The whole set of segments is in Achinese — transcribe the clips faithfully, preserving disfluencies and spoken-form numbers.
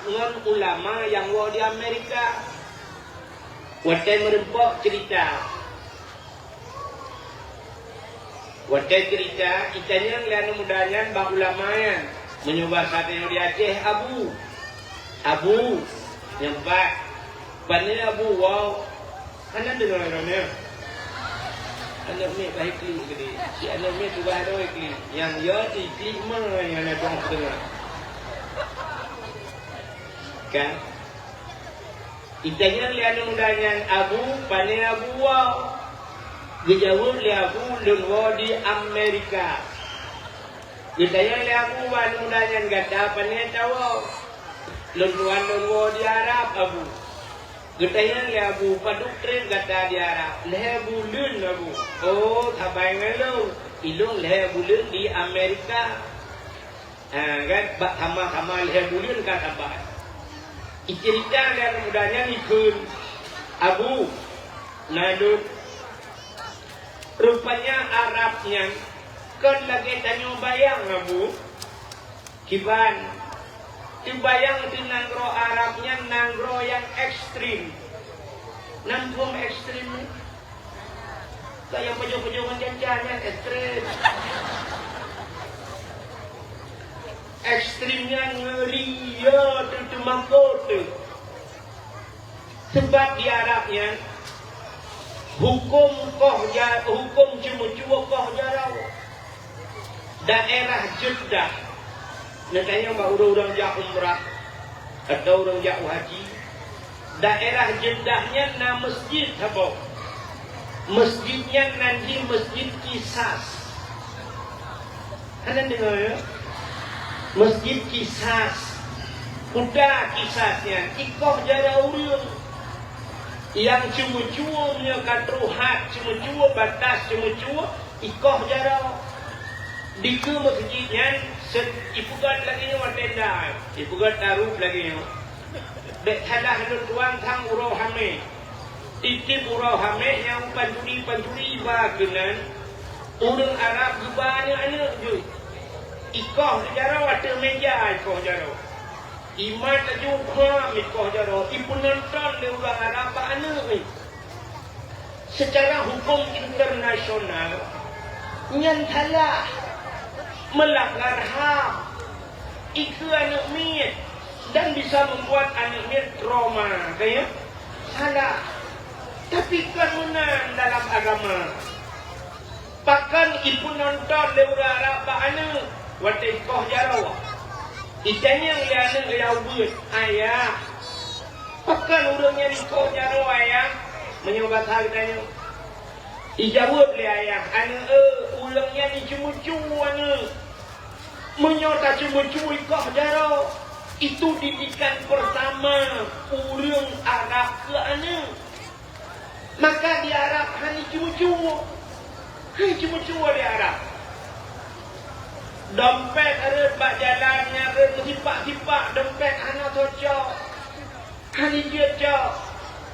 ngon ulama nyang woe di Amerika. Watée meureumpok ceurita. Watée ceurita, itanyong lé aneuk muda nyan bak ulama nyan, meunyoe basa tanyoe di Aceh, Abu. Abu, nyan pat. Pane Abu woe? Hana deungoe droeneuh. Aneuk miet bah iklik keudeh. Si aneuk miet tugaih droe iklik. Nyang yo iklik ma nyang na dong teungoh. Kan? Itanyong lé aneuk muda nyan, "Abu, pane Abu woe?" Geujaweueb lé Abu, "Lôn woe di Amerika." Geutanyong lé Abu bak aneuk muda nyan, "Gata pane tawoe?" "Lôn tuan lôn woe di Arab, Abu." Geutanyong lé Abu, "Padub treb gata di Arab?" "Lhée buleuen, Abu." "Oh, sabai ngon lôn. Ilôn lhée buleuen di Amerika." Ha, kan? Bak sama-sama lhée buleuen ka sabai. Iceurita lé aneuk muda nyan ikheun, "Abu, na lôn." Rupanya Arab nyan kon lagée tanyoe bayang, Abu. Kiban, teubayang di nanggroe Arab nyan nanggroe nyang ekstrem. Nanggroe ekstrem nyan, kaya pajoh-pajoh ngon janjan nyan ekstrem. Ekstrem nyan ngeuri, ya, teumakot. Sabab di Arab nyan, huköm koh ja-, huköm ceumeucue koh jaroe. Daerah Jeddah, neutanyong bak ureuëng-ureuëng jak umrah atawa ureuëng jak haji, daerah Jeddah nyan na masjid saboh. Masjid nyan nan jih Masjid Qisas. Hana deungoe, ya? Masjid Qisas. Kuta Qisas nyan ikoh jaroe ureuëng. Nyang ceumeucue meunyoe ka troh had ceumeucue, batas ceumeucue, ikoh jaroe. Dikeue masjid nyan, se-, ipeugét lagée nyoe tenda, ipeugét tarup lagée nyoe. Bék salah lôn tuan sang uroe Hamé. Tieb-tieb uroe Hamé nyang pancuri-pancuri ba keunan, ureuëng Arab geuba aneuëk-aneuëk jeuet. Ikoh jaroe ateueh méja, ikoh jaroe. Imat laju keuham ikoh jaroe, ipeunonton lé ureuëng Arab bak aneuëk nyan. Seucara huköm internasional, nyan salah, meulanggar ham, ikeue aneuëk miet, dan bisa membuat aneuëk miet trauma, ka ya? Salah. Tapi kon meunan dalam agama. Pakon ipeunonton lé ureuëng Arab bak aneuëk watée ikoh jaroe? Itanyong lé aneuëk nyang ubit, "Ayah, pakon ureuëng nyan ikoh jaroe, Ayah?" Meunyoe basa geutanyoe. Ijaweueb lé ayah, "Aneuëk, ureuëng nyan iceumeucue aneuëk." Meunyoe taceumeucue ikoh jaroe, itu didikan peurtama ureuëng Arab keu aneuëk. Maka di Arab hana iceumeucue. Hana iceumeucue di Arab. Dompet rhot bak jalan nyang rhot meusipak-sipak, dompet hana tocok. Hana jeuet cok.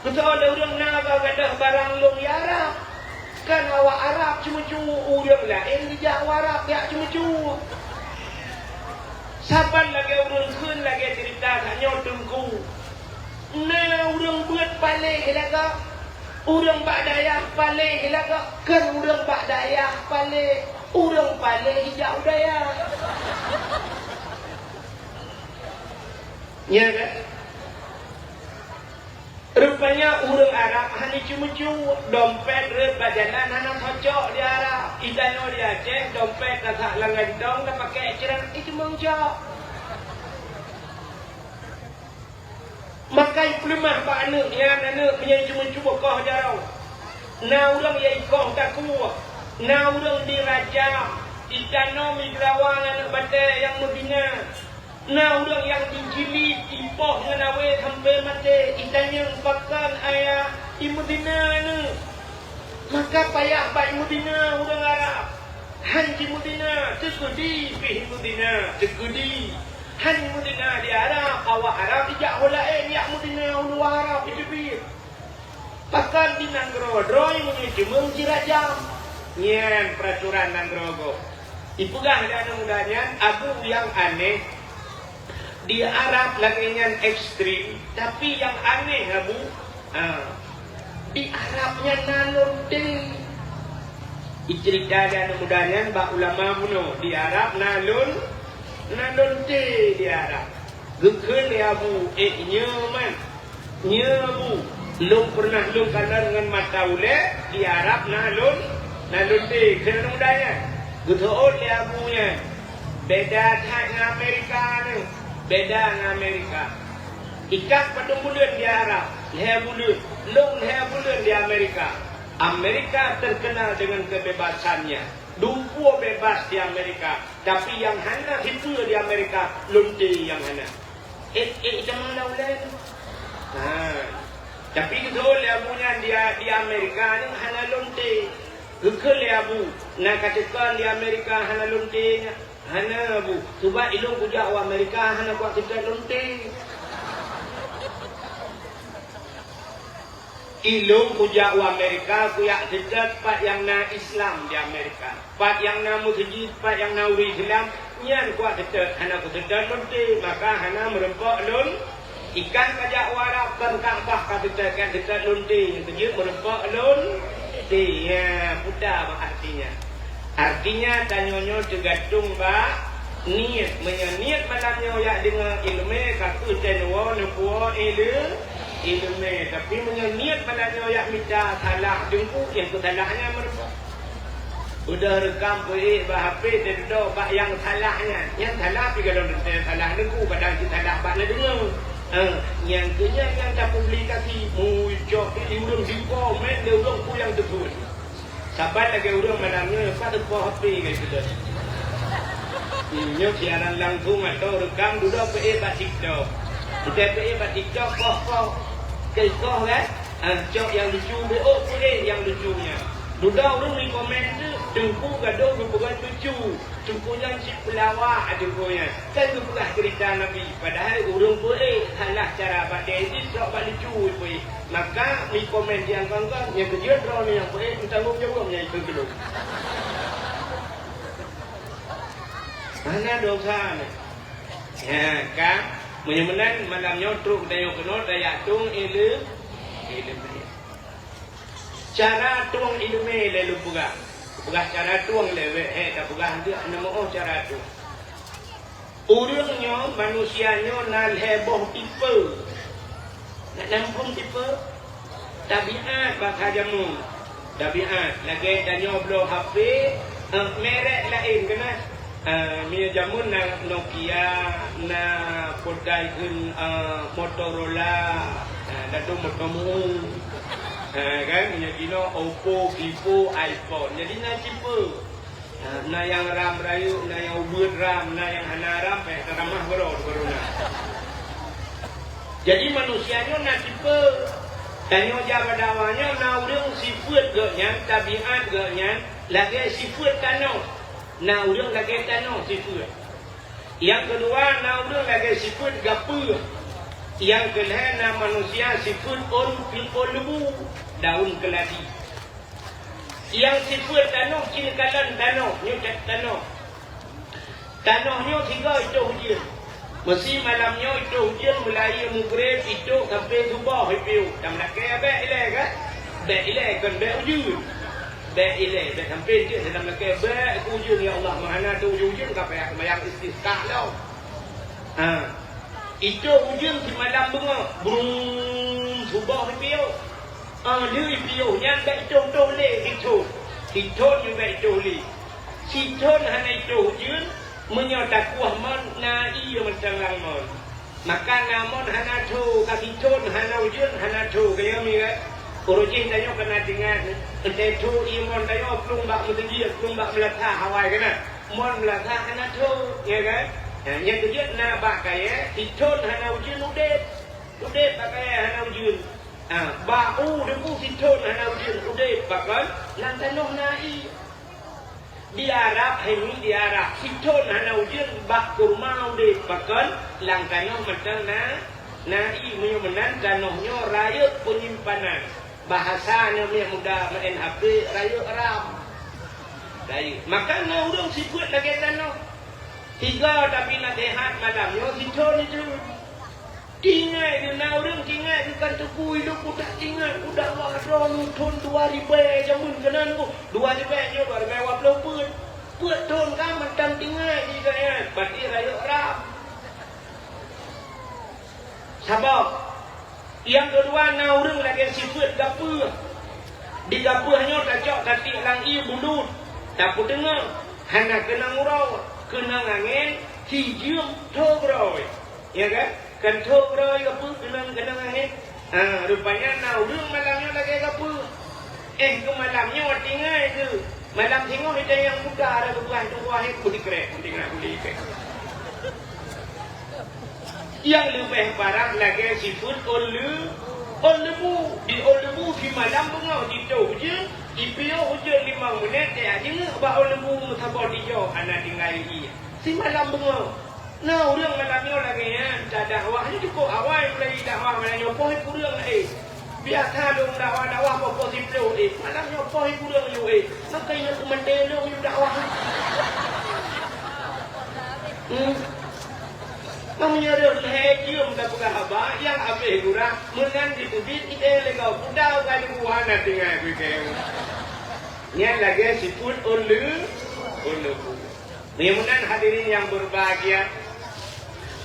Meusoe lé ureuëng na gadôh barang lôn di Arab. Kan awak Arab ceumeucue, ureuëng laén jijak u Arab jak ceumeucue. Saban lagée ureuëng kheun lagée ceurita tanyoe teungku. Na ureuëng beuet paléh lagak, ureuëng bak dayah paléh lagak, kan ureuëng bak dayah paléh, ureuëng paléh jijak u dayah. Nya kan? Rupanya ureuëng Arab hana ceumeucue, dompet rhot bak jalan hana cocok di Arab. Di tanoh di Aceh, dompet tasak lam gantong, tapakai ceurang, itu meucok. Maka ipeuleumah bak aneuëk nyan, aneuëk meunyoe ceumeucue koh jaroe. Na ureuëng ya ikoh takue, na ureuëng dirajam, itanoh migrawan aneuëk batée nyang meubina. Na ureuëng nyang jijilid, ipoh ngon awé sampoe maté, itanyong pakon ayah, imeudina aneuëk. Maka payah bak imeudina ureuëng Arab. Han jimeudina, teukeudi pih imeudina, teukeudi. Han imeudina di Arab, awak Arab ijak ho laén jak meudina u luwa Arab iteubiet. Pakon di nanggroe droe meunyoe jeumeung jirajam? Nyan peuraturan nanggroe gob. Ipeugah lé aneuëk muda nyan, Abu, nyang aneh, Di Arab lagèe nyan ekstrem, tapi nyang aneh, Abu, ha, di Arab nyan na lonte. Iceurita lé aneuk muda nyan bak ulama bunoe, di Arab na lon-, na lonte di Arab. Geukheun lé Abu, "Eh, nyoe man, nyoe Abu, lôn pernah lôn kalon ngon mata ulèe, di Arab na lon-, na lonte," kheun aneuk muda nyan. Geuteuôt lé Abu nyan, "Beda that ngon Amerika nyoe, beda ngon Amerika. Ikah padum buleuen di Arab?" "Lhèe buleuen." "Lôn lhèe buleuen di Amerika." "Amerika terkenal dengan kebebasannya. Dumpue bebas di Amerika. Tapi nyang hana sipeue di Amerika, lonte nyang hana." Eh, eh, teuma na ulèe nyoe. Ha. Tapi geuteuôt lé Abu nyan di, di Amerika nyoe hana lonte. Geukheun lé Abu, "Na kateuka di Amerika hana lonte nyan?" "Hana, Abu. Sabab ilôn kujak u Amerika hana kuat seutôt lonte." Ilôn kujak u Amerika, kujak seutôt pat nyang na Islam di Amerika, pat nyang na meuseujid, pat nyang na ureueng Islam, nyan kuat seutôt, hana kuseutôt lonte, maka hana meureumpok lon. Ikah kajak u Arab, kon Ka'bah kaseutôt, kaseutôt lonte, nyang keujeuet meureumpok lonte. Ya, peue artinya? Artinya, tanyoe nyoe teugantung bak niet. Meunyoe niet malam nyoe jak deungoe ileumèe, ka kheueh teunoe neupuwoe ile-, ileumèe. Tapi meunyoe niet malam nyoe jak mita salah teungku, nyang keu salah nyan meureumpok. Beudôh reukam peuék bak H P, teududoe bak nyang salah nyan. Nyang salah pih golom teuntèe salah teungku, padahai cit salah bak neudeungoe. Eh, nyang keu nyan nyang tapublikasi, mucok di ureueng sikomen lé ureueng peue nyang teupeu. Saban lagèe ureueng malam nyoe, pat teupoh H P keu keudeh. Nyoe siaran langsung atau rekam dudoe peuék bak TikTok. Kita peuék bak TikTok, koh-koh. Keu koh kan? Ah, cok nyang lucu, beuôk peuék nyang lucu nyan. Dudoe ureueng meukomen tu, teungku gadoh geupeugah lucu. Teungku nyan cit peulawak teungku nyan. Kan geupeugah cerita Nabi. Padahai ureueng peuék salah cara bak deh jih, cok bak lucu peuék. Maka, meukomen nyang kon-kon, nyang keujeuet droeneuh nyang peuék meutanggong jaweueb nyan ikheun keu lôn. Hana dosa nyan. Nyan ka, meunyoe meunan malam nyoe trok tanyoe keunoe tajak tueng ileu-, ileumèe. Cara tueng ileumèe lé lôn peugah. Peugah cara tueng lé wék, hék tapeugah, hana meu'oh cara tueng. Ureueng nyoe, manusia nyoe na lhèe boh tipe. Na muphom tipe? Tabiat bak jameun. Tabiat lagèe tanyoe bloe H P, eh, merek laén keunan. Eh, meunyoe jameun na Nokia, na peue ta kheun, eh, Motorola, eh, dan tu moto mu'ueng. Eh, kan? Meunyoe jinoe Oppo, Vivo, iPhone. Jadi na tipe. Na nyang ram rayeuk, na nyang ubeuet ram, na nyang hana ram, payah tatamah baroe, baroe na. Jadi, manusia nyoe na tipe. Tanyoe jak bak dakwah nyoe na ureueng sifeuet geuh nyan, tabiat geuh nyan lagèe sifeuet tanoh. Na ureueng lagèe tanoh sifeuet. Nyang keudua, na ureueng lagèe sifeuet gapeue. Nyang keulhèe, na manusia sifeuet ôn, ôn leubu, daun keuladi. Nyang sifeuet tanoh cit kalon tanoh, nyoe that tanoh. Tanoh nyoe sigoe itôh ujeuen. Meusi malam nyoe itôh ujeuen, meulayeue mugreb itôh sampoe suboh ipiôh. Tam lakèe bèk ilèe kan? Bèk ilèe kon bèk ujeuen. Bèk ilèe, bèk sampoe jeuet tam lakèe bèk keu ujeuen, ya Allah, meuhana tôh ujeuen-ujeuen ka payah seumayang istisqa lom. Ha. Itôh ujeuen simalam beungoh, brung, suboh ipiôh. Ah, lheueh ipiôh nyan bèk itôh-tôh lé, sithôn. Sithôn nyoe bèk itôh lé. Sithôn hana itôh ujeuen, meunyoe takueh mon na ié mantong lam mon. Maka na mon hana tho, ka sithôn hana ujeuen, hana tho, ka nyan mi kan? Uroe jih tanyoe ka na teuingat, teuntèe tho ié mon tanyoe plueng bak meuseujid, plueng bak meulasah awai keunan. Mon meulasah hana tho, ya kan? Nah, nyang keujeuet na bak kayèe, sithôn hana ujeuen udép. Udép bak kayèe hana ujeuen. Ah, bak u debu sithôn hana ujeuen udép, pakon lam tanoh na ié. Di Arab, hai mi di Arab, sithôn hana ujeuen bak kurma udép, pakon lam tanoh mantong na, na ié. Meunyoe meunan tanoh nyoe rayeuk peunyimpanan. Bahasa nyoe miet muda meu'en H P, rayeuk ram. Rayeuk. Maka na ureueng sifeuet lagèe tanoh. Tiga tapi naseuhat malam nyoe sithon itu. Tinggai na ureuëng tinggai kan teupui lôn kutak tinggai kudak wah droe thon dua ribèe jameun keunan ku. Dua ribèe nyoe dua ribèe dua ploh peuet. Peuet thon ka mantong tinggai di gaya. Berarti rayeuk ram. Sabab nyang keudua na ureuëng lagée sifeuet gapeuh. Di gapeuh nyoe tacok tatiek lam ié bulut, tapeuteungoh, hana keunong uroe, keunong angén, hi jeuem, tho groe. Ya kan? Kan tho groe gapeuh keunong, keunong angén. Ha, rupanya na ureuëng malam nyoe lagée gapeuh. Eh, keu malam nyoe tinggai keu malam singoh ita nyang muda ada kebuah tuah itu dikrek, tinggal kulit. Nyang leubeh parah lagée sifeuet ôn le-, ôn leubue. Di ôn leubue simalam beungoh jitoh ujeuen, jipiôh ujeuen limong minét, tajak jingeuk bak ôn leubue meusaboh dijok hana tinggai ié. Simalam beungoh. Na ureuëng malam nyoe lagée nyan, ta dakwah nyoe cukôp awai mulai dakwah malam nyoe poh kureueng, eh. Biasa lôn dakwah-dakwah poh-poh siploh, eh. Malam nyoe poh kureueng nyoe, eh. Maka ingat keumanté lôn yue dakwah. Hmm. Meunyoe rhot lhée jeuem tapeugah haba, nyang abéh gura, meunan jiteubiet idéh lé gob. Peue ka leubuan na tinggai beuke. Nyan lagée sifeuet ôn le-, ôn leubue. Meunyoe meunan hadirin nyang beubahgia,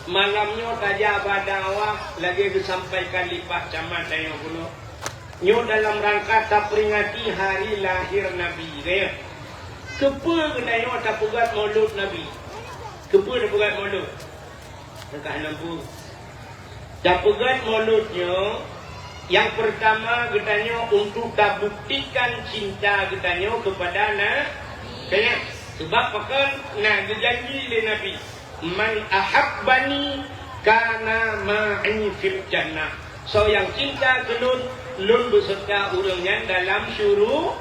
malam nyoe tajak bak dakwah lagée geusampaikan lé Pak Camat tanyoe bunoe. Nyoe dalam rangka taperingati hari lahir Nabi, ya. Keupeue geutanyoe tapeugét Maulud Nabi? Keupeue tapeugét Maulud? Teuka hana peue. Tapeugét Maulud nyoe, nyang peurtama geutanyoe untuk tabuktikan cinta geutanyoe keupada na-, kanya. Sebab pakon na geujanji lé Nabi, "Man ahabbani kana ma'i fil jannah." Soe nyang cinta keu lôn, lôn beuseureuta ureuëng nyan dalam syuru-,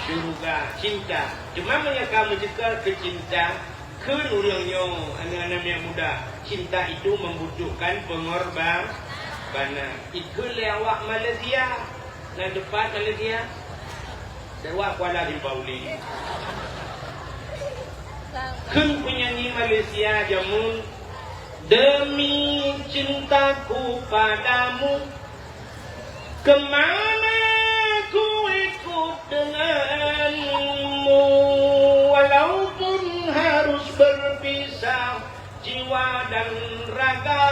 syuruga. Cinta. Cuma meunyoe ka meuceukeue keu cinta, Kheun ureuëng nyoe, aneuëk-aneuëk nyang muda, cinta itu membutuhkan pengorba-, banan. Ikheun lé awak Malaysia, na teupat Malaysia? Lewat Kuala Limpau lé. Kheun penyanyi Malaysia jameun, "Demi cintaku padamu, kemana ku ikut denganmu, walaupun harus berpisah jiwa dan raga."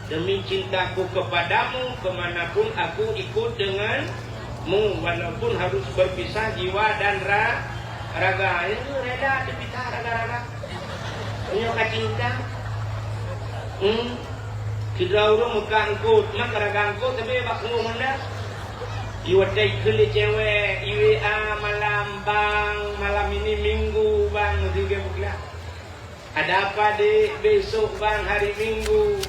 Demi cintaku kepadamu, kemanapun aku ikut denganmu, walaupun harus berpisah jiwa dan ra-, raga. Itu rela terpisah raga-raga. Nyoe ka cinta. Hmm. Sidroe ureuëng meuka eungkôt, mak raga eungkôt tapi bak peungeuh honda. Iwat ikheun lé cewek, i W A malam, "Bang, malam ini Minggu, Bang," meusigoe buklah. "Ada apa, Dek?" "Besok, Bang, hari Minggu.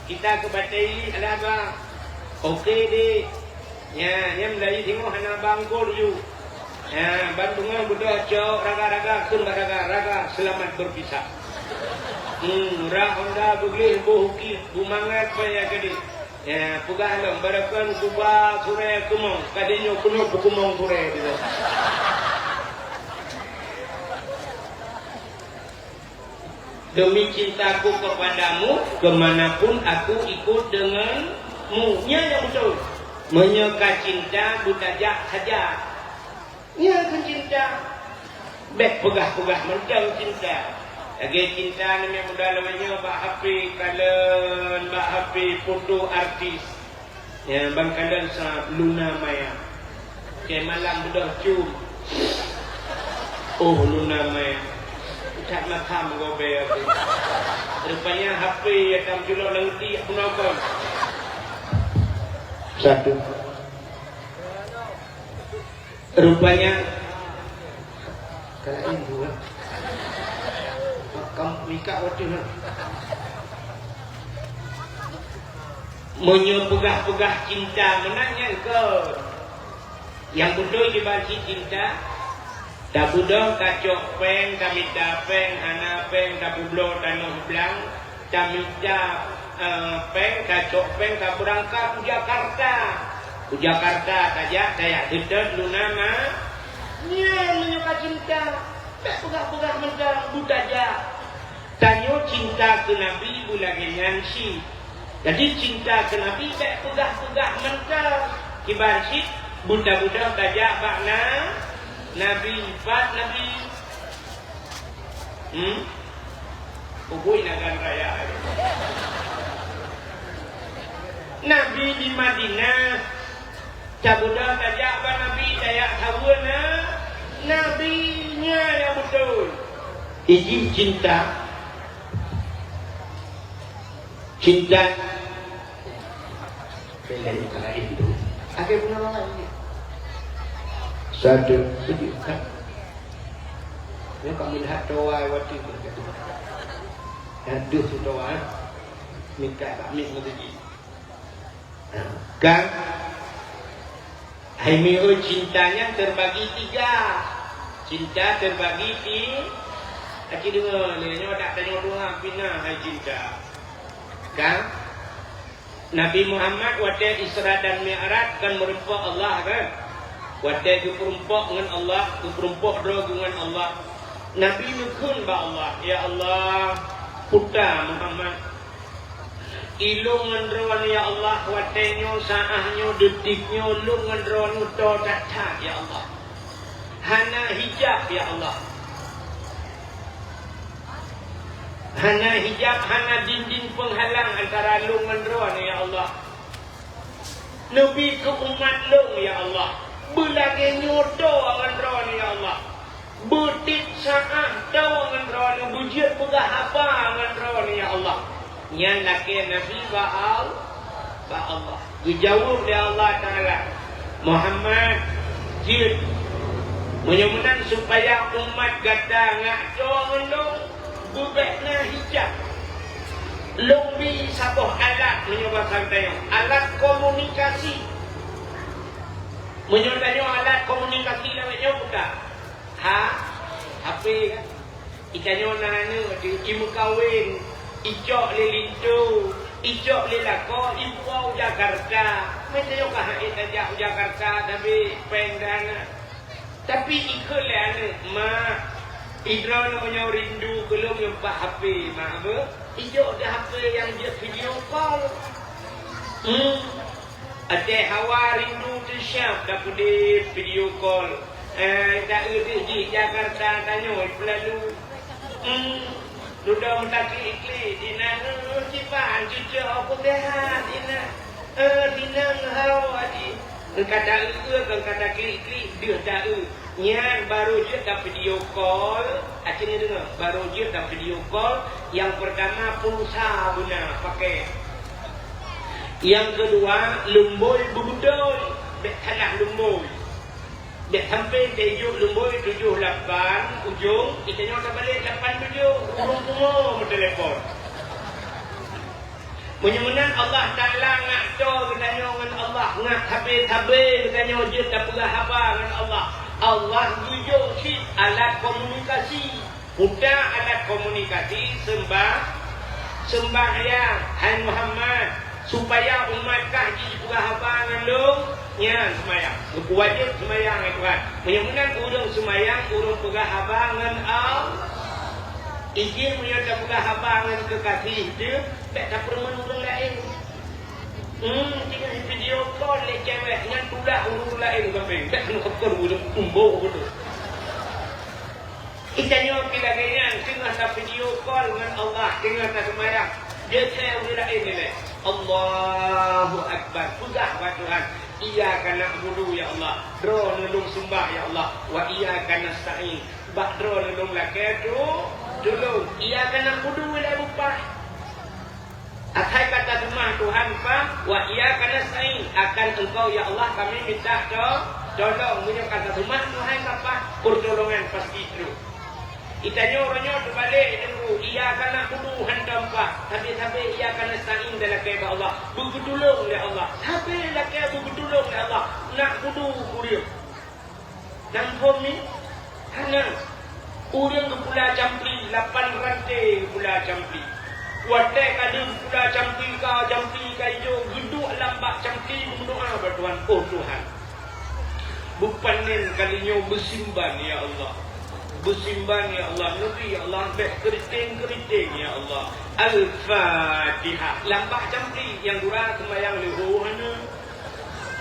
Kita ke Bateli, ada apa?" "Oke, Dek." Nyan, nyan meulayeue singoh hana bangkol ju. Nyan, ban beungoh beudôh cok raga-raga, kheun bak raga, "Raga, selamat berpisah." Hmm, rak honda beugleh boh uki, beumangat paya keudeh. Nyan, peugah lom, "Barakan kuba surée keumong, ka di nyoe keunoe peukeumong surée," di lom. "Demi cintaku kepadamu, kemanapun aku ikut denganmu." Nyan nyang beutôi. Meunyoe ka cinta, beutajak saja. Nyan kheun cinta. Bék peugah-peugah mantong cinta. Lagée cinta nyang muda lawét nyoe bak H P kalon, bak H P foto artis. Ya, bang kalon sa Luna Maya. Keu malam beudôh cum. Oh, Luna Maya. Utak makam gobe aku. Rupanya H P ya tam julok lengti aku nonton. Satu. Rupanya, ka laén dua. Kam mika watèe na. Meunyoe peugah-peugah cinta meunan nyan kon. Nyang beutôi dibanci cinta, tabeudôh tacok péng, tamita péng, hana péng, tapeubloe tanoh blang, tamita, eh, péng, tacok péng, tabeurangkat u Jakarta. U Jakarta tajak, tajak seutôt Luna Ma-, nyan meunyoe ka cinta. Bèk peugah-peugah mantong, beutajak. Tanyoe cinta keu Nabi beulagèe nyan cit. Jadi, cinta keu Nabi bèk peugah-peugah mantong. Kiban cit, beuta-beuta tajak bak na-, Nabi, pat Nabi. Hmm? Ubui Nagan Raya. Nabi di Madinah, tabeudôh tajak bak Nabi, tajak saweue na-, Nabi nyan nyang beutôi. Ijih cinta. Cinta. Bela yang lain tu. Ada guna lain ni. Satu. Setuju, kan? Nyoe ka meulihat toa watèe nyoe. Nyan deuh su toa, eh. Mita bak miet ngon siji. Nah, kan? Hai mi, oh, cinta nyan terbagi tiga. Cinta terbagi ti-, aci deungoe lé, nyoe dak tanyoe dua pih na hai cinta. Kan? Nabi Muhammad watèe Isra dan Mi'raj kan meureumpok Allah, kan? Watèe geupeurumpok ngon Allah, geupeurumpok droe geuh ngon Allah. Nabi neukheun bak Allah, "Ya Allah, puta Muhammad, ilôn ngon droeneuh, ya Allah, watèe nyoe, saát nyoe, detik nyoe, lôn ngon droeneuh toe that-that, ya Allah. Hana hijab, ya Allah. Hana hijab, hana dinding peunghalang antara lôn ngon droeneuh, ya Allah. Neubi keu umat lôn, ya Allah. Beulagèe nyoe toe ngon droeneuh, ya Allah. Beutiep saát toe ngon droeneuh, beujeuet peugah haba ngon droeneuh, ya Allah." Nyan lakèe Nabi bak Al-, bak Allah. Geujaweueb lé Allah Taala, "Muhammad, jeuet. Meunyoe meunan supaya umat gata ngak toe ngon lôn, beubèk na hijab. Lôn bi saboh alat," meunyoe basa geutanyoe, alat komunikasi. Meunyoe tanyoe alat komunikasi lawét nyoe buka. Ha? H P kan? Itanyoe na aneuk teuh, imeukawen, icok lé linto, icok lé lakoe, ipuwoe u Jakarta. Meutanyoe ka han ék tajak u Jakarta, tapi péng dan. Tapi ikheun lé aneuk, "Mak, idroe nyoe meunyoe rindu keu lôn nyoe bak H P, Mak, beuh." Ijok di H P nyang jeuet video call. Hmm. Até hawa rindu teuh siab tapeudeh video call. Eh, taeu deuh jih Jakarta tanyoe peulalu. Hmm. Dudoe meutaklik-klik dinan, eh, kiban cucok aku sehat dinan. Eh, dinan haro aji. Engka taeu, engka taklik-klik deuh taeu. Nyan barô jeuet ta video call, aci neudeungoe, barô jeuet ta video call, nyang peurtama pulsa beuna pakai. Nyang keudua, lumbôi beubeutôi, bèk salah lumbôi. Bèk sampé teuijuk lumbôi tujoh lapan ujong, geutanyoe tabalek lapan tujoh, ureueng pungo meutelepon. Meunyoe meunan Allah Taala ngak toe geutanyoe ngon Allah, ngak sabe-sabe geutanyoe jeuet tapeugah haba ngon Allah. Allah geujok cit alat komunikasi. Peue alat komunikasi? Seumbah-, seumbahyang. Hai Muhammad, supaya umat kah jipeugah haba ngon lôn, nyan seumayang. Geupeuwajéb seumayang, hai Tuhan. Meunyoe meunan ureueng seumayang, ureueng peugah haba ngon Allah. Ijih meunyoe tapeugah haba ngon keukasih teuh, bèk tapeureumeun ureueng laén. Hmm, tinggai video call lé cewek nyan tulah ureueng laén sampéng. Bèk keuneuk ukeue ureueng tumbok beutôi. Geutanyoe pih lagèe nyan, teungoh ta video call ngon Allah, teungoh taseumayang. Jeuet ureueng laén ilèe. Allahu Akbar. Peugah bak Tuhan, "Iyyaka na'budu, ya Allah. Droeneuh lôn seumbah, ya Allah. Wa iyyaka nasta'in. Bak Droeneuh lôn lakèe tu-, tulông. Iyyaka na'budu," ilèe beupaih. Asai ka taseumah Tuhan paih, "Wa iyyaka nasta'in," akan Engkau, ya Allah, kami minta to-, tolong. Meunyoe ka taseumah Tuhan ka paih, peurtolongan pasti trôk. Geutanyoe uroe nyoe teubalek teungku, "Iyyaka na'budu" hantom paih, sabe-sabe "Iyyaka nasta'in" talakèe bak Allah, beugeutulông lé Allah. Sabe lakèe beugeutulông lé Allah, "na'budu" ureueng. Nang phôn mi? Hana. Ureueng geupula campli, lapan ranté geupula campli. Watèe ka lheueh geupula campli ka, campli ka ijo, geuduek lam bak campli geumeudoa bak Tuhan, "Oh Tuhan, beupanen kali nyoe beusimban, ya Allah. Beusimbang, ya Allah, neubri, ya Allah, bèk keuriteng-keuriteng, ya Allah. Al-Fatihah. Lam bak campli nyang gura seumayang leuhô hana.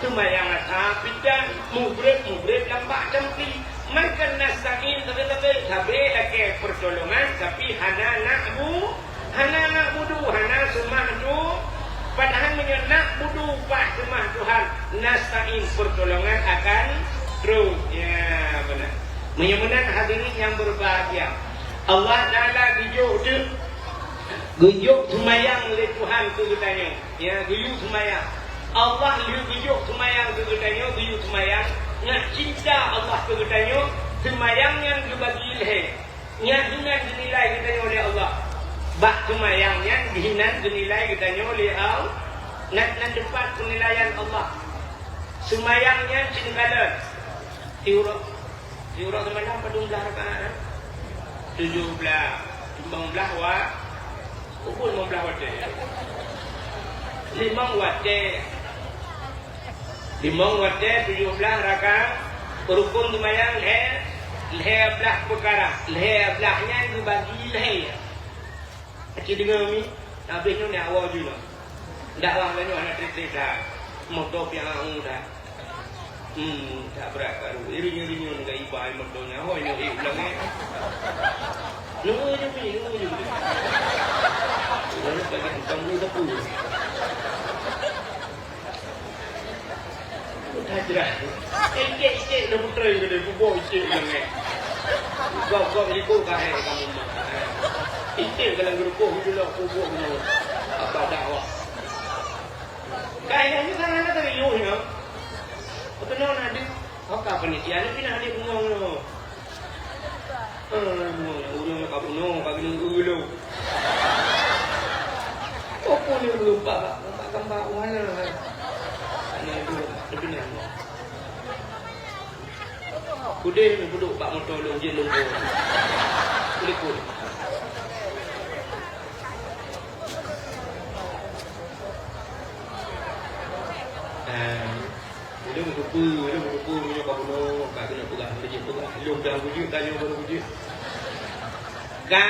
Seumayang atra pih tan, mubreuet-mubreuet lam bak campli. Meunan nasta'in sabe-sabe, sabe lakèe peutolongan, tapi hana na'bu-, hana na'budu, hana seumah tu. Padahai meunyoe na'budu, bah seumah Tuhan, nasta'in peutolongan akan trôk. Ya, beuna. Meunyoe meunan hadirin nyang beubahgia, Allah Taala geujok teuk, geujok seumayang lé Tuhan keu geutanyoe. Ya, geuyue seumayang. Allah lheueh geujok seumayang keu geutanyoe, geuyue seumayang, ngat cinta Allah keu geutanyoe, seumayang nyan geubagi lhèe. Nyan hinan geunilai geutanyoe lé Allah. Bak seumayang nyan hinan geunilai geutanyoe lé Allah. Nyan, nyan teumpat peunilaian Allah. Seumayang nyan cit kalon. Siuroe, siuroe seumayang padum blaih rakaat? Tujoh blaih. Limong blaih wa-, Pukul limong blaih watèe. Limong watèe. Limong watèe, tujoh blaih rakaat, rukon seumayang lhèe, lhèe blaih peukara. Lhèe blaih nyan geubagi lhèe. Aci deungö mi, habéh nyoe nyan awai jinoe. Dakwah lagèe nyoe hana trép-trép that. Moto piang angu that. Hmm, that brat karu. Ireung-ireung ngon iba imoto nyan. Hôi nyoe ék ulang, eh. Nunggu je mi, nunggu je mi. Lalu bagi hantam ni sapu. Tajrah. Icek-icek dah putra yang kena bubuk icek ulang, eh. Kau, kau ikut kahai kamu mah. Icek kalau gerukuh dulu bubuk ni. Apa dakwah? Kaidah nyoe kan hana tariôh nyoe. Keunoe na deuh, ho ka panitia nyoe pinah deuh bungong nyoe. Eh, bungong nyoe, ureueng nyoe ka bunoe, ka geuneueng eu lom. Oh, pun nyoe meulumpat bak, bak gambar u hana. Hana deuh, dipinah nyoe. Udeh meuduek bak moto lôn jeuet lôn po. Kulikot. Eh, ulôn meuteupeu, ulôn meuteupeu meunyoe ka bunoe, ka keuneuk peugah, meunyoe peugah. Lôn dah beujeuet, tanyoe baru beujeuet. Ka?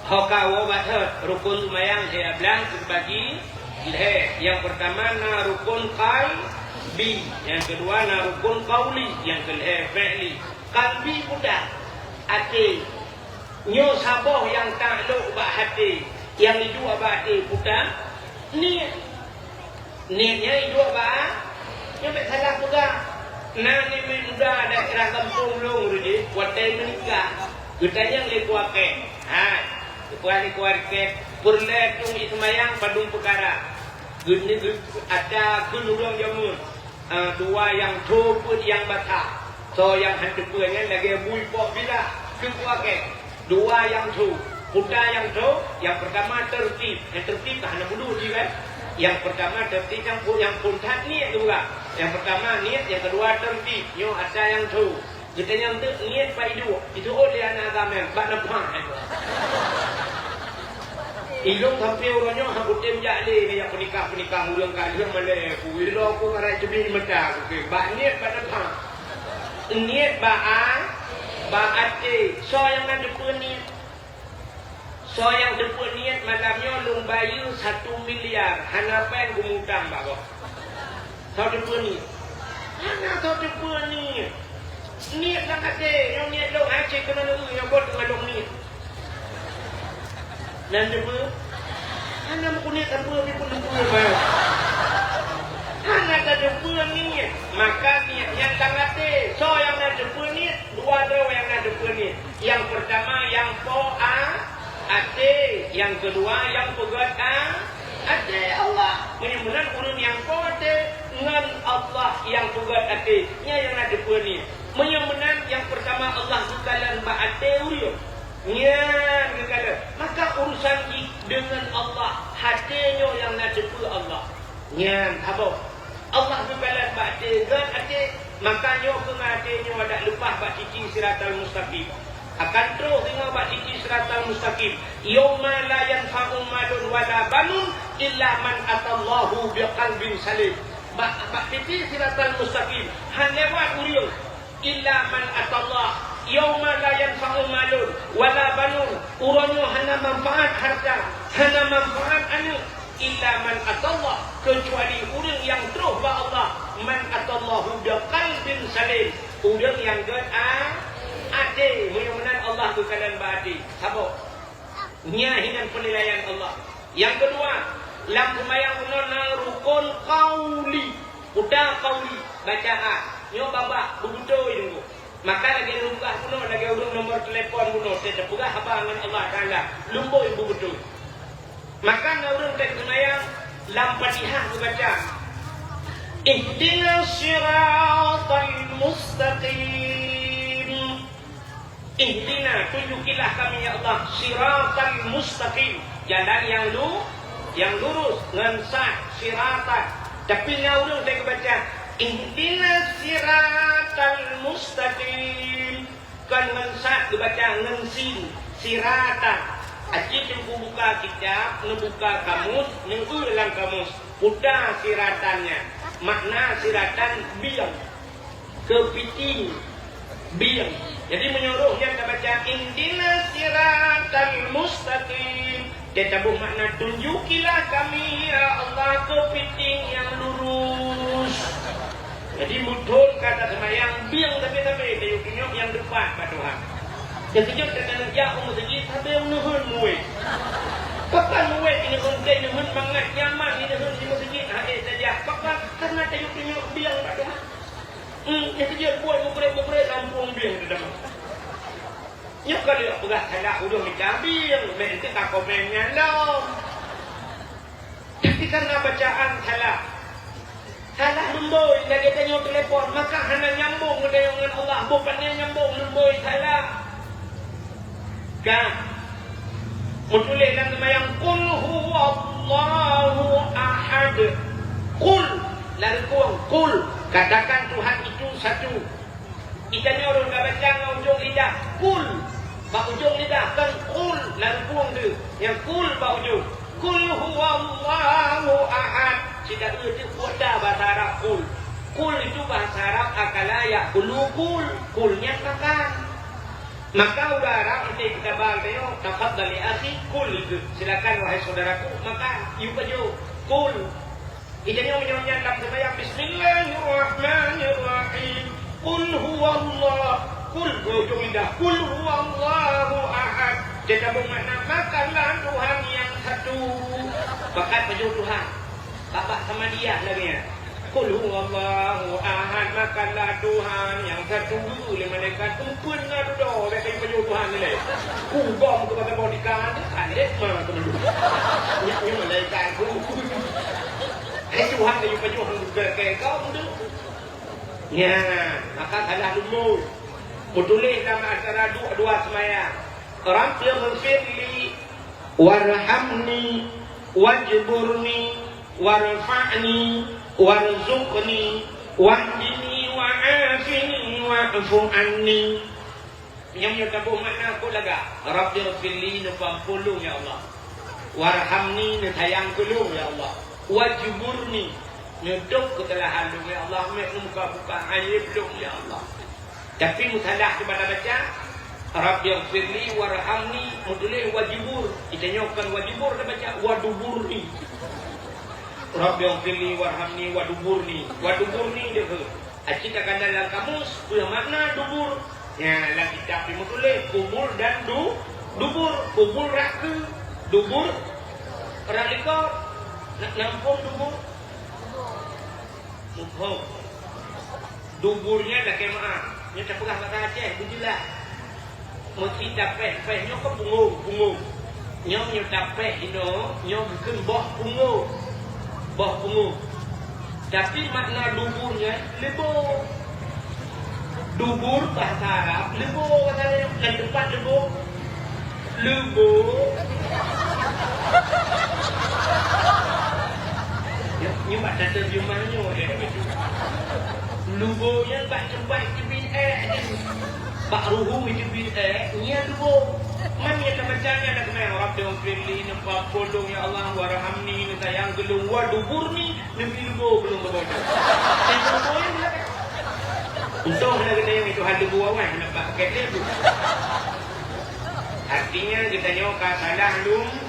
Ho ka woe bak thot, rukon seumayang lhèe blaih teubagi lhèe. Nyang peurtama na rukon qalbi, nyang keudua na rukon qauli, nyang keulhèe fi'li. Qalbi peue that? Até. Nyoe saboh nyang taklok bak até, nyang iduek bak até peue that? Niet. Niet nyan iduek bak, nyoe bèk salah peugah. Na nibak muda daerah gampông lôn reuji, watèe meunikah, geutanyong lé kuakèe. Hai, kuakèe, kuakèe, peureulèe tueng jiseumayang padum peukara. Geuneuk geu-, ata kheun ureueng jameun, ah, dua nyang tho peuet nyang basah. Soe nyang han teupeue nyan lagèe bui pok bila, kheun kuakèe. Dua nyang tho. Peue that nyang tho? Nyang peurtama teurtib. Nyang teurtib ka hana bunoe jih kan? Nyang peurtama teurtib, nyang phôn, nyang phôn that niet geupeugah. Nyang peurtama niet, nyang keudua teurtib. Nyoe atra nyang tho. Geutanyong teuk niet bak iduek. Itu oh lé aneuk agam nyan, bak neupah. Ilôn sampoe uroe nyoe hana kutem jak lé ngon nyang peunikah-peunikah ureueng ka lheueh malèe. Ku ilôn ku ngarai teubiet mata ku keu bak niet bak neupah. Niet bak a-, bak até. Soe nyang na teupeue niet? Soe nyang teupeue niet malam nyoe lôn bayeue satu miliar, hana péng geumutang bak gob. Soe teupeue niet? Hana soe teupeue niet. Niet lam até, nyoe niet lôn hase keunoe nyoe bot teungoh lôn niet. Nan teupeue? Hana meukeuniet sapeue pih pun teupeue, bah. Hana tateupeue niet. Maka niet nyan lam até. Soe nyang na teupeue niet? Dua droe nyang na teupeue niet. Nyang peurtama nyang po a-, até, nyang keudua nyang peugöt a-, até Allah. Meunyoe meunan ureueng nyang po até ngon Allah nyang peugöt até, nyan nyang na teupeue niet. Meunyoe meunan nyang peurtama Allah geukalon bak até ureueng. Nyan geukalon. Maka urusan jih deungon Allah, até nyoe nyang na teupeue Allah. Nyan saboh. Allah geukalon bak até, gét até, maka nyoe keuh ngon até nyoe adak leupah bak titi siratal mustaqim. Akan troh singoh bak titi siratal mustaqim. Yauma la yanfa'u malun wala banun illa man atallahu biqalbin salim. Bak, bak titi siratal mustaqim, han lewat ureueng illa man atallah, Yauma la yanfa'u malun wala banun, uroe nyoe hana manfaat hareuta, hana manfaat aneuk, illa man atallah, keucuali ureuëng nyang troh bak Allah, man atallahu biqalbin salim, ureuëng nyang gét a-, até, meunyoe meunan Allah geukalon bak até. Saboh. Nyan hinan penilaian Allah. Nyang keudua, lam seumayang bunoe na rukon qauli. Peue qauli, bacaan. Nyoe babah, beubeutôi deungoe. Maka lagée ureuëng peugah bunoe, lagée ureuëng nomor telepon bunoe, teupeugah haba ngon Allah Taala, lumbôi beubeutôi. Maka na ureuëng teuk seumayang lam Fatihah geubaca, "Ihdinas siratal mustaqim." Ihdina, tunjukilah kami, ya Allah, siratal mustaqim, jalan yang lu-, yang lurus, ngon sat, siratan. Tapi na ureuëng teuk geubaca, "Ihdinas siratal mustaqim." Kon ngon sat geubaca, ngon sin, siratan. Aci teungku buka kitab, neubuka kamus, neueu lam kamus. Peue siratan nyan? Makna siratan bieng. Keupiting, bieng. Jadi, meunyoe roh nyan tabaca, "Ihdinas siratal mustaqim", dia taboh makna, "Tunjukilah kami, ya Allah, keupiting nyang lurus." Jadi, meuthon ka taseumayang, bieng sabe-sabe, tayue tunyok nyang teupat bak Tuhan. Teukeujot taneuk jak u meuseujid, sabe neuheun muet. Pakon muet neuheun, teuh neuheun mangat nyaman neuheun di meuseujid, han ék tajak. Pakon? Karena tayue tunyok bieng bak Tuhan. Hmm, nyang keujeuet buet mugreb-mugreb lam pueng bieng teuh teuma. Nyoe ka lheueh peugah salah ureuëng mita bieng, bèk enteuk ka komen nyan lom. Tapi karena bacaan salah. Salah lumbôi, lagée tanyoe telepon, maka hana nyambong geutanyoe ngon Allah, boh pane nyambong lumbôi salah. Ka. Meutuléh lam seumayang, "Qul huwallahu ahad." Qul, lam rukon, qul, katakan Tuhan itu satu. Geutanyoe rhot tabaca ngon ujong lidah, qul, bak ujong lidah, kon qul, lam rukon tu. Nyang qul bak ujong. "Qul huwallahu ahad." Sida eu teuk kuota bahasa Arab qul. Qul itu bahasa Arab akala ya'kulu qul. Qul nyan makan. Maka ureuëng Arab, enteuk kita bal tayong, "Tafadhal ya akhi, kul," itu. "Silakan, wahai saudaraku, makan." Yue pajoh, "Kul." Geutanyoe meunyoe nyan lam seumayang, "Bismillahirrahmanirrahim. Qul huwallah." Kul, bak ujong lidah. "Qul huwallahu ahad." Dia taboh makna, "Makanlah Tuhan yang satu." Pakat pajoh Tuhan. Babah sama dia lagée nyan. "Qul huwallahu ahad, makanlah Tuhan yang satu." Lé malaikat, "Umpeun na dudoe, bèk kayue pajoh Tuhan ilèe." Kugom keu bak boh ikan, kan lé ma keu mandum. Nyan, nyan malaikat ku. Hai Tuhan kayue pajoh keu keu keu tu. Nyan, maka salah leumo. Meutuléh lam antara dua, dua seumayang. "Rabbighfirli warhamni wajburni warfa'ni warzuqni wahdini wa'afini wa'fu anni." Nyang nyoe taboh makna keu lagak, "Rabbighfirli," neupeuampôn lôn, ya Allah. "Warhamni," neusayang keu lôn, ya Allah. "Wajburni," neutôb keusalahan lôn, ya Allah, meuet neumuka-buka aéb lôn, ya Allah. Tapi meusalah teuma tabaca, "Rabbighfirli warhamni," meutuléh "wajbur." Geutanyoe kon wajbur tabaca, "Waduburni." "Rabbighfirli warhamni waduburni." Waduburni deuh. Aci takalon lam kamus, peue makna dubur? Nyan, lam kitab jimeutuléh kubur dan du-, dubur. Kubur rot keue, dubur rot likot. Na-, na muphom dubur? Muphom. Dubur nyan lakée meu'ah. Nyoe tapeugah bahasa Aceh, beujeulaih. Meusi tapéh, péh nyoe kan punggông, punggông. Nyoe meunyoe tapéh inoe, nyoe geukheun boh punggông. Boh punggông. Tapi makna dubur nyan leubo. Dubur bahasa Arab, leubo bahasa Arab, lam teumpat leubo. Leubo. Nyoe, nyoe bak tateurjemah nyoe, eh, beutôi. Leubo nyan bak teumpat teubiet ék. Bak ruhu teubiet ék, nyan leubo. Man nyang tabaca nyan dak meu'ah, "Rabbighfirli," neupeuampôn lôn, ya Allah, "warhamni," neusayang keu lôn, "waduburni," neubri leubo keu lôn keuboh. Leubo nyan Untông hana geutanyoe, itu hal debu awai, hana bak kèk lebu. Artinya, geutanyoe ka salah lum-,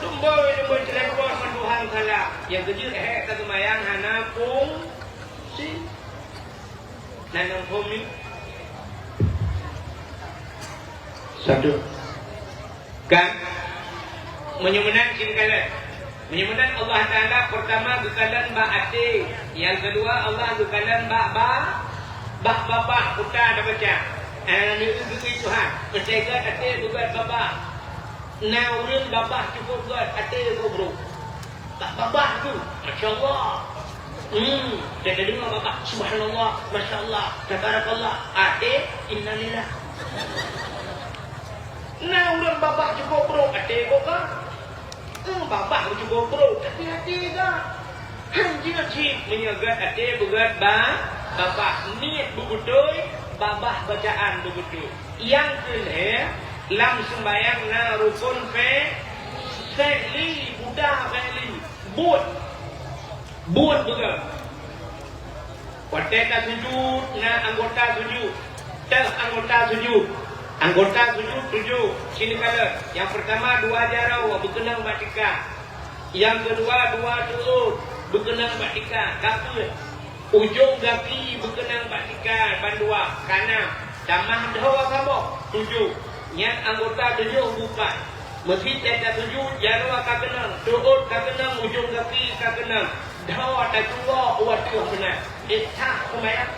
lumbôi, lumbôi telepon ngon Tuhan salah. Nyang keujeuet hék ka seumayang hana fungsi. Nan nang phôn ni? Satu. Kan? Meunyoe meunan cit kalon. Meunyoe meunan Allah Taala peurtama geukalon bak até, nyang keudua Allah geukalon bak ba-, bak babah, uta tabaca. Eh, neueu geuui Tuhan, meuteugét até beugét babah. Na ureueng babah cukôp gét, até cukôp brôk. Bak babah tu, masya Allah. Hmm, dan dia dengar babah, subhanallah, masya Allah, tabarakallah. Até, innalillah. Na ureueng babah cukôp brôk, até kok ka? Hmm, babah cukôp brôk, tapi até ka? Han jeuet cit meunyoe gét até beugét ba-, babah. Niet beubeutôi, babah bacaan beubeutôi. Nyang keu lhèe, lam seumbahyang na rukon fe-, fi'li, buta fi'li, buet. Buet beugét. Watèe tasujud, na anggota sujud. Teuh anggota sujud. Anggota sujud tujoh. Sini kalon. Nyang peurtama dua jaroe beukeunong bak tika. Nyang keudua dua teuôt beukeunong bak tika. Ka peuet. Ujông gaki beukeunong bak tika bandua, ka nam, tamah dhoe saboh, tujoh. Nyan anggota tujoh bupat. Meusitet tasujud, jaroe ka keunong, teuôt ka keunong, ujông gaki ka keunong. Dhoe tacuwoe u ateueh meunan. Ék sah seumayang?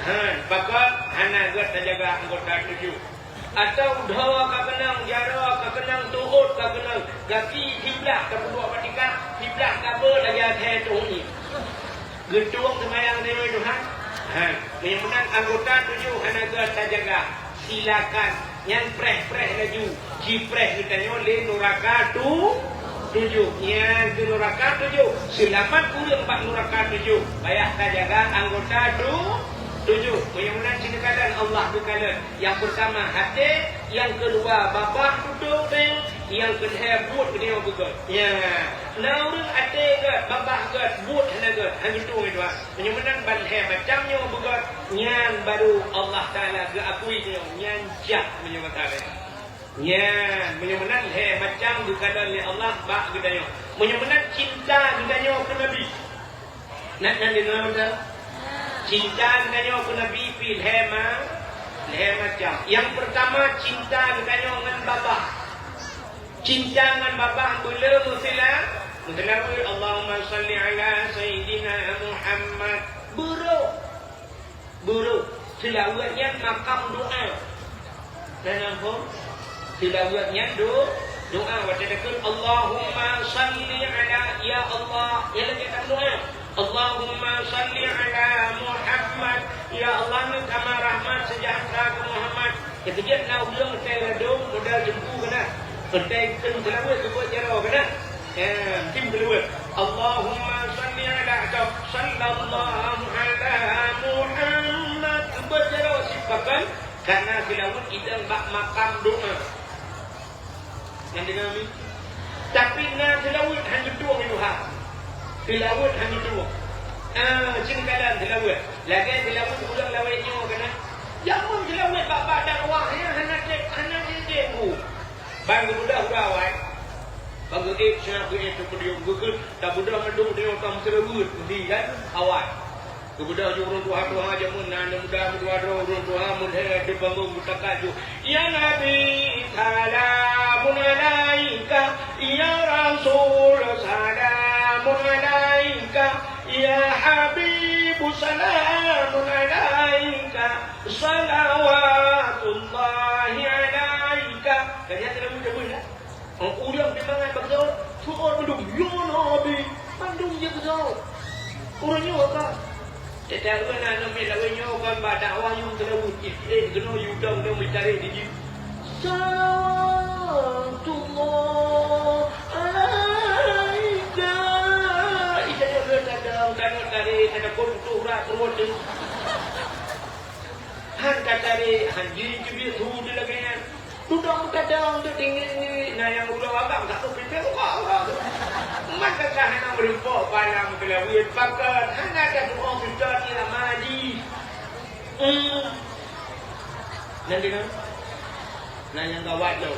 Han, pakon hana gét tajaga anggota tujoh. Atawa dhoe ka keunong, jaroe ka keunong, teuôt ka keunong, gaki siblah tapeuduek bak tika, siblah ka beuet lagèe asèe teuh nyan. Geutueng seumayang deungon Tuhan. Ha, meunyoe meunan anggota tujoh hana gét tajaga, silakan. Nyan preh-preh laju, jipreh geutanyoe lé nuraka tu-, tujoh. Nyan keu nuraka tujoh. Seulamat ureueng bak nuraka tujoh, payah tajaga anggota tu-, tujoh. Meunyoe meunan cit kalon Allah geukalon. Nyang peurtama até, nyang keudua babah tutoe, nyang keulhèe buet geutanyoe beugét. Nya, na ureueng até gét, babah gét, buet hana gét, hana geutueng itu, ha. Meunyoe meunan ban lhèe macam nyoe beugét, nyan baru Allah Taala geuakui nyoe, nyan jak meunyoe meunan. Nyan, meunyoe meunan lhèe macam geukalon lé Allah bak geutanyoe. Meunyoe meunan cinta geutanyoe keu Nabi. Nak nan deungoe beutôi? Cinta geutanyoe keu Nabi pih lhèe ma-, lhèe macam. Nyang peurtama, cinta geutanyoe ngon babah. Cinta ngon babah beu le meusila-, meuseulaweuet, "Allahumma shalli ala Sayyidina Muhammad." Beurôh. Beurôh, seulaweuet nyan makam doa. Na, na, phôn? Seulaweuet nyan do-, doa. Watèe takheun, "Allahumma shalli ala," ya Allah, nyan lagèe tameudoa. "Allahumma shalli ala Muhammad," ya Allah, neuk tamah rahmat seujahteura keu Muhammad. Teukeujot na ureueng asai ladôm modal teungku keunan. Asai kheun seulaweuet keu buet jaroe keunan. Eh, tim keudua. Allahumma shalli ala, atau sallallahu ala Muhammad. Buet jaroe sipakan, karena seulaweuet idong bak makam doa. Nyang deungoe mi? Tapi na seulaweuet han geutueng itu ha. Seulaweuet han geutueng. Ah, ceukalon seulaweuet. Lagèe seulaweuet ureueng lawét nyoe keunan. Jameun seulaweuet bak-bak dakwah nyan hana trép, hana trép teungku. Ban geubeudôh uroe awai. Ban geuék siat geuék teupeudiom geukheun, tabeudôh mandum tanyoe tam seulaweuet di kan awai. Geubeudôh ju ureueng tuha-tuha jameun na aneuk muda meutuha droe ureueng tuha meulhèe di bangon beutakat ju, "Ya Nabi, salamun alaika, ya Rasul, salamun alaika, ya Habib, salamun alaika, salawatullahi alaika." Kan nyan seulaweuet jameun kan? Oh, ureueng pih mangat bak geutanyoe, seuôt mandum, "Ya Nabi," mandum jeuet keu geutanyoe. Ureueng nyoe ka. Teuka ureueng na nyoe miet lawét nyoe kon bak dakwah yum seulaweuet, eh, keunoe yum dong, dong meutarek di jih. Salawatullah alaika. Ija nyoe lôn tadong, tadong tarek, tadong kon tutoe urat peuruet teuh. Han tatarek, han jiteubiet su di lagèe nyan. Dudoe meutadong teuk tinggi-tinggi, na nyang uroe abang ka teupimpén uroe-uroe teuh. Man ka hana meurumpok palang keulaweuet pakat, hana ka tu'oh seutôt irama jih. Nan deungon? Nan nyang gawat nyoe.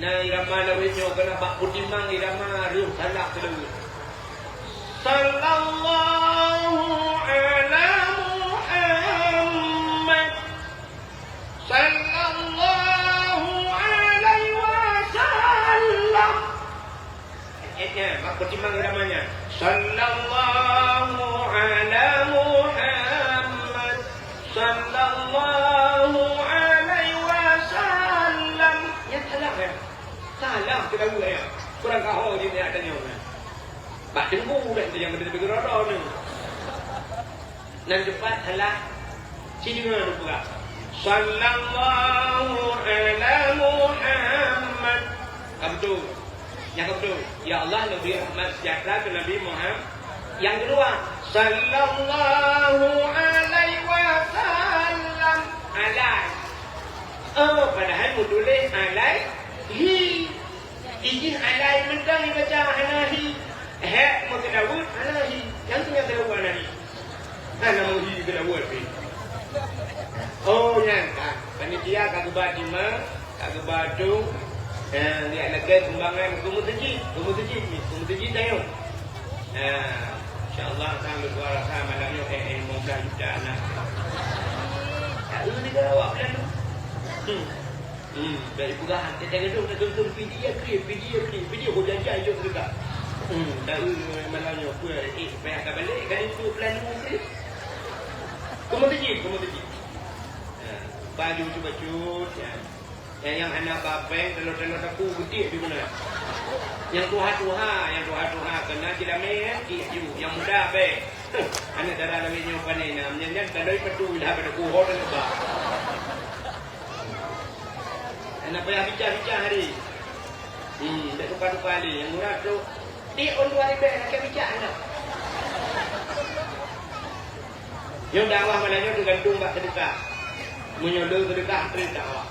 Nan irama lawét nyoe keunan bak peutimang irama reuh salah keudua. Sallallahu ala Muhammad. Sallallahu alaihi wasallam. Ayatnya, bak peutimang iramanya. Sallallahu ala Muhammad. Sallallahu alaihi wasallam. Nyan salah, ya. Salah keudua, ya. Kurang kahô jih, ya, tanyong, ya. Bak teungku dah, kita jangan lebih gerada ni. Nan teupat salah sideungoe neupeugah, "Sallallahu ala Muhammad." Ka beutôi. Nyang ka beutôi, "Ya Allah, neubri rahmat seujahteura keu Nabi Muhammad." Nyang keudua, "Sallallahu alaihi wasallam." Alai. Oh, padahai meutuléh alaihi. Ijih alai mantong ibaca hana hi. Hék meukeudaweuet hana hi. Nyang tu nyang keudaweuet hana hi. Hana meuhi keudaweuet pih. Oh, nyan ka. Panitia ka geuba timang, ka geuba tu. Eh, lihat lagèe sumbangan keu meuseujid, keu meuseujid ni, keu meuseujid tanyoe. Nah, insya Allah, sang lôn rasa malam nyoe, eh, eh, lima belas juta na. Tak ada awak bulan tu. Hmm. Hmm, dari peugah, kita kata, kita kata, P D A clear, P D A clear, P D A kau janji ayo sedekah. Hmm, tahu malam nyoe, apa, eh, payah ka balik, kali tu plan tu clear. Keu meuseujid, keu meuseujid. Ha, baju bacut-bacut, ya. Nyang, nyang hana ba bank, teulo-teulo saku geutik di guna. Nyang tuha-tuha, nyang tuha-tuha keunan jilamé, eh, geutik aju. Nyang muda bèk. Huh, aneuk dara lawét nyoe pané na, nyan, nyan, tandoi patu dah pada kuhor dan leubah. Hana payah bincang-bincang hari. Hmm, bèk tuka-tuka lé. Nyang murah tu, di on dua ribèe, nak bincang aneuk. Nyoe dakwah malam nyoe teugantung bak seudeukah. Meunyoe le seudeukah, trép dakwah.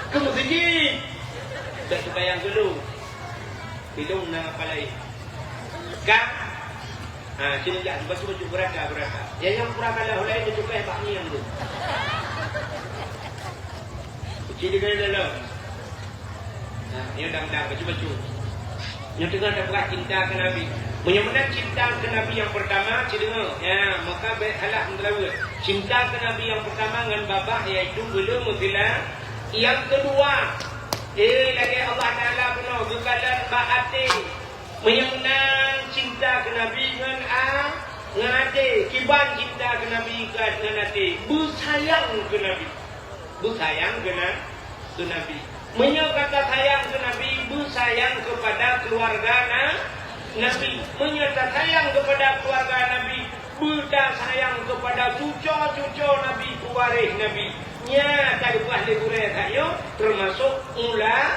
Keu meuseujid. Bèk seumayang geulu. Bilong na apa laén. Ka? Ha, sini jak, bacut-bacut beurata, beurata. Ya, nyang pura kalah ulèe, bacut bak ngieng tu. Uci deungon dalam. Nah, nyoe dang-dang, bacut-bacut. Nyoe teungoh tapeugah cinta keu Nabi. Meunyoe meunan cinta keu Nabi nyang peurtama, ci deungoe. Ya, maka bèk salah meunteuraweue. Cinta keu Nabi nyang peurtama ngon babah, yaitu beuleumeusilam. Nyang keudua, eh, lagèe Allah Taala bunoe geukalon bak até. Meunyoe meunan cinta keu Nabi ngon a-, ngon até, kiban cinta keu Nabi ngon até, beusayang keu Nabi. Beusayang keu na-, keu Nabi. Meunyoe gata sayang keu Nabi, beusayang keupada keuluwarga na-, Nabi. Meunyoe tasayang keupada keuluwarga Nabi, beutasayang keupada cuco-cuco Nabi, pewaréh Nabi. Nyan ka geupeugah lé gurèe tanyoe, teumasok ula-,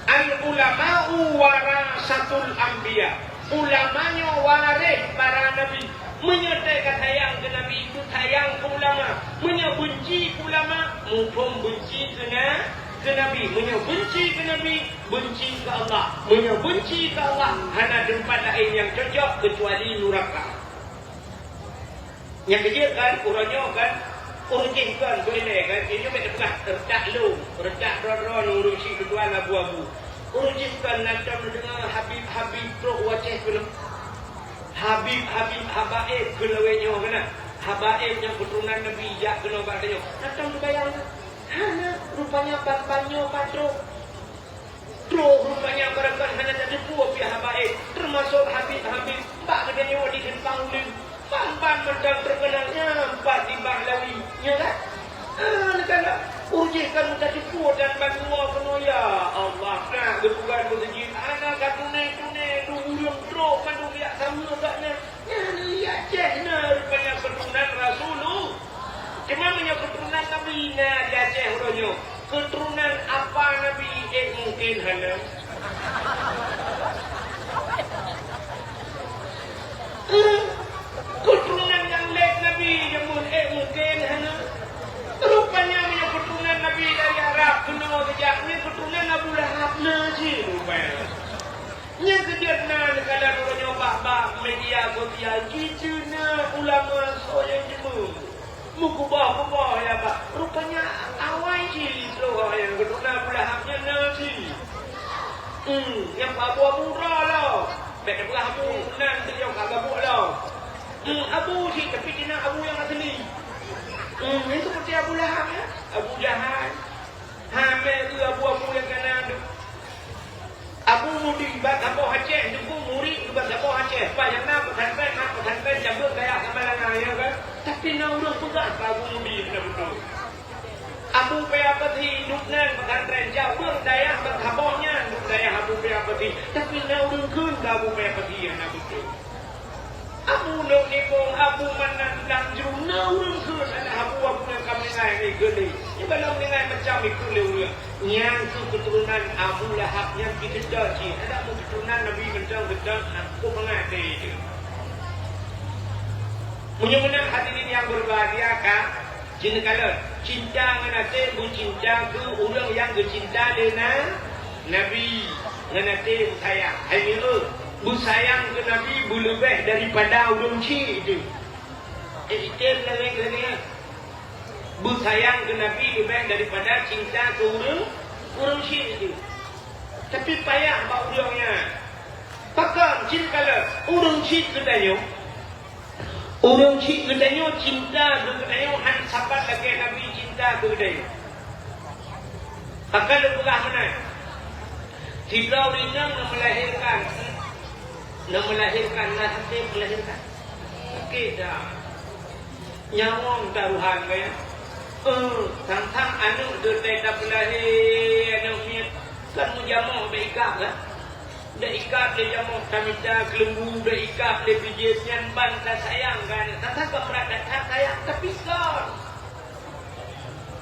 "Al-ulama'u warasatul anbiya." Ulama nyoe waréh para nabi. Meunyoe teuka sayang keu nabi, beusayang keu ulama. Meunyoe beunci keu ulama, muphom beunci keu na-, keu nabi. Meunyoe beunci keu nabi, beunci keu Allah. Meunyoe beunci keu Allah, hana teumpat laén nyang cocok keucuali nuraka. Nyang keujeuet kan, uroe nyoe kan, ureueng jih kan, beu ilèe kan, nyoe bèk teupeugah, retak lôn, retak droe-droe ngon ureueng syiek tuan abu-abu. Ureueng jih kan, na tom neudeungoe Habib-Habib trok u Aceh keunoe. Habib-Habib habaib keu lawét nyoe keunan. Habaib nyang keuturonan Nabi jak keunoe bak tanyoe. Na tom teubayang kan? Hana, rupanya ban-ban nyoe patrok. Trok rupanya barangkahi hana tateupeue pih habaib, teumasok Habib-Habib bak geutanyoe di Simpang Ulèe. Ban-ban mantong teukeunal nyan pat di Bahlawi, nyo kan? Ah, neukalon ureueng jih kan meutateupeue dan bandua keunoe, ya Allah, na geutugan meuseujid, hana ka tunai-tunai, dum ureueng trok mandum jak saweue bak nyan. Nyan di Aceh na rupanya keuturonan Rasulullah. Cuma meunyoe keuturonan Nabi na di Aceh uroe nyoe, keuturonan apa Nabi, eh, mungkin hana. Eh, keuturonan nyang lét Nabi jameun, eh, mungkin hana. Rupanya meunyoe keuturonan Nabi dari Arab keunoe geujak, nyan keuturonan Abu Lahab na cit rupanya. Nyang keujeuet na neukalon uroe nyoe bak-bak media sosial, jiteuneuk ulama soe nyang jeumeung. Meukeubah-keubah ya bak. Rupanya awai cit lôn nyang geutu'oh Abu Lahab nyan na cit. Hmm, nyang abu-abu droe lom. Bèk teupeugah abu nan teuh nyang ka gabuk lom. Hmm, abu cit, tapi jihnyan abu nyang asli. Hmm, nyan seperti Abu Lahab ya. Abu Jahal. Ha, meu'en abu-abu nyang ka na tu. Abu Mudi bak saboh Aceh, teungku murit keu bak saboh Aceh. Pat nyang na pesantren, na pesantren cabeueng dayah Samalanga, ya kan? Tapi na ureueng peugah bak Abu Mudi hana beutôi. Abu Paya Peuti, dum nan pesantren cabeueng dayah bak saboh nyan, dum dayah Abu Paya Peuti. Tapi na ureueng kheun bak Abu Paya Peuti hana beutôi. Abu Lhok Nibong, Abu Manan, lam jruen na ureueng kheun aneuk abu-abu nyang ka meuninggai lé geulé. Nyoe ban lom meuninggai macam ikheun lé ureueng. Nyan keuh keuturonan Abu Lahab nyan pih teuntèe cit. Adak meuturonan Nabi mantong-mantong, aku mangat deh itu. Meunyoe meunan hadirin yang berbahagia ka, jeuet neukalon, cinta ngon até beucinta keu ureueng nyang geucinta lé na, Nabi, ngon até beusayang. Hai nyoe, beusayang keu Nabi beuleubeh daripada ureueng chik teuh. Eh, item lagèe-lagèe nyan. Beusayang keu Nabi leubeh daripada cinta keu ureueng, ureueng chik teuh. Tapi payah bak ureueng nyan. Pakon, jeuet neukalon, ureueng chik geutanyoe, ureueng chik geutanyoe cinta keu geutanyoe han saban lagèe Nabi cinta keu geutanyoe. Pakon lôn peugah meunan. Sidroe ureueng inong na meulahérkan, na meulahérkan, na sakét meulahérkan. Sakét that. Nyawöng tarohan, kan? Eh, sang-sang aneuk geutanyoe tapeulahé, aneuk miet, kan meujamoe bèk ikab, kan? Bèk ikab lé jamoe, tamita keuleumbu, bèk ikab lé bijéh, nyan ban tasayang keu aneuk. Sang-sang ka meurat that sayang, tapi kon.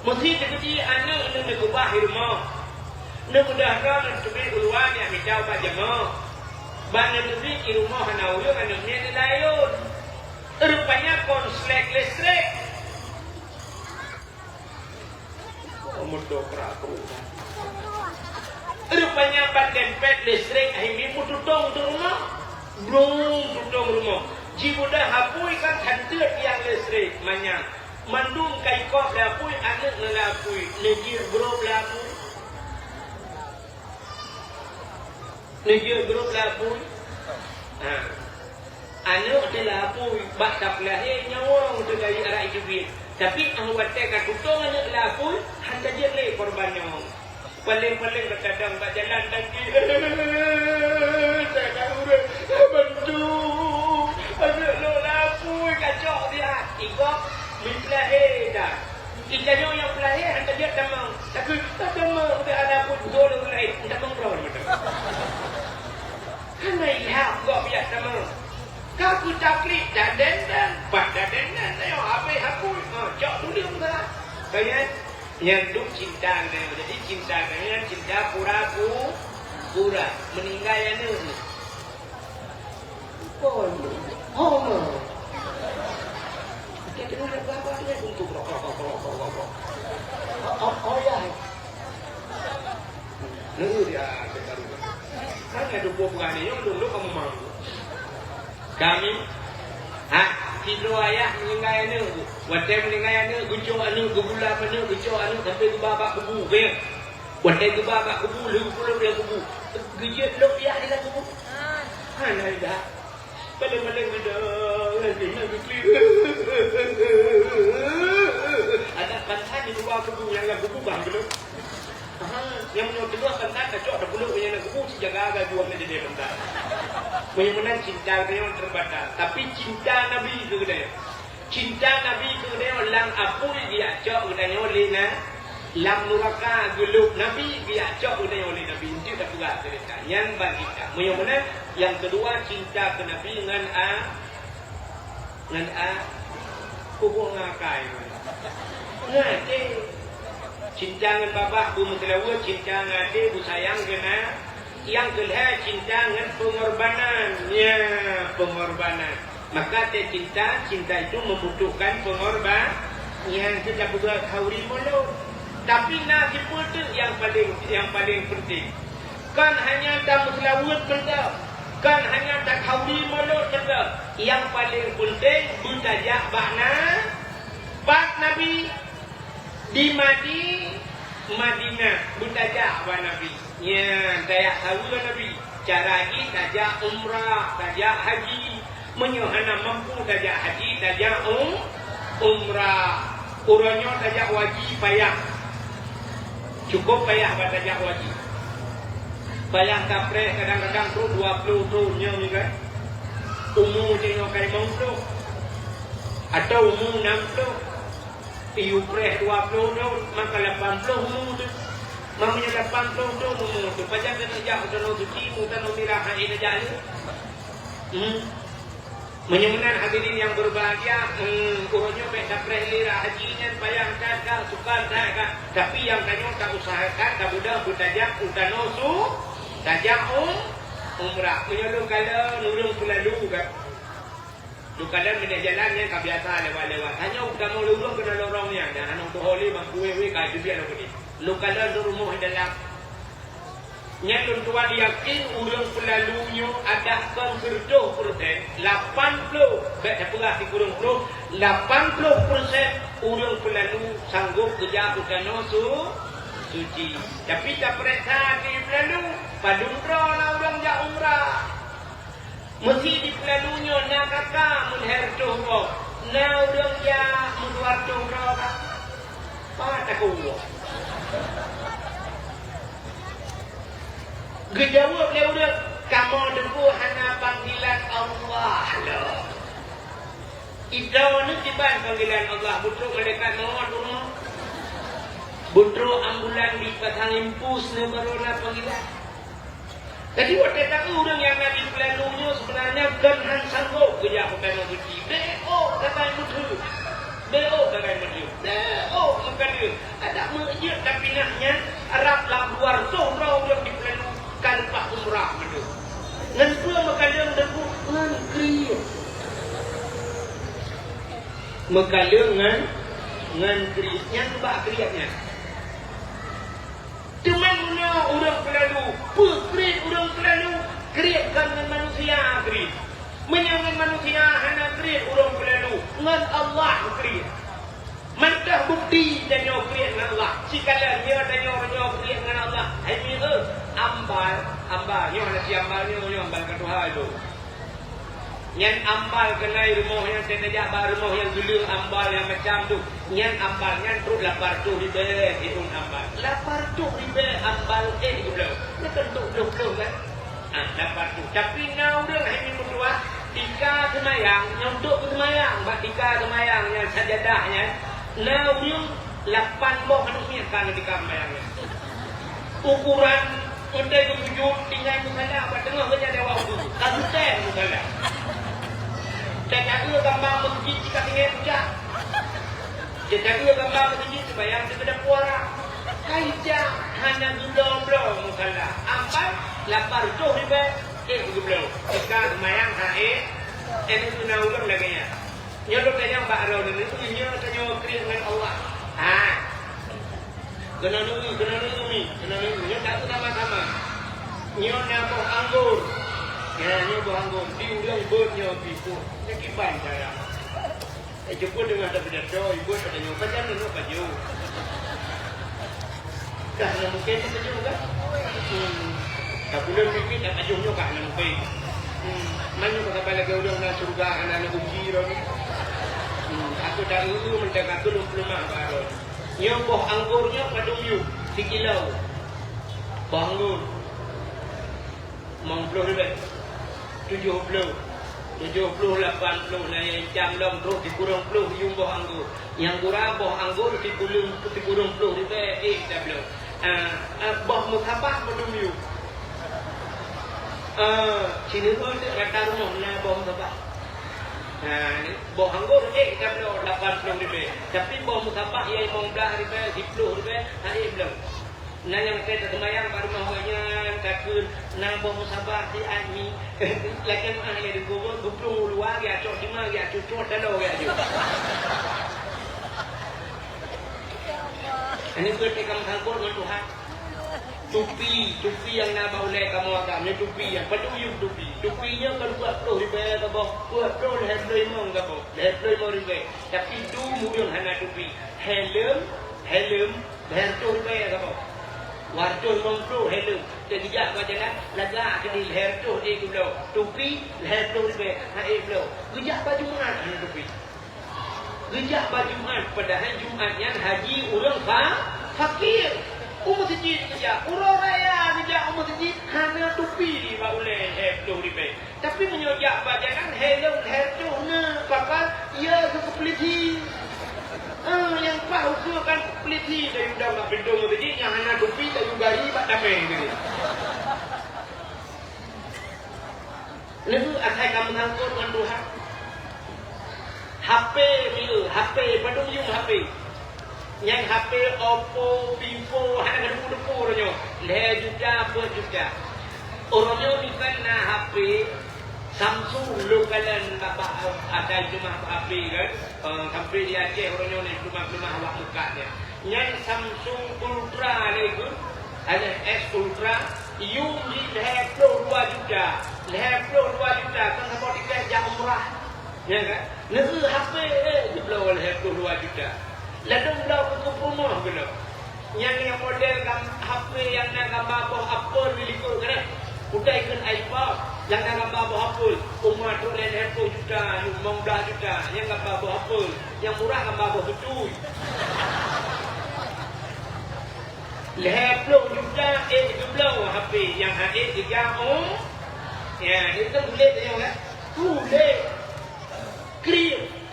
Meuseuti aneuk neuh neukeubah i rumoh. Neubeudôh droe neuteubiet u luwa neumita ubat jamoe. Ban neuteubiet i rumoh hana ureueng, aneuk miet neulayon. Rupanya konslet listrik. Oh, meudobrak kru. Rupanya ban dempet listrik, akhé miet meututông u rumoh. Brong, tutông rumoh. Jibeudôh apui kan, han teuet tiang listrik manyang. Mandum ka ikôb lé apui, aneuk ngon lé apui. Neujeuet grob lé apui. Neujeuet grob lé apui. Ha. Aneuk teuh lé apui, bak tapeulahé nyawöng teuh dari arak jubit. Tapi, ah, watèe ka tutông aneuk lé apui, han tajeuet lé korban nyawöng. Paléng-paléng ka tadong bak jalan, dan Saya tak urus. Bantu. Aneuk lôn lé apui kacok dia. Igop meupeulahé dah. Geutanyoe nyang peulahé han tajeuet tamong. Tapi ka tamong udah ada pun dua orang lain. Tamong droe macam. Hana ilham gop ya tamong. Ka keu taklid dan denden. Pat dan denden. Ayo habis apui. Ha, cok dulu dah. Kalian? Nyan dum cinta geutanyoe. Jadi, cinta geutanyoe nyan cinta pura-pu-, pura. Meuninggai aneuk nyoe. Oh, oh, ma. Kita dengar apa-apa dia untuk rokok, rokok, rokok, rokok. Oh, oh, oh, ya. Nunggu dia, kita dulu. Kan ada dua bulan ni, yang dulu kamu mau. Kami, ha, sidroe ayah meuninggai aneuk. Watèe meuninggai aneuk, geucok aneuk, geugulam aneuk, geucok aneuk sampai geuba bak kubu, keu. Watèe geuba bak kubu, lheueh geupeuleuk lam kubu. Geujeuet lôn piah di lam kubu. Hana ida. Paléng-paléng ida, lagèe na geuklik. Adak pansan di luwa kubu, nyang lam kubu bah geuleuek. Aha, nyang meunyoe teungoh teuntang tacok tapeuleuk meunyoe na kubu, sijaga-jaga juang na jadi teuntang. Meunyoe meunan cinta geutanyoe terbatas, tapi cinta Nabi keu geutanyoe. Cinta Nabi keu geutanyoe lam apui geujak cok geutanyoe lé na, lam nuraka geulôb Nabi geujak cok geutanyoe lé Nabi. Enteuk tapeugah ceurita nyan bak gita. Meunyoe meunan, nyang keudua cinta keu Nabi ngon a-, Ngon a-, hubong ngon akai. Ngon até. Cinta ngon babah beumeuseulaweuet, cinta ngon até beusayang keu na. Nyang keulhèe cinta ngon peungorbanan. Ya, peungorbanan. Maka teucinta, cinta itu membutuhkan pengorban-, nyang teuka peugah khauri mulod. Tapi na sipeue teuk nyang paleng, nyang paleng penting. Kon hanya tameuseulaweuet mantong, kon hanya takhauri mulod mantong. Nyang paleng peunteng beutajak bak na-, bak Nabi. Di Madi-, Madinah beutajak bak Nabi. Nyan tajak saweue Nabi. Cara jih tajak umrah, tajak haji. Meunyoe hana mampu tajak haji, tajak um-, umrah. Uroe nyoe tajak haji payah. Cukup payah bak tajak haji. Payah tapreh kadang-kadang trok dua ploh thon nyoe kan. Umu tanyoe ka limong ploh atau umu enam ploh. Yue preh dua ploh thon, maka lapan ploh umu teuh. Meunyoe lapan ploh thon umu teuh, pajan keuneuk jak u Tanoh Suci, u Tanoh Mirah, hana tajak lé? Hmm. Meunyoe meunan hadirin nyang beubahgia, hmm, uroe nyoe bèk tapreh lé rot haji nyan, payah that ka, sukar that ka. Tapi nyang tanyoe tausahakan, tabeudôh beutajak u Tanoh Su-, tajak um-, umrah. Meunyoe lôn kalon ureueng peulalu ka. Lôn kalon meunyoe jalan nyan ka biasa lewat-lewat. Tanyoe kamoe lôn ureueng keunan lorong nyan, dan hana tuho lé bangku wéh-wéh ka jeubiet lom keudéh. Lôn kalon lôn rumoh di dalam. Nyan lôn tuan yakin ureueng peulalu nyoe adak kon seureutôh peureusén, lapan ploh, bèk tapeugah sikureueng ploh, lapan ploh peureusén ureueng peulalu sanggôp geujak u Tanoh Su-, Suci. Tapi tapeuriksa di peulalu, padum droe na ureueng jak umrah. Meusi di peulalu nyoe na ka ka meulhèe reutôh boh, na ureueng jak meudua reutôh droe ka. Pat takue. Geujaweueb lé ureueng, "Kamoe teungku hana panggilan Allah lom." Idroeneuh kiban panggilan Allah, beutrok malaikat mawöt u rumoh. Beutrok ambulan dipasang impus neuh barô na panggilan. Jadi watèe taeu ureueng nyang na di peulalu nyoe seubeunarnya kon han sanggôp geujak u Tanoh Suci. Beuôk sagai meuteuk. Beuôk sagai meuteuk. Beuôk meukaleueng. Adak meukeujeuet tapi nah nyan rab lam dua reutôh droe ureueng di peulalu ka leupah umrah meuteuk. Ngon peue meukaleueng teungku? Ngon kriet. Meukaleueng ngon, ngon kriet. Nyan bak kriet nyan. Teuma meunyoe ureueng peulalu, peue kriet ureueng peulalu? Kriet kon ngon manusia kriet. Meunyoe ngon manusia hana kriet ureueng peulalu, ngon Allah kriet. Mantong bukeuti tanyoe kriet ngon Allah. Sikalon nyoe tanyoe, nyoe kriet ngon Allah. Hai mi, eh, ambal, ambal. Nyoe hana si ambal nyoe, nyoe ambal ka tuha lom. Nyan ambal keunan rumoh nyan, teuka jak bak rumoh nyang geuleueng ambal nyang macam tu. Nyan ambal nyan trok lapan reutôh ribèe siôn ambal. Lapan reutôh ribèe ambal éh geubloe. Nyan kan trok ploh-ploh kan? Ah, lapan reutôh. Tapi na ureueng hai mi meutuah, tika seumayang, nyoe trok keu seumayang, bak tika seumayang nyan sajadah nyan, na ureueng lapan boh aneuk miet ka ngon tika seumayang nyan. Ukuran Watèe geusujut, tinggai musala bak teungoh geujak lewat ukeue. Ka geutém musala. Teuka-eu gamba meuseujid di ka tinggai pucak. Teuka-eu gamba meuseujid seumayang di keudapua. Ka ijak hana geubloe-bloe musala. Ampai lapan reutôh ribèe, éh geubloe. Teuka seumayang ha éh, éh na ureueng lagèe nyan. Nyoe lôn tanyong bak droeneuh, nyoe tanyoe kriet ngon Allah. Ha. Keunoe neueu, keunoe neueu mi, keunoe neueu. Nyoe taeu sama-sama. Nyoe na boh anggor. Ya, nyoe boh anggor. Di ureueng beuet nyoe pih pun. Nyoe kiban cara. Eh, jeuet deungon tapidato, ibu tanyoe, pajan nyoe pajoh. Ka hana mungken tapajoh kan? Hmm. Ka buleuen pipit tapajoh nyoe ka hana mungken. Hmm. Man nyoe ka saban lagèe ureueng na syeuruga hana na kunci droe nyoe. Hmm. Aku taeu-eu mantong aku lôn peuleumah bak droe. Nyoe boh anggor nyoe padum yuem sikilo. Boh anggor. Limong ploh ribèe. Tujoh ploh. Tujoh ploh, lapan ploh, na nyang cam lom trok sikureueng ploh yuem boh anggor. Nyang gura boh anggor sikureueng, sikureueng ploh ribèe éh tabloe. Ah, ah, boh musabah padum yuem. Ah, sineuk rata rumoh na boh musabah. Nah, ni boh anggor éh tabloe lapan ploh ribèe. Tapi boh musabah nyang limong blah ribèe, siploh ribèe, ha éh bloe. Na nyang watèe taseumayang bak rumoh gobnyan takheun, na boh musabah di Ami. Lakèe meu'ah lé deungon geuplueng u luwa, geucok dima, geucok taloe, geucok. Aneuk peuet ka meusangkot ngon Tuhan. Tupi, tupi nyang na bak ulèe kamoe agam, nyoe tupi nyang padum yum tupi. Tupi nyoe kon peuet ploh ribèe saboh, peuet ploh lhèe ploh limong saboh, lhèe ploh limong ribèe. Tapi dum ureueng hana tupi. Helm, helm, lhèe reutôh ribèe saboh. Dua reutôh limong ploh helm. Teugeujak bak jalan, lagak keudéh lhèe reutôh ék geubloe. Tupi lhèe reutôh ribèe, han ék bloe. Geujak bak Jumat hana tupi. Geujak bak Jumat, padahai Jumat nyan haji ureueng fa-, fakir. U meuseujid geujak, uroe raya geujak u meuseujid, hana tupi bak ulèe lhèe ploh ribèe. Tapi meunyoe jak bak jalan, helm lhèe reutôh na, pakon, ya, keu keupeuliti. Ah, nyang paih ukeue kan keupeuliti, tayue dong bak pintô meuseujid, nyang hana tupi, tayue gari bak tamèe tadi. Neukeu asai ka meusangkot ngon Tuhan. H P mieu, H P, padum yum H P. Nyan H P Oppo, Vivo, hana ka debu-debu uroe nyoe. Lhèe juta, peuet juta. Uroe nyoe miseue na H P Samsung, lôn kalon bak, bak, eh, asai teuma H P kan. Eh, sampai di Aceh uroe nyoe nyan keulumah-keulumah awak meukat nyan. Nyan Samsung Ultra lé geuh, alias S Ultra, yum jih lhèe ploh dua juta. Lhèe ploh dua juta, kon saboh tiket jak umrah. Nyan kan? Neukeu H P, eh, geubloe lhèe ploh dua juta. Ladôm bloe keu peurumoh keunoe. Nyan nyang model gam-, H P nyang na gamba boh apel di likot keudéh. Utai kheun iPhone nyang na gamba boh apel. Uma trok lhèe ploh juta, limong blah juta, nyang gamba boh apel. Nyang murah gamba boh beutôi. Lhèe ploh juta ék geubloe H P nyang han ék geujak, oh. Ya, itu bulet tanyong kan? Bulet. Kriet.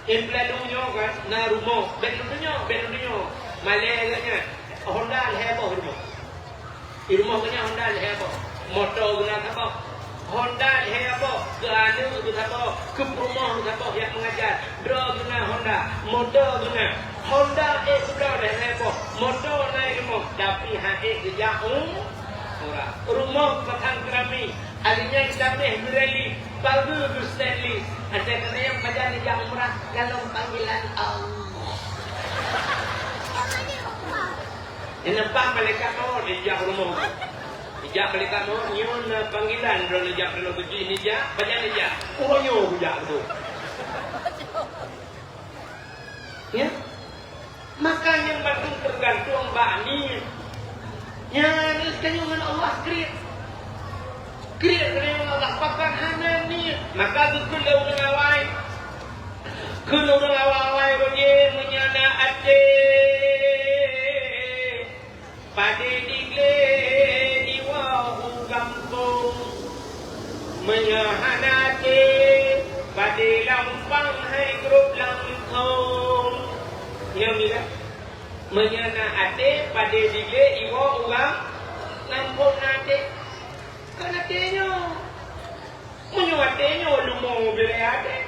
Implan nyoe kan, na rumoh, bèk lôn tunyok, bèk lôn tunyok. Malèe geuh nyan. Honda lhèe boh rumoh. Di rumoh geuh nyan Honda lhèe boh. Moto geuh na saboh. Honda lhèe boh, keu aneuk geuh saboh, keu peurumoh geuh saboh nyang meungajar. Droe geuh na Honda, moto geuh na. Honda ék geubloe lhèe boh, moto na di rumoh, tapi han ék geujak u-, umrah. Rumoh pasang keramik, Alinyan dameh meureli, pageue geustainless. Asai keunong pajan neujak umrah dalam panggilan Allah. Nyan nampak malaikat maut neujak rumoh. Neujak malaikat maut, nyoe na panggilan droe neujak keunoe beujih neujak, pajan neujak. Uroe nyoe kujak beutôi. Ya? Maka nyang bandum teugantung bak niet. Nyan tanyoe ngon Allah kriet. Kriet tanyoe ngon Allah, pakon hana niet. Maka geukheun lé ureueng awai. Kheun ureueng awai-awai roh jih meunyoe na até. Padé diglé iwoe u gampông. Meunyoe hana até, padé lam umpang hai grob lam leuthông. Nyoe mila. Meunyoe na até, padé diglé iwoe u gam-, gampông na até. Kon até nyoe. Meunyoe até nyoe leumo bilée até.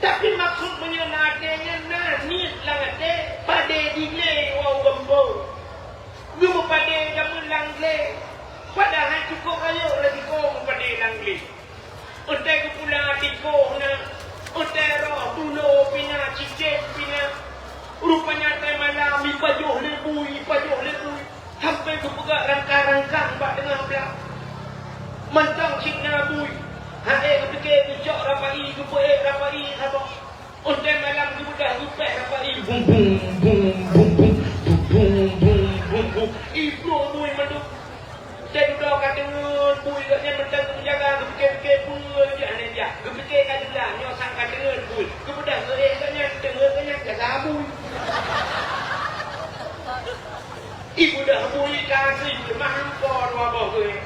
Tapi maksud meunyoe na até nyan na niet lam até, padé diglé iwoe u gampông. Geumeupadé jameun lam glé. Padahai cukôp rayeuk lagèe ko meupadé lam glé. Eunteuk geupula tikoh na, eunteuk roh tulo pih na, cicém pih na. Rupanya watèe malam ipajoh lé bui, ipajoh lé bui. Sampoe geupeugah rangkang-rangkang bak teungoh blah. Mantong cit na bui. Hana geupiké geucok rapai, geupeuék rapai saboh. Watèe malam geubeudah geupéh rapai, bum, bum, bum, bum, bum. Ih, bro, bui mandum. Watèe dudoe ka teungeut bui, gobnyan mantong geumeujaga, geupiké-piké peue jih hana jak. Geupiké ka jeulaih, nyoe sang ka teungeut bui. Geubeudah geuék gobnyan, teungeut gobnyan jaga bui. Ibeudah bui ka asui, leumah lumpoe dua boh geuh.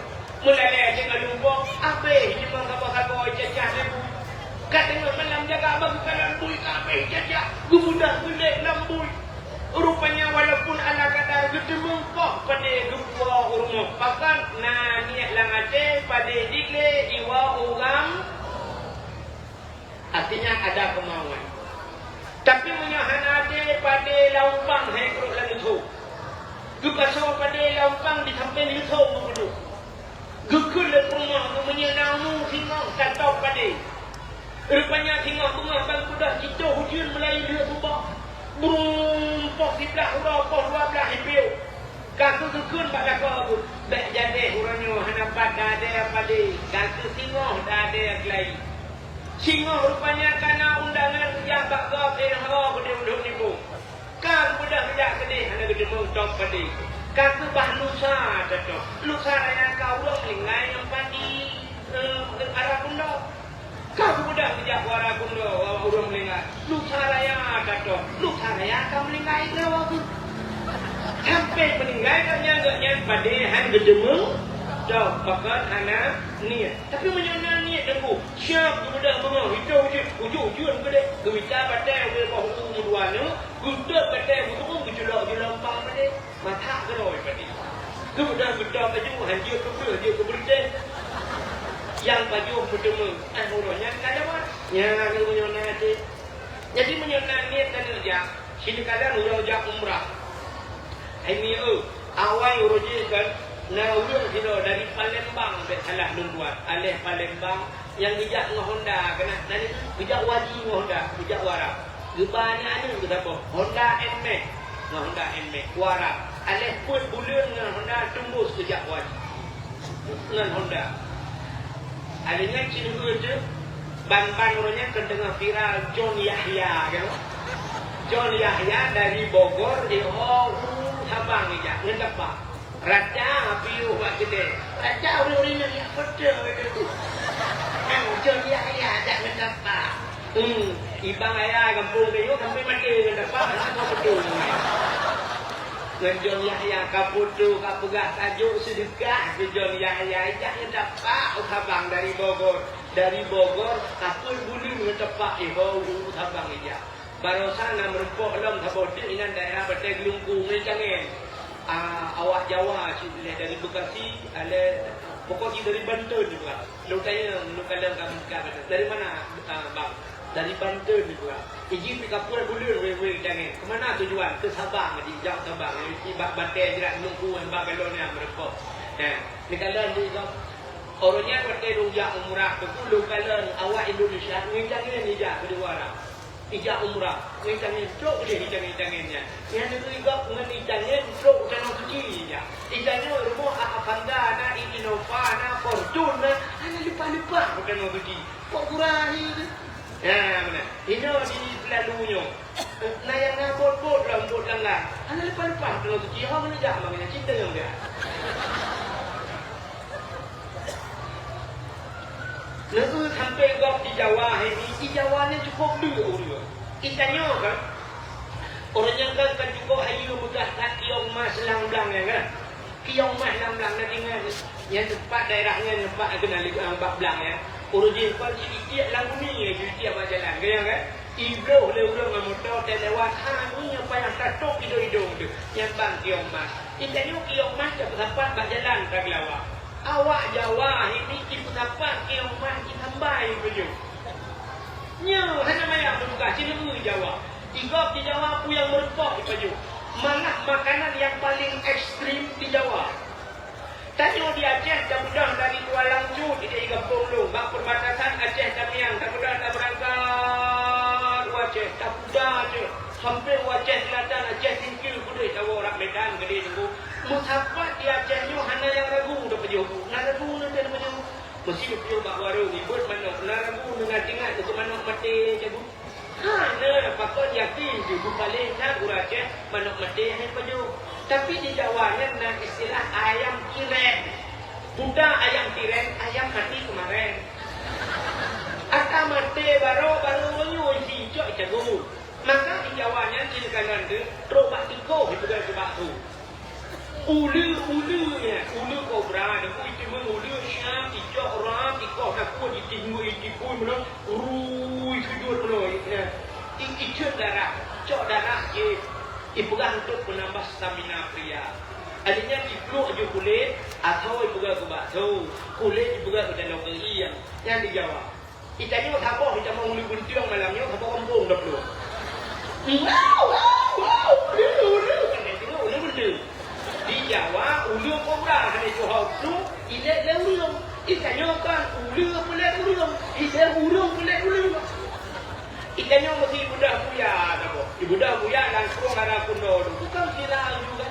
Meulalèe cit ngon lumpoe, abéh limong saboh-saboh icacah lé bui. Ka teungoh malam jaga bak geukalon bui ka abéh icacah, geubeudah geulék lam bui. Rupanya walaupun ala kadar geuteumeung poh padé geupuwoe u rumoh, pakon na niet lam até padé diglé iwoe u gam-, Artinya ada kemauan. Tapi meunyoe hana até, padé lam umpang hai krok lam leuthô. Geupasoe padé lam umpang di sampéng leuthô geupeuduek. Geukheun lé peurumoh geuh meunyoe na umu singoh tatôb padé. Rupanya singoh beungoh ban peudeh jitoh ujeuen meulayeue lheueh suboh. Brung, poh siblaih uroe, poh dua blaih ipiôh. Ka keukeukheun bak lakoe geuh, bèk jadeh uroe nyoe hana pat dadée padé, ka keusingoh dadée keulayi. Singoh rupanya ka na undangan jak bak gob, eh, ho geudeh ulôn nibong. Ka geubeudôh geujak keudeh hana geuteumeung tom padé. Ka keubah lusa tatôh. Lusa raya ka ureueng meuninggai ngon padé, eh, ara kundok. Ka geubeudôh geujak u ara kundok, ureueng meuninggai. Lusa raya tatôh. Lusa raya ka meuninggai keudroe geuh. Sampoe meuninggai gobnyan, gobnyan padé han geuteumeung tom, pakon hana niet. Tapi meunyoe na niet teungku, siab geubeudôh beungoh, itôh jeuet, ujoe-ujoe keudeh, geumita batèe ubé boh u meudua nyoe, geutot batèe geutu'ueng geuculok jih lam pang padé. Masak keudroe padé. Geubeudôh geutôb laju, han jeuet keu beuh, jeuet keu beureuteh. Nyang pajoh meuteumeung, ah, uroe nyan ka lewat. Nyan meunyoe na cit. Jadi meunyoe na niet taneuk jak, sinoe kalon uroe jak umrah. Hai mi eu, awai uroe jih kan, na ureueng sidroe dari Palembang, bèk salah lôn tuan. Aléh Palembang, nyang geujak ngon Honda, keunan, na geujak u haji ngon Honda, geujak u Arab. Geuba aneuk-aneuk geuh saboh, Honda Nmax, ngon Honda Nmax, u Arab. Aléh peuet buleuen ngon Honda teumbus geujak u haji. Ngon Honda. Aléh nyan cit ngon teuh, ban-ban uroe nyan kan teungoh viral John Yahya, kan? John Yahya dari Bogor, di ho u Sabang geujak, ngon tapak. Raca piôh bak keudè. Raca ureueng-ureueng nyang jak foto tu. Nang John Yahya jak ngon tapak. Hmm, ibang ayah gampông kayu sampai maté ngon tapak, hana foto. Ngon John Yahya ka foto, ka peugah tajok seudeukah keu John Yahya, jak ngon tapak u Sabang dari Bogor. Dari Bogor, ka peuet buleuen ngon tapak, eh, ho u Sabang ijak. Baroesa na meurumpok lom saboh teuk inan daerah Batèe Geulungku, ngon Cangèn. Ah, awak Jawa cit lé dari Bekasi, lé, pokok jih dari Banten juga. Lôn tanyong, lôn kalon ka meukat, dari mana, ah, bang? Dari Banten juga. Iji pih ka peuet buleuen wéh-wéh Cangèn. Keu mana tujuan? Keu Sabang, jijak Sabang. Iji bak Batèe Geulungku, bak galon nyang meurumpok. Nah, neukalon di, uroe nyan watèe lôn jak umrah, teungku lôn kalon awak Indonesia ngon Cangèn ijak keu di Arab. Ijak umrah, ngon Cangèn trok lé, Cangèn-Cangèn nyan. Nyan neugui gob ngon Cangèn trok u Tanoh Suci ijak. Ijak nyoe rumoh Avanda na, Innova na, Fortuner na, hana leupah-leupah u Tanoh Suci. Kok gura akhé tu? Ya, beuna. Inoe di peulalu nyoe. Na nyang na bot-bot lom, bot langgar. Hana leupah-leupah u Tanoh Suci, ho keuneuk jak bang nyan, cinta nyang dia. Neu sampoe gob di Jawa hai ni, di Jawa ni cukôp deuk ureueng. Di tanyoe kan, ureueng nyang kan, kan cukôp hayeue meugah that kiyong mas lam blang nyan kan. Kiyong mas lam blang na tinggai. Nyan teumpat daerah nyan, teumpat keunan lé, ah, bak blang nyan. Ureueng jih kon jitiek lam bumi, jitiek bak jalan. Kan nyan kan? Ibloh lé ureueng ngon moto teuh lewat, ha, nyoe payah tatôp idong-idong teuh. Nyan ban kiyong mas. Di tanyoe kiyong mas tapeusapat bak jalan tageulawa. Awak Jawa ini jipeusapat kiyong mas jitambai pajoh. Nyoe hana maya meutugaih sineuk Jawa. Di gob di Jawa peue nyang meurumpok jipajoh. Malah makanan nyang paleng ekstrem di Jawa. Tanyoe di Aceh, tapeugah dari Kuala Lumpur, di gampông lôn, bak perbatasan Aceh Tamiang, tapeugah tabeurangkat u Aceh, tapuda Aceh, sampoe u Aceh Selatan, Aceh Singkil, keudeh tawoe rot Medan, keudeh Teungku. Meusapat di Aceh nyoe hana nyang ragu tapajoh bu, na ragu na teuh tapajoh. Meusi piôh bak warong, ibot manok, na ragu na, na teuingat keu manok maté, cit bu. Hana, pakon yakin jih, bupaleng that ureueng Aceh manok maté hana pajoh. Tapi di Jawa nyan na istilah ayam tiren. Buta ayam tiren, ayam mati kemarin. Ata maté baroe, baroe meunyoe isi cok jago. Maka di Jawa nyan ciri khas nyan teuh, trok bak tikoh jipeugah keu bakso. Uleue, uleue nyan, uleue kobra, Teungku, iteumèe uleue siap, icok rab, ikoh takue, jitimbui, itipui meunan, rui sujut meunan, ya. I, iceuen darah, cok darah jih, ipeugah untuk menambah stamina pria. Akhirnya ipluek ju kulét, atau ipeugah keu bakso, kulét ipeugah keu dalam keuieng, nyan di Jawa. Itanyoe saboh, itamong uleue beuntueng malam nyoe, saboh kampung dua puluh. Wow, wow, wow, uleue, uleue, kan itanyoe uleue beuntueng. Di Jawa, uleue kobra, hana isoe tu, ilét lé ureueng. Itanyoe kan, uleue peulét ureueng, ilét ureueng peulét uleue. Itanyoe meusi ibeudôh buya saboh. Ibeudôh buya langsung ara keunoe tu. Bukon sira juga.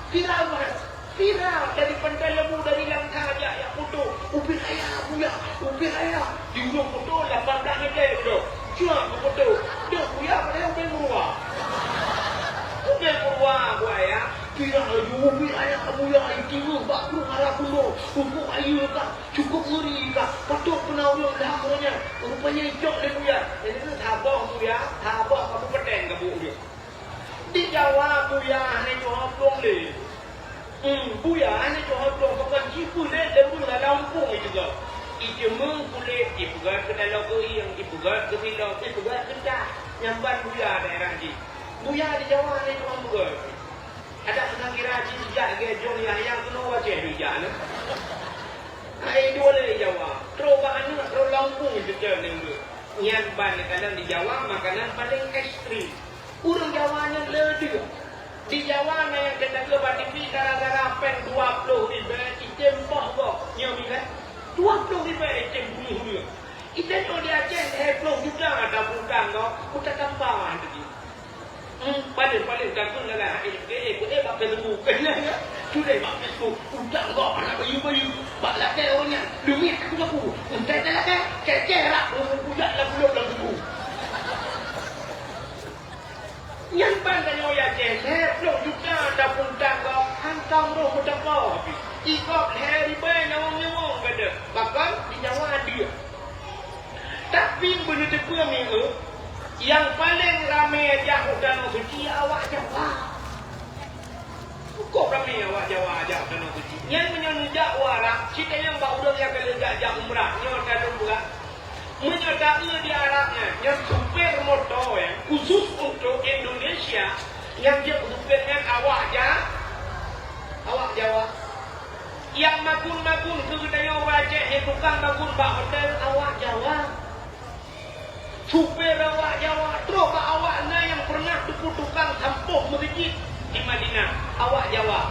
Viral, Mas. Viral dari Pantai Lembu, dari Langsa jak, jak foto. Ubé raya, Buya. Ubé raya. Di ujong foto lapan belas mètè keudroe. Cuak keu foto. Deuh, Buya, padahai ubé meuruwa. Ubé meuruwa, Buya. Viral laju, ubé raya, Buya. Itiweue bak krueng arah bunoe. Pupuk ayeue ka. Cukôp ngeuri ka. Patôt peuna ureueng lham uroe nyan. Rupanya icok lé Buya. Jadi, saboh Buya, saboh kabupaten ka buet ureueng. Di Jawa, Buya hana jiho plueng lé. Hmm, Buya hana jiho plueng, pakon jipeulét lé ureueng lam gampông itu go. Ijeumeung kulét, ipeugöt keu taloe keuieng, ipeugöt keu silop, ipeugöt keu tah. Nyan ban Buya daerah jih. Buya di Jawa hana jiho peugöt. Adak meunan kira jih jijak lagèe John Yahya keunoe u Aceh dijak nyan. Hai dua lé Jawa. Trok bak aneuk, trok lam gampông itu nyan. Nyan ban makanan di Jawa, makanan paleng ekstrem. Ureueng Jawa nyan le deuh. Di Jawa na nyang teuka bak T V gara-gara péng dua ploh ribèe item poh gob nyoe migai. Dua ploh ribèe item bunoe ureueng. Item nyoe di Aceh lhèe ploh juta ata peutang gob, utak tampa teuki. Hmm, paling-paling takheun lagèe hai eh, eh, eh, bak Facebook. Tuléh bak Facebook, utang gob hana bayeue-bayeue. Bak lakèe ureueng nyan, demi aku-aku. Entah dah lakèe, cek-cek rak, bujak lam bulut lam tubuh. Nyan ban tanyoe Aceh, lhèe ploh juta tapeutang gob, hantom roh meuteumpo. Ikop lhèe ribèe nyawöng-nyawöng gata. Pakon di Jawa deuh. Tapi beuneuteupeu mieu, nyang paleng ramè jak u Tanoh Suci awak Jawa. Cukôp ramè awak Jawa jak u Tanoh Suci. Nyan meunyoe neujak u Arab, cit nyang bak ureueng nyang ka lheueh jak umrah, nyoe ka lôn peugah. Meunyoe taeu di Arab nyan, nyang supir moto nyan khusus untuk Indonesia, nyang jeuet supir nyan awak Ja-, awak Jawa. Nyang magun-magun keu geutanyoe ureueng Aceh, nyang tukang magun bak hotel awak Jawa. Supir awak Jawa, trok bak awak na nyang pernah teupeu tukang sampôh meuseujid di Madinah, awak Jawa.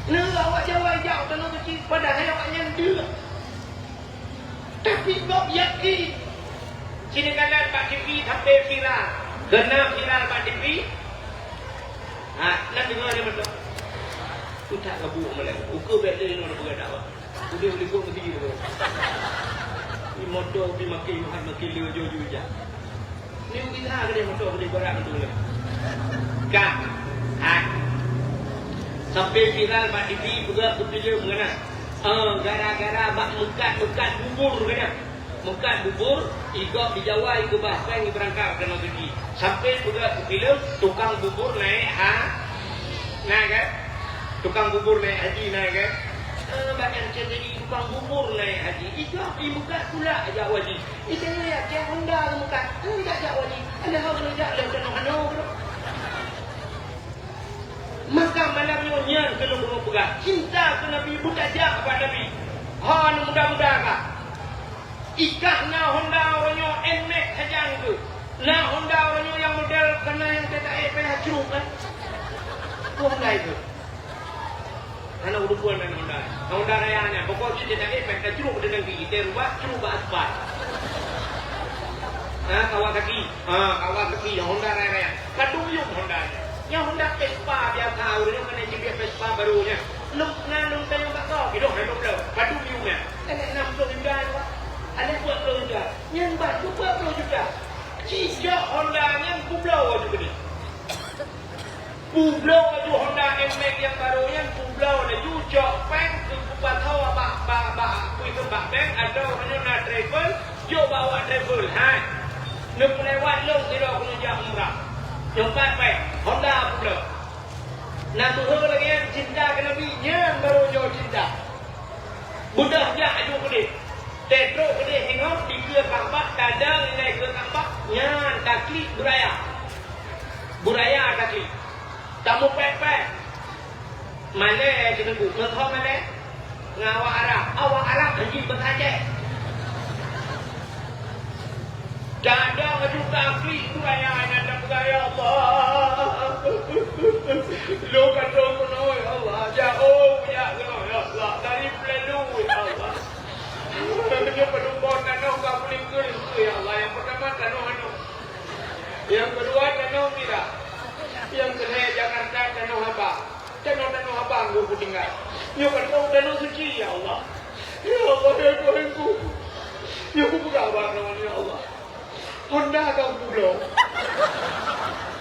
Lé awak Jawa ijak u Tanoh Suci, padahai awak nyan deuh. Tapi gob yakin. Sinoe kalon bak T V sampai viral. Keunan viral bak T V. Ha, nan deungoe nyoe mantong. Utak gabuk malèe. Ukeue bèk lé nyoe peugah dakwah. Udeh likot meuti tu. Di moto pi makin Yohan makin lé jo ju jak. Ni udah ke dia moto ke dia berat tu le. Ka. Ha. Sampai viral bak T V peugah keu filem ngena. Eh, gara-gara bak meukat-meukat bubur kena. Meukat bubur, igop di Jawa, ikeubah péng, ibeurangkat keunoe Suci. Sampai peugah keu filem, tukang bubur naik ha-, na kan? Tukang bubur naik haji, na kan? Eh, banyak jadi tukang bubur naik haji. Igop, imeukat pula jak haji. Itanya ya, cek Honda ke meukat? Eh, jak, jak haji. Ada hal kerja, ada kena mana, bro? Maka malam nyoe nyan keuneuk kamoe peugah, cinta keu Nabi, beutajak bak Nabi. Hana muda-muda kah? Ikah na Honda uroe nyoe Nmax sajan keuh. Na Honda uroe nyoe nyang model kana nyang teuka ék payah crup kan? Honda itu. Hana ureueng na Honda. Honda raya nyan. Pokok jih teuka ék payah crup deungon gigi. Teurubat crup bak aspal. Ha, Kawasaki. Ha, Kawasaki, Honda raya-raya. Padum yum Honda nyan. Nyang Honda Vespa biasa, ureueng nyoe keuneuk jibiet Vespa barô nyan. Lôn na lôn tanyong bak kau, kidong na lôn bloe. Padum yum nyan. Keuneuk nam ploh juta nyan, Pak. Ada dua puluh juta. Nyan bah dua puluh juta. Jijok Honda nyan peubloe laju keuneuk. Peubloe laju Honda Nmax nyang barô nyan, peubloe laju jok péng keu peupathoe bak, bak, bak, bak, bak bank atau ureueng nyoe na travel, jok bak awak travel, hai. Neupeulewat lôn sidroe keuneuk jak umrah. Nyoe pat péng, Honda peubloe. Na beuhe lagèe nyan cinta keu Nabi, nyan barô nyoe cinta. Beudôh jak aju keudeh. Teutrok keudeh inong dikeue Ka'bah, tadong ilèe keue Ka'bah, nyan taklik beuraya. Beuraya taklik. Tameupék-pék. Malèe Teungku, ngon ho malèe? Ngon awak Arab. Awak Arab haji beuraya. Tadong aju taklik beuraya, nyan tapeugah, "Ya Allah, lôn ka troh keunoe, ya Allah. Jauh jak keunoe, ya Allah. Dari Pelalu, ya Allah. Nyoe padum boh tanoh ka kulingkeue, ya Allah. Nyang peutama tanoh Anôk. Nyang keudua tanoh Mira. Nyang keulhèe Jakarta tanoh Abah." Tanoh Kutinggai. Nyoe kan kau danau suci, ya Allah. Ya Allah, ya Tuhanku. Nyoe kupeugah bak droeneuh, ya Allah. Honda ka kubloe.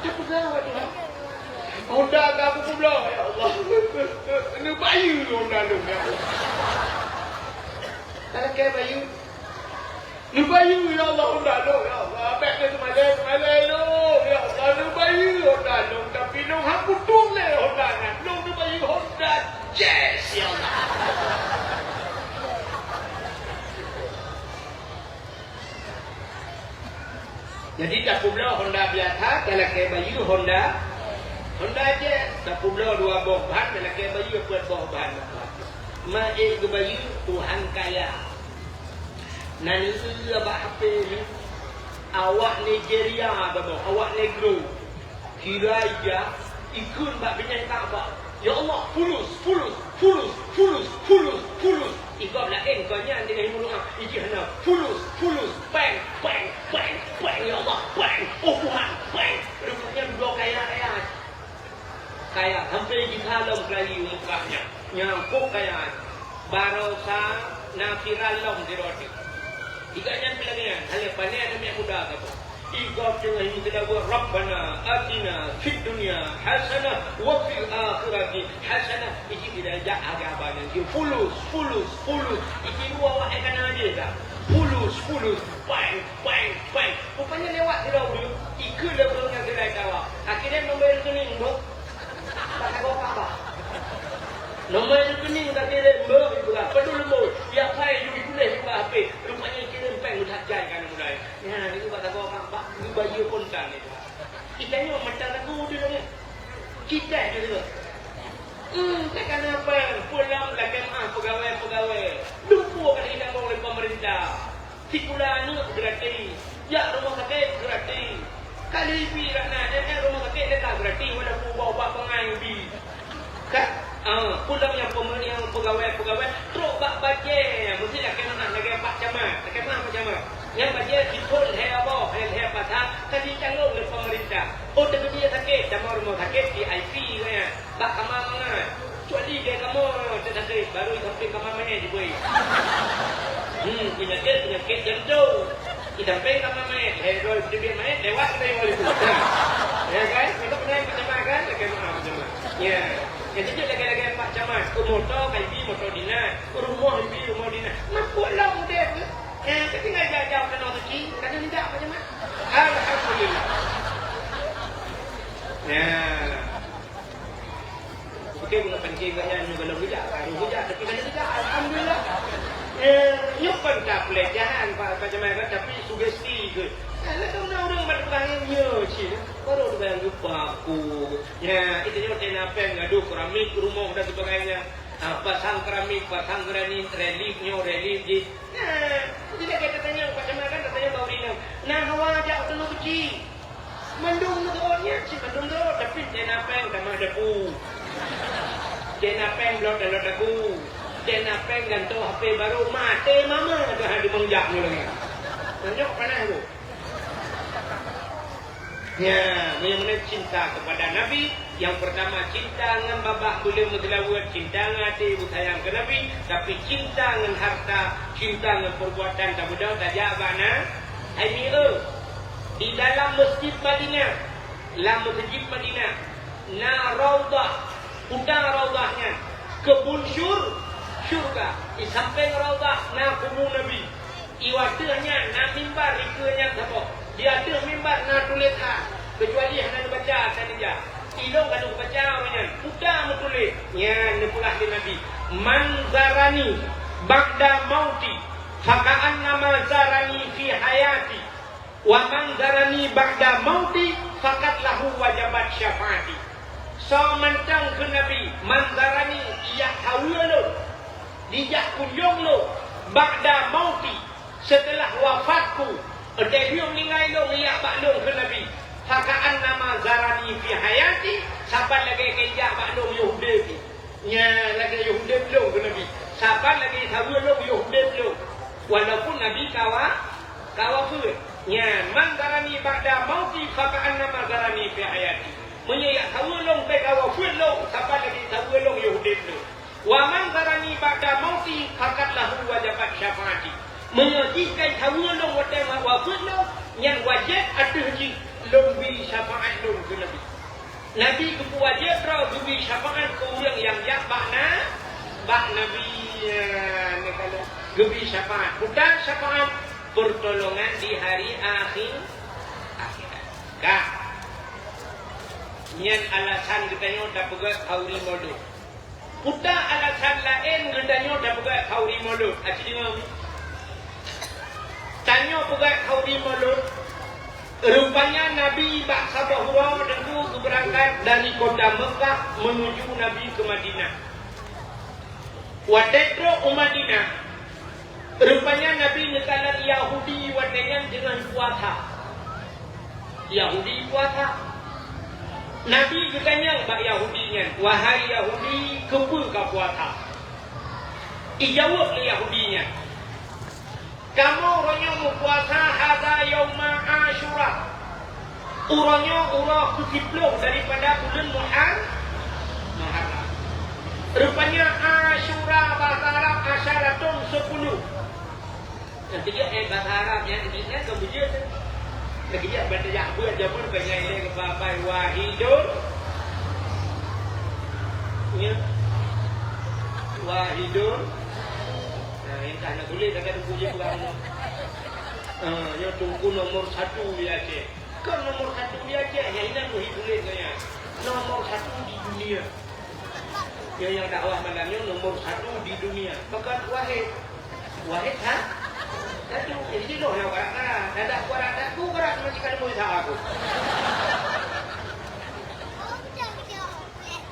Kupeugah bak Tuhan. Honda ka kubloe, ya Allah. Neubayeue Honda lôn, ya Allah. Ka lakèe bayeue. Neubayeue, ya Allah, Honda lôn, ya Allah. Bèk lé teumalèe, teumalèe lôn, ya Allah. Neubayeue Honda lôn, tapi lôn hana kutueng lé Honda nyan. Lôn neubayeue Honda Jazz, ya Allah. Jadi, tapeubloe Honda biasa, talakèe bayeue Honda, Honda Jazz. Tapeubloe dua boh ban, talakèe bayeue peuet boh ban. Meu'èk geubayeue Tuhan kaya. Na neueu bak H P nyoe, awak Nigeria saboh, awak Negro. Kira ija, ikheun bak binéh Ka'bah, "Ya Allah, fulus, fulus, fulus, fulus, fulus, fulus." Igob laén kon nyan deungon imeum doa, ijih hana, "Fulus, fulus, péng, péng, péng, péng, ya Allah, péng, oh Tuhan, péng." Rupanya dudoe kaya-kaya. Kaya, sampai jitha lom keulayi u Mekah nyan. Nyang kok kaya. Baroesa na viral lom sidroe teuk. Iga nyan pih lagèe nyan, hana pané aneuk muda ka tu. Igob teungoh meukeudaweuet, "Rabbana atina fid dunya hasanah wa fil akhirati hasanah." Iji tidak jak aga abang nyan. Fulus, fulus, fulus. Iji dua awak yang kana aja dah. Fulus, fulus. Péng, péng, péng. Rupanya lewat sidroe ureueng, ikheun lé ureueng nyang sidroe tawa. Ka kirém nomor rekening, Mbok. Bak sagoe Ka'bah. Nomor rekening ka kirém, Mbok, ipeugah. Padum leumbot. Ya, pai, jui tuléh bak H P. Rupanya ikirém péng meuhat jai ka aneuk muda. Nyan, itu bak sagoe Ka'bah. Geubayeue kontan itu. Kita nyoe mata lagu tu lagi. Kita je tu. Hmm, tak kana péng. Pulang lagèe meu'ah pegawai-pegawai. Dumpeue ka ditanggong lé pemerintah. Sikula aneuk gratis, jak rumoh sakét gratis. Kali ibi rak na, eh, eh, rumoh sakét lé ka gratis, walaupun ubat-ubat bangai ibi. Ka, ah, pulang nyang peme-, nyang pegawai-pegawai, trok bak bajèe, meusti lakèe meu'ah lagèe Pak Camat, lakèe meu'ah Pak Camat. Nyang bajèe sithôn lhèe boh, lhèe, lhèe pasang, ka jitanggong lé pemerintah. Oh, teukeudi sakét, tamong rumoh sakét V I P, ya. Bak kama mangat. Kecuali dia kama teudaséh, baru di sampéng kama manyét jibeuet. Hmm, penyakit, penyakit jantung. Di sampéng kama manyét, hai, droe teubiet manyét, lewat ke tayue itu. Ya kan? Itu pernah Pak Camat kan? Lagèe mana Pak Camat? Ya. Yang kecil lagèe-lagèe Pak Camat. Ke moto, ka ibi moto dinas. Ke rumoh, ibi rumoh dinas. Makuk lah udép tu. Ya, tapi nggak jauh-jauh kena rezeki, kena tidak Pak Camat. Alhamdulillah. Ya. Oke, bukan pancing kat nyan, kalau bijak, baru bijak, tapi kalau bijak, alhamdulillah. Eh, nyoe kon ka pelecehan, Pak, Pak Jamal, kan, tapi sugesti ke. Kalau kau nak orang pada perangai, nyoe cik, baru tu bayang lupa aku. Ya, itu nyoe tena péng, gaduh keramik, rumah dan sebagainya. Ah, pasang keramik, pasang granit, relief nyoe, relief jih. Nah, jadi kita tanya, Pak Jamal, kan, katanya bau ringan. Nah, hawa jak dulu kecil. Mandum nurot nyan, cit mandum nurot, tapi dena péng tamah debu. Dena péng bloe dalam dagu. Dena péng gantoe H P baru, maté mama dah ada mengjak mula. Banyak panas tu. Ya, yang mana cinta kepada Nabi, yang pertama cinta ngon babah beuleum meuseulaweuet, cinta ngon até beusayang keu Nabi, tapi cinta ngon harta, cinta ngon perbuatan tabeudôh tajak bak na-, Hai mi e, di dalam Mesjid Madinah, lam Mesjid Madinah, na raudhah, udang raudhah nyan, keubun syur-, syurga. Di sampéng raudhah na kubu Nabi. Di ateueh nyan na mimbar, di keue nyan saboh. Di ateueh mimbar na tulésan, kecuali hana neubaca, hana neujak. Ilôn ka lôn baca uroe nyan, peue meutuléh, nyan neupeugah lé Nabi, "Man zarani ba'da mauti, faka'annama zarani fi hayati, wa man zarani ba'da mauti, faqad lahu wajabat syafaati." Soe mantong kheun Nabi, "Man zarani," ijak saweue lôn, dijak kunjong lôn, "ba'da mauti," Seuteulah wafatku, watée lheueh meuninggai lôn, ijak bak lôn kheun Nabi, "Faka'annama zarani fi hayati," saban lagée ka ijak bak lôn yoh udeb. Nyan lagée yoh udeb lôn kheun Nabi. Saban lagée saweue lôn yoh udeb lôn. Walaupun Nabi ka wa-, ka wafeuet. Nyan, "Man zarani ba'da mauti, faka'annama zarani fi hayati." Meunyoe jak saweue lôn, bék ka wafeuet lôn, saban lagée saweue lôn yoh udeb lôn. Wa man zarani ba'da mauti faqad lahu wajabat syafaati. Meunyoe jih ka saweue lôn watée mak wafeuet lôn, nyan wajéb ateueh jih lôn bri syafaat lôn keu Nabi. Nabi geupeuwajéb droe geubri syafaat keu ureuëng nyang jak bak na, bak Nabi, ya, neukalon geubri syafaat. Peue syafaat? Pertolongan di hari akhir, akhirat. Ka. Nyan alasan geutanyoe tapeugah khauri Maulud. Peue alasan laén geutanyoe tapeugah khauri Maulud? Aci deungoe. Tanyoe peugah khauri Maulud. Rupanya Nabi bak saboh uroe Teungku geubeurangkat dari kota Meukah menuju Nabi ke Madinah. Watée trok u Madinah, rupanya Nabi neukalon Yahudi watée nyan teungoh puasa. Yahudi puasa. Nabi geutanyong bak Yahudi nyan, "Wahai Yahudi, keupeue ka puasa?" Ijaweueb lé Yahudi nyan, "Kamoe uroe nyoe meupuasa hadza yauma Asyura." Uroe nyoe uroe keusiplôh daripada buleuen Muhar-, Muharram. Rupanya Asyura bahasa Arab asyaratun sepuluh. Nyang keujeuet, eh, bahasa Arab nyan, nyan ka bujeuet. Nyang keujeuet ban tajak buet jameun ka nyang ilée keu babai Wahidun. Ya. Wahidun. Nah, yang tak nak tulis, akan bujuk orang. Ah, nyoe Teungku nomor satu di Aceh. Kon nomor satu di Aceh, nyang inan muhi tuléh nyan. Nomor satu di dunia. Nyoe nyang dakwah malam nyoe nomor satu di dunia. Pakon Wahid? Wahid, ha? Satu. Jadi, noh nyang barat-barat. Dak barat, dak tu barat, masih kada boleh salah aku.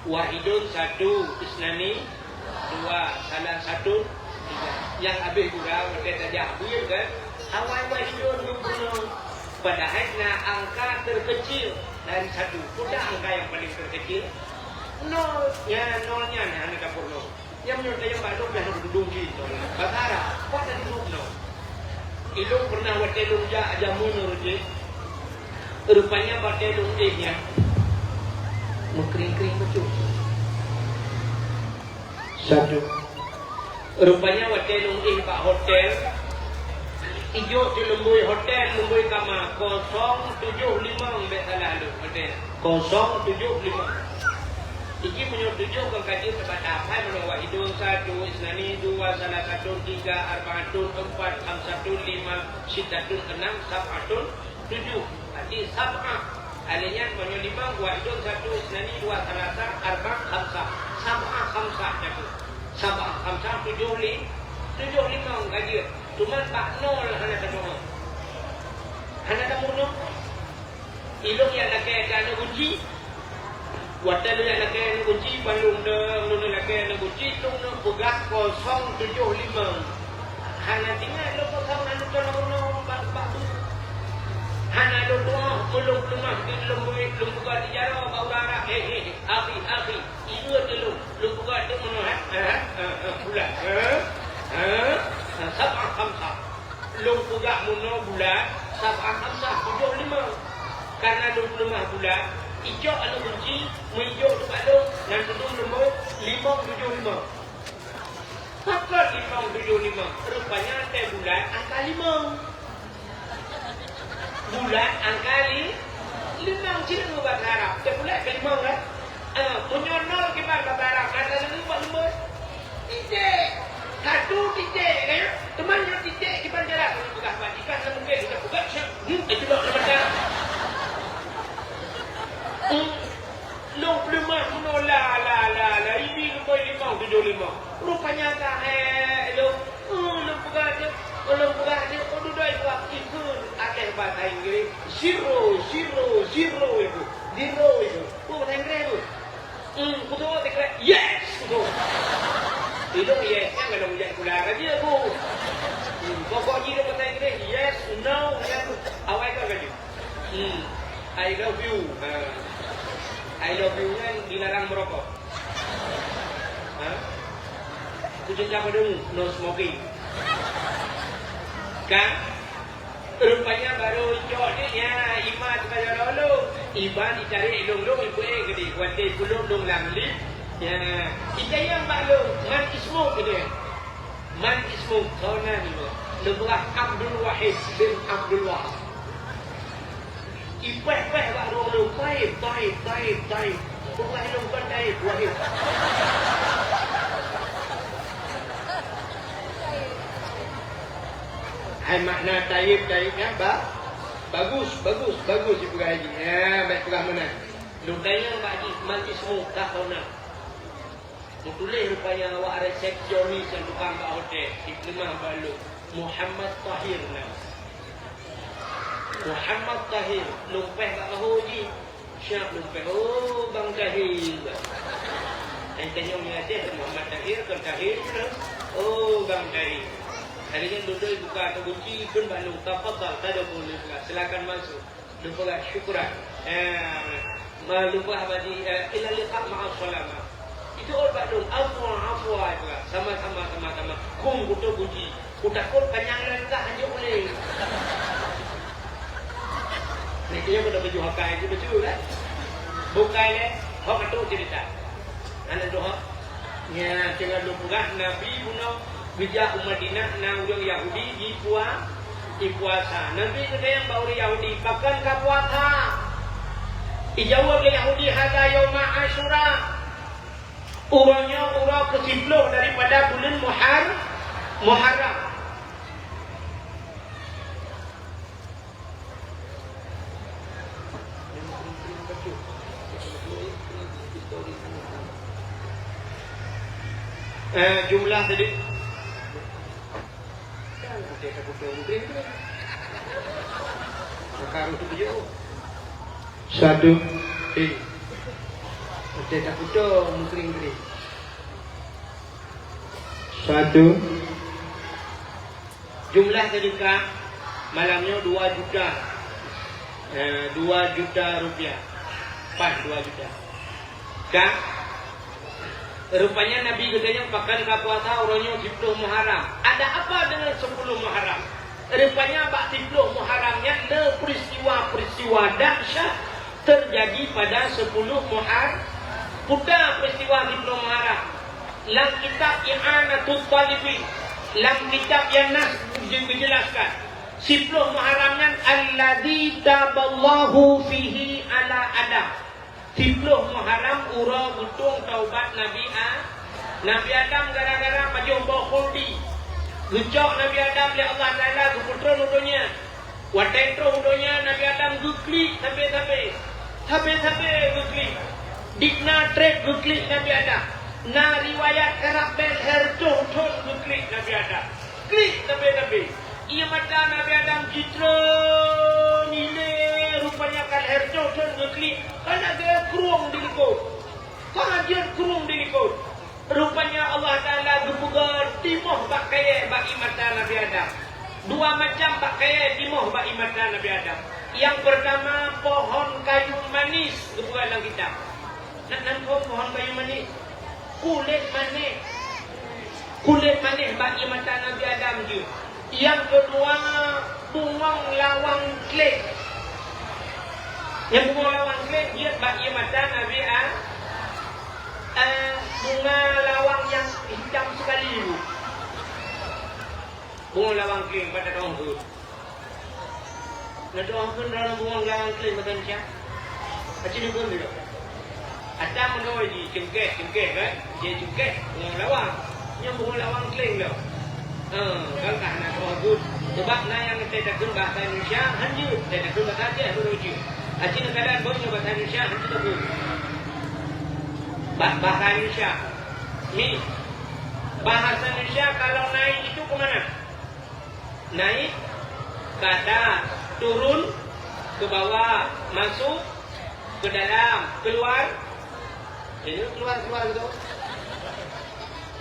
Wahidun satu, isnani dua, salah satu tiga. Nyang habéh gura, watée tajak buet kan, awai wahidun dua puluh. Padahai na angka terkecil dari satu. Peue angka nyang paling terkecil? Nol. Ya, nol nyan hana tapeurunoe. Nyang meunyoe tayang bak lôn, biasa duduk di nol. Bahasa Arab, kuat dari duduk nol. Ilôn pernah watée lôn jak jameun ureuëng jih, rupanya watée lôn éh nyan meukring-kring bacut. Satu. Rupanya watée lôn éh bak hotel, ijok di lumbôi hotel, lumbôi kama, kosong tujoh limong, bék salah lôn hotel. Kosong tujoh limong. Iji meunyoe tujoh kon ka jeuet teubatah, hai meunyoe Wahidun satu, isnani dua, salasatun tiga, arbaatun empat, khamsatun lima, sittatun enam, sab'atun tujuh. Berarti sab'ah. Alé nyan meunyoe limong, Wahidun satu, isnani dua, salasa, arba, khamsah. Sab'ah khamsah nyan tu. Sab'ah khamsah tujoh li-, tujoh limong ka jeuet. Cuman bak nol hana teudeungoe. Hana tameurunoe. Ilôn jak lakée keu aneuk gunci. Watée lôn jak lakée aneuk gunci, ban lôn deueng lôn lakée aneuk gunci, lôn neupeugah kosong tujoh limong. Hana teuingat lôn kosong, hana lôn teuingat lôn bak, bak bu. Hana lôn tuoh, meulôn peuleumah di lôn beuet, lôn peugah di jaroe bak ureueng Arab, "Hei, hei, hei, akhi, akhi, ieu teulôn." Lôn peugah teuk meunoe, ha? Ha? Ha? Ha? Bulat. Ha? Ha? Ha? Sab'ah khamsah. Lôn peugah meunoe bulat, sab'ah khamsah, tujoh limong. Karena lôn peuleumah bulat, ijok aneuk gunci, meujok teuh bak lôn, nan tudong lôn beuet, limong tujoh limong. Pakon limong tujoh limong? Rupanya teuh bulat angka limong. Bulat angka li-, limong cit ngon bahasa Arab. Teuh bulat keu limong, kan? Ah, meunyoe nol kiban bahasa Arab, bahasa Indonesia buat limong. Titik. Satu titik, kan? Teuma nyoe titik kiban cara lôn peugah bak jikan, mungken kita peugah siap. Hmm, itu dah nama dah. Hmm. Lôn peuleumah meunoe la, la, la, la, ibi lôn beuet limong tujoh limong. Rupanya ka, eh, lôn, eh, lôn peugah teuk, lôn peugah teuk, oh, dudoe buat ikheun ateueh bahasa Inggris, zero, zero, zero itu. Zero itu. Oh, bahasa Inggris tu. Hmm, kutoe teuk, yes, kutoe. Ilôn yes nyan kalau ujian pula ka jeuet, Bu. Hmm, pokok jih lôn bahasa Inggris, yes, no, nyan awai ka jeuet. Hmm. I love you. Ha. I love you nyan dilarang merokok. Ha? Kucing apa dong? No smoking. Kan? Rupanya barô icok jih, ya, iman teuka jaroe lôn. Iban itarek lôn, lôn ipeuék keudéh. Watèe kulôn lôn lam lift, ya, itanyong bak lôn, "Man ismuk?" keudéh. "Man ismuk?" Soe nan nyoe? Lôn peugah, "Abdul Wahid bin Abdul Wahab." Ipéh-péh bak droe lôn, "Taib, Taib, Taib, Taib." Peugah lôn, "Kon Taib, Wahid." Hai makna Taib, Taib nyan ba-, bagus, bagus, bagus dipeugah jih. Ya, bèk peugah meunan. Lôn tanyong bak jih, "Man ismuk?" Ka hana. Meutuléh rupanya awak resepsionis nyang tukang bak hotel, jipeuleumah bak lôn, "Muhammad Tahir nan." "Muhammad Tahir." Lôn péh bak bahô jih. Siap lôn péh, "Oh, Bang Tahir." Hai tanyong nyan, "Muhammad Tahir, kon Tahir?" "Oh, Bang Tahir." Hari nyan lôn doi buka ateueh gunci, kheun bak lôn, "Tafadhal, tadkhul." Silakan masuk. Lôn peugah, "Syukran." Eh, ma-, lôn peugah bak jih, eh, "Ila liqa, ma'as salamah." Itu ol bak lôn, "Afwa, afwa," peugah. "Sama-sama, sama-sama." Kheun kuto gunci. Kutakot panyang lôn ka hanjeuet ulèe. Nyan keuh nyoe kuto baju hakai jih beutôi kan? Bukai lé, hok atu cerita. Aneuk dohot. Nyan, teungoh lôn peugah, Nabi bunoe geujak u Madinah, na ureueng Yahudi jipua-, jipuasa. Nabi geutanyong bak ureueng Yahudi, "Pakon ka puasa?" Ijaweueb lé Yahudi, "Hadza yauma Asyura." Uroe nyoe uroe keusiplôh daripada buleuen Muhar-, Muharram. Eh, jumlah tadi. Satu. Eh. Satu. Jumlah sedekah malam nyoe dua juta. Eh, dua juta rupiah. Pas dua juta. Ka? Rupanya Nabi geutanyong, "Pakon ka puasa uroe nyoe siplôh Muharram?" Ada apa dengan sepuluh Muharram? Rupanya bak siplôh Muharram nyan le peristiwa-peristiwa dahsyat terjadi pada sepuluh Muhar-, peue ta peristiwa siplôh Muharram. Lam kitab I'anatut Talibin, lam kitab nyan na geujelaskan, siplôh Muharram nyan alladzi taballahu fihi ala Adam. Siplôh Muharram uroe geutueng taubat Nabi A-, Nabi Adam gara-gara pajoh boh khuldi. Geucok Nabi Adam lé Allah Taala geupeutron u donya. Watèe troh u donya Nabi Adam geuklik sabe-sabe. Sabe-sabe geuklik. Dikna trép geuklik Nabi Adam. Na riwayat karab bèe lhèe reutôh thôn geuklik Nabi Adam. Klik sabe-sabe. Ié mata Nabi Adam jitreun ilèe, rupanya ka lhèe reutôh thôn geuklik, ka lagèe krueng di likôt. Ka jeuet krueng di likôt. Rupanya Allah Taala geupeugöt timoh bak kayèe bak ié mata Nabi Adam. Dua macam bak kayèe timoh bak ié mata Nabi Adam. Nyang peurtama, pohon kayu manis, geupeugöt lam kitab. Nan, nan phôn pohon kayu manis. Kulét manis. Kulét manis bak ié mata Nabi Adam jeuet. Nyang keudua, bungöng lawang kléng. Nyang bungöng lawang kléng jeuet bak ié mata Nabi A-, eh, bunga lawang nyang hitam sekali tu. Bungöng lawang kléng pada tahun tu. Neudoakeun droeneuh bungöng lawang kléng mata Indonesia. Aci neukheun lé. Ata meunoe jicungkéh, cungkéh kan? Jicungkéh bungöng lawang. Nyoe bungöng lawang kléng lom. Eh, kan ka hana doa buet. Sebab na nyang teutakheun bahasa Indonesia, han jeuet. Teutakheun bahasa Aceh, baru jeuet. Aci neukadang beuh nyoe bahasa Indonesia, han jeuet takheun. Ba-, bahasa Indonesia. Ni. Bahasa Indonesia kalau naik itu ke mana? Naik ke atas, turun ke bawah, masuk ke dalam, keluar. Jadi keluar-keluar gitu.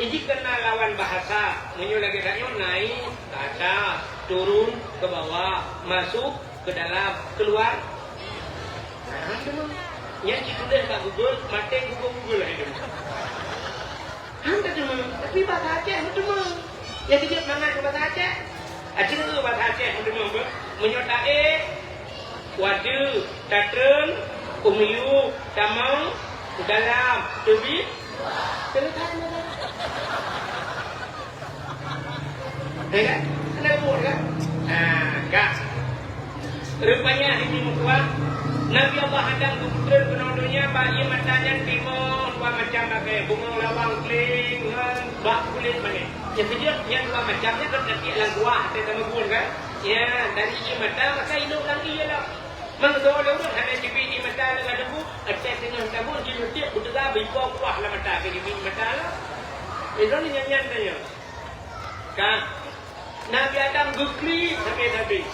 Ini kena lawan bahasa. Meunyoe lagèe tanyoe naik ke atas, turun ke bawah, masuk ke dalam, keluar. Nah, itu mah. Nyang dituléh bak Google, maté Google-Google lah itu mah. Han teudeungoe, tapi bahasa Aceh meuteumé. Ya, tieb mangat keu bahasa Aceh. Aci neu basa Aceh meuteumé beuh. Meunyoe taék, wadeue, tatreun, u miyueb, tamong, u dalam, teubiet, teuleupah. Ya kan? Kena buat kan? Ha, kan? Rupanya di meutuah, Nabi Allah Adam geupeutrön keunoe donya, bak ié mata nyan timoh dua macam lagèe, bungong lawang kling ngon bak kulét manéh. Nyang keujeuet nyan dua macam nyan ka tatiek lam kuah, teuka meugun kan? Ya, dari ié mata maka inong lam ié lah. Mangsa lé ureueng hana jibi ié mata lam adu, até teungoh tabong jimeutiek beuteuga beuipo kuah lam mata, ka jibi ié mata lah. Itu ni nyan-nyan tanya. Ka Nabi Adam geuklik sabe-sabe.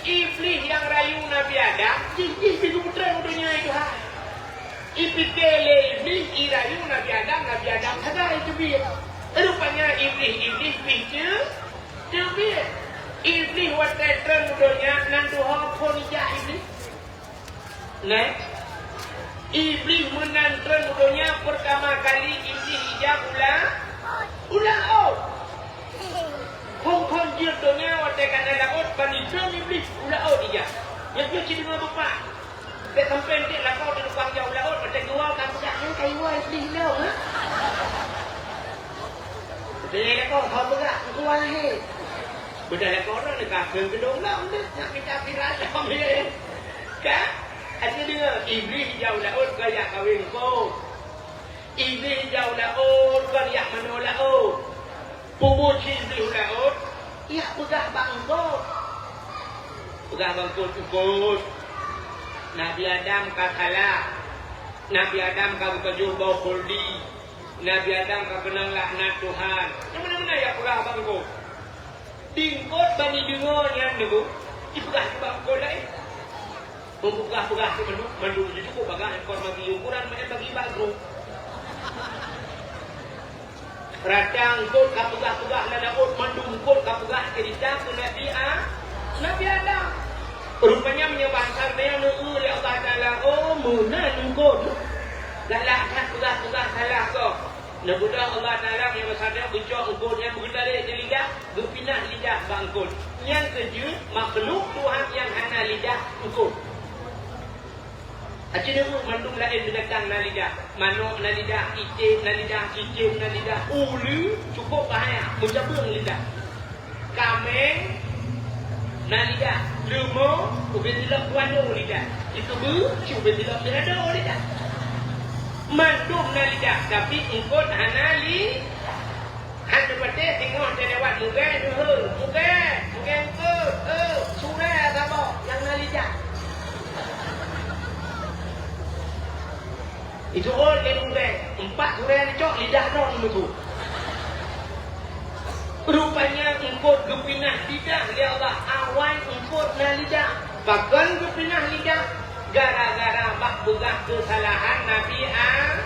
Iblih nyang rayu Nabi Adam, jih jih geupeutrön u donya itu hai. Ipike lé Iblih, irayu Nabi Adam, Nabi Adam sagai teubiet. Rupanya Iblih, Iblih pih teu-, teubiet. Iblih watèe trön u donya, nan tuho phon ijak Iblih. Neh, Iblih meunan trön u donya, peurtama kali Iblih ijak u la-, u laôt. Phon-phon jeuet donya watèe ka na laôt, ban itrön Iblih u laôt ijak. Nyan pih cit deungoe beupat. Bèk sampoe enteuk lakoe teuh lubang jak u laôt, watèe geuwoe ka peugah, "Nyan ka iwoe Iblih lom, ha?" Beutôi lakoe, "Ho peugah, Teungku Wahé." Beutôi lakoe droeneuh ka kheun keudong lom deuh, nak mita viral lom, ya. Ka? Até deungoe, Iblih jak u laôt ka jak kawén eungkôt. Iblih jak u laôt kon jak manoe laôt. Peue buet Iblih u laôt? Jak peugah bak eungkôt. Peugah bak eungkôt, "Eungkôt, Nabi Adam ka salah. Nabi Adam ka geupajoh boh khuldi. Nabi Adam ka keunong laknat Tuhan." Nyang meunan-meunan jak peugah bak eungkôt. Di eungkôt ban jideungoe nyan neuh, jipeugah bak eungkôt laén. Meupeugah-peugah si mandum, mandum jicukôp bagah, eungkôt bagi ukuran, meu'en bagi bak grup. Rata eungkôt ka peugah-peugah lam laôt, mandum eungkôt ka peugah ceurita keu Nabi A-, Nabi Adam. Rupanya meunyoe bansa nyan neueu lé Allah Taala, "Oh, meunan eungkôt. Galak that peugah-peugah salah gob." Neubeudôh Allah Taala meunyoe bansa nyan geucok eungkôt nyan geutarek di lidah. Geupinah lidah bak eungkôt. Nyang keujeuet makhluk Tuhan nyang hana lidah eungkôt. Aci deungoe mandum laén binatang na lidah. Manok na lidah, iték na lidah, cicém na lidah, uleue cukôp bahaya, meucabeueng lidah. Kaméng na lidah, leumo ubé tilok kuano lidah. Ikeubeue cit ubé tilok sirado lidah. Mandum na lidah, tapi eungkôt hana li-, Han teupatéh singoh teulewat mugée neuheun, "Mugée, mugée eungkôt, eu, surée saboh nyang na lidah." Jisu'on lé mugée, empat surée neucok, lidah droe meusu. Rupanya eungkôt geupinah lidah lé Allah, awai eungkôt na lidah. Pakon geupinah lidah? Gara-gara bak peugah keusalahan Nabi A-,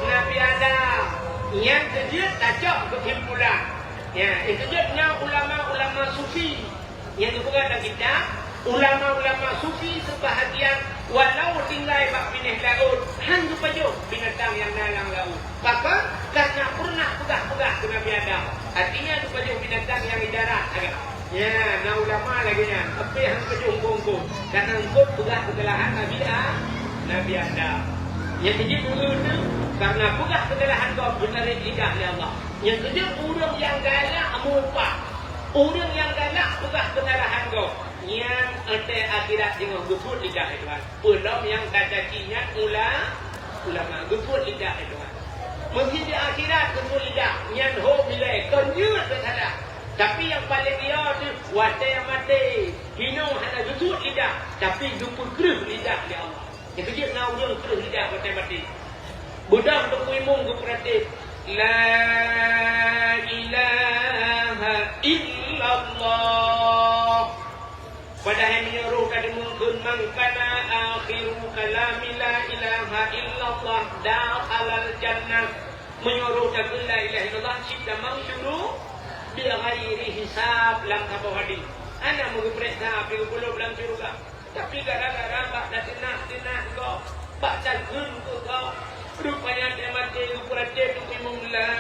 Nabi Adam. Nyang keujeuet tacok keusimpulan. Ya, nyang keujeuet na ulama-ulama sufi nyang geupeugah lam kitab, ulama-ulama sufi seubahagian walau tinggai bak binéh laôt, han geupajoh binatang nyang na lam laôt. Pakon? Karena pernah peugah-peugah keu Nabi Adam. Artinya geupajoh binatang nyang di darat agam. Ya, na ulama lagée nyan, tapi han pajoh eungkôt-eungkôt. Karena eungkôt peugah keusalahan Nabi A-, Nabi Adam. Nyang keujeuet ureuëng tu, karena peugah keusalahan gob geutarek lidah lé Allah. Nyang keujeuet ureuëng nyang galak meuupah. Ureuëng nyang galak peugah keusalahan gob, nyan watée akhirat jinoe geubuet lidah lé Tuhan. Peulom nyang tacaci nyan ula-, ulama geubuet lidah lé Tuhan. Meusé di akhirat geubuet lidah, nyan ho bilée kon jeuet beusalah. Tapi nyang paleng liya teuh watée maté, hinoe hana geusuet lidah, tapi geupeukreueh lidah lé Allah. Nyang keujeuet na ureuëng kreueh lidah watée maté. Beudôh Teungku Imum geupeuratéb, "La ilaha illallah." Padahai meunyoe roh ka deungoe kheun, "Man kana akhiru kalami la ilaha illallah dakhalal jannah." Meunyoe roh takheun la ilaha illallah, cit tamong syuruga, bighairi hisab, lam saboh hadis. Hana meugeupeuriksa api geupeuleub lam syuruga. Tapi gara-gara bak tateunak-teunak gob, bak takheun keu gob, rupanya watée maté geupeuratéb Teungku Imum, "La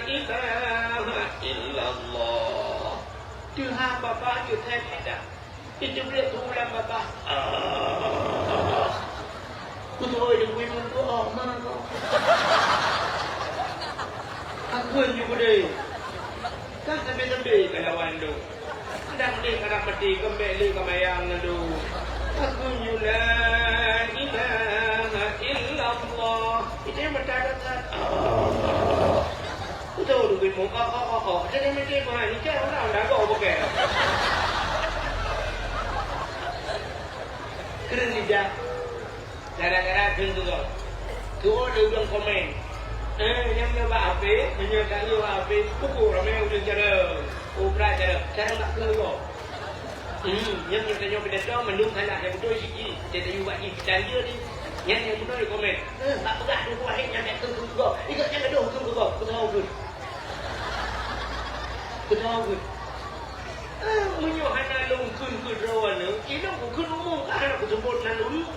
ilaha illallah." Teuhah babah jeuet that lidah. Itu beuet tu lam babah. Ah. Beutôi deungon muka oh, mana kau? Aku juga deh. Kan sampai-sampai kalau wan tu. Kadang deh kadang mati kembali ke mayang tu. Aku la ilaha illallah. Itu yang bertanda. Ah. Beutôi tu bimong. Oh, oh, oh, oh. Jadi mesti bukan ni kan orang dah go bukan. Keren lidah. Gara-gara kheun keu gob. Keu gob lé ureueng komen. Eh, nyang nyoe bak H P, meunyoe ka nyoe bak H P, pukul ramé ureueng cara. Oh, brat cara. Cara bak kheun gob. Hmm, nyang nyoe tanyoe pidato mandum salah, nyang beutôi siji. Teuh tayue bak jih, teuh tayue di. Nyang nyang beutôi komen. Eh, bak peugah Teungku Wahid nyang bèk kheun keu gob. Ikot nyang gadoh kheun keu gob. Keu teuh kheun. Keu teuh kheun. Ah, meunyoe hana lôn kheun keu droeneuh, ilôn kukheun umum ka hana kuseubot nan ureueng.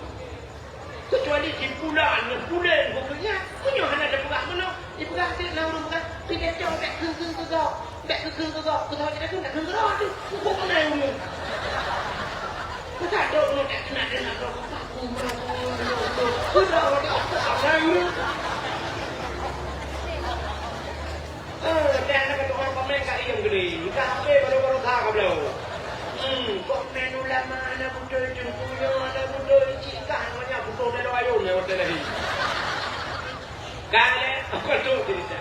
Keucuali si pulan ngon pulen kukheun nyan, meunyoe hana tapeugah meunoe, jipeugah cit na ureueng peugah, "Pih tacok bèk kheun-kheun keu gob, bèk kheun-kheun keu gob, keu saboh jih takheun, takheun keudroe teuh, muphom meunan ureueng." Meusadok nyoe tak keunak deungon droe, keu paku meunan, keu droe teuh, meunan ureueng. Eh, dan na keudroe pameng ka iem geude. Ka hapé baru-baru ka kabloe. Hmm, komen ulama na beutôi, teungku nyoe na beutôi, cit kah namanya beutôi dalam ayôn nyang watèe lahé. Ka lé, apa tu cerita?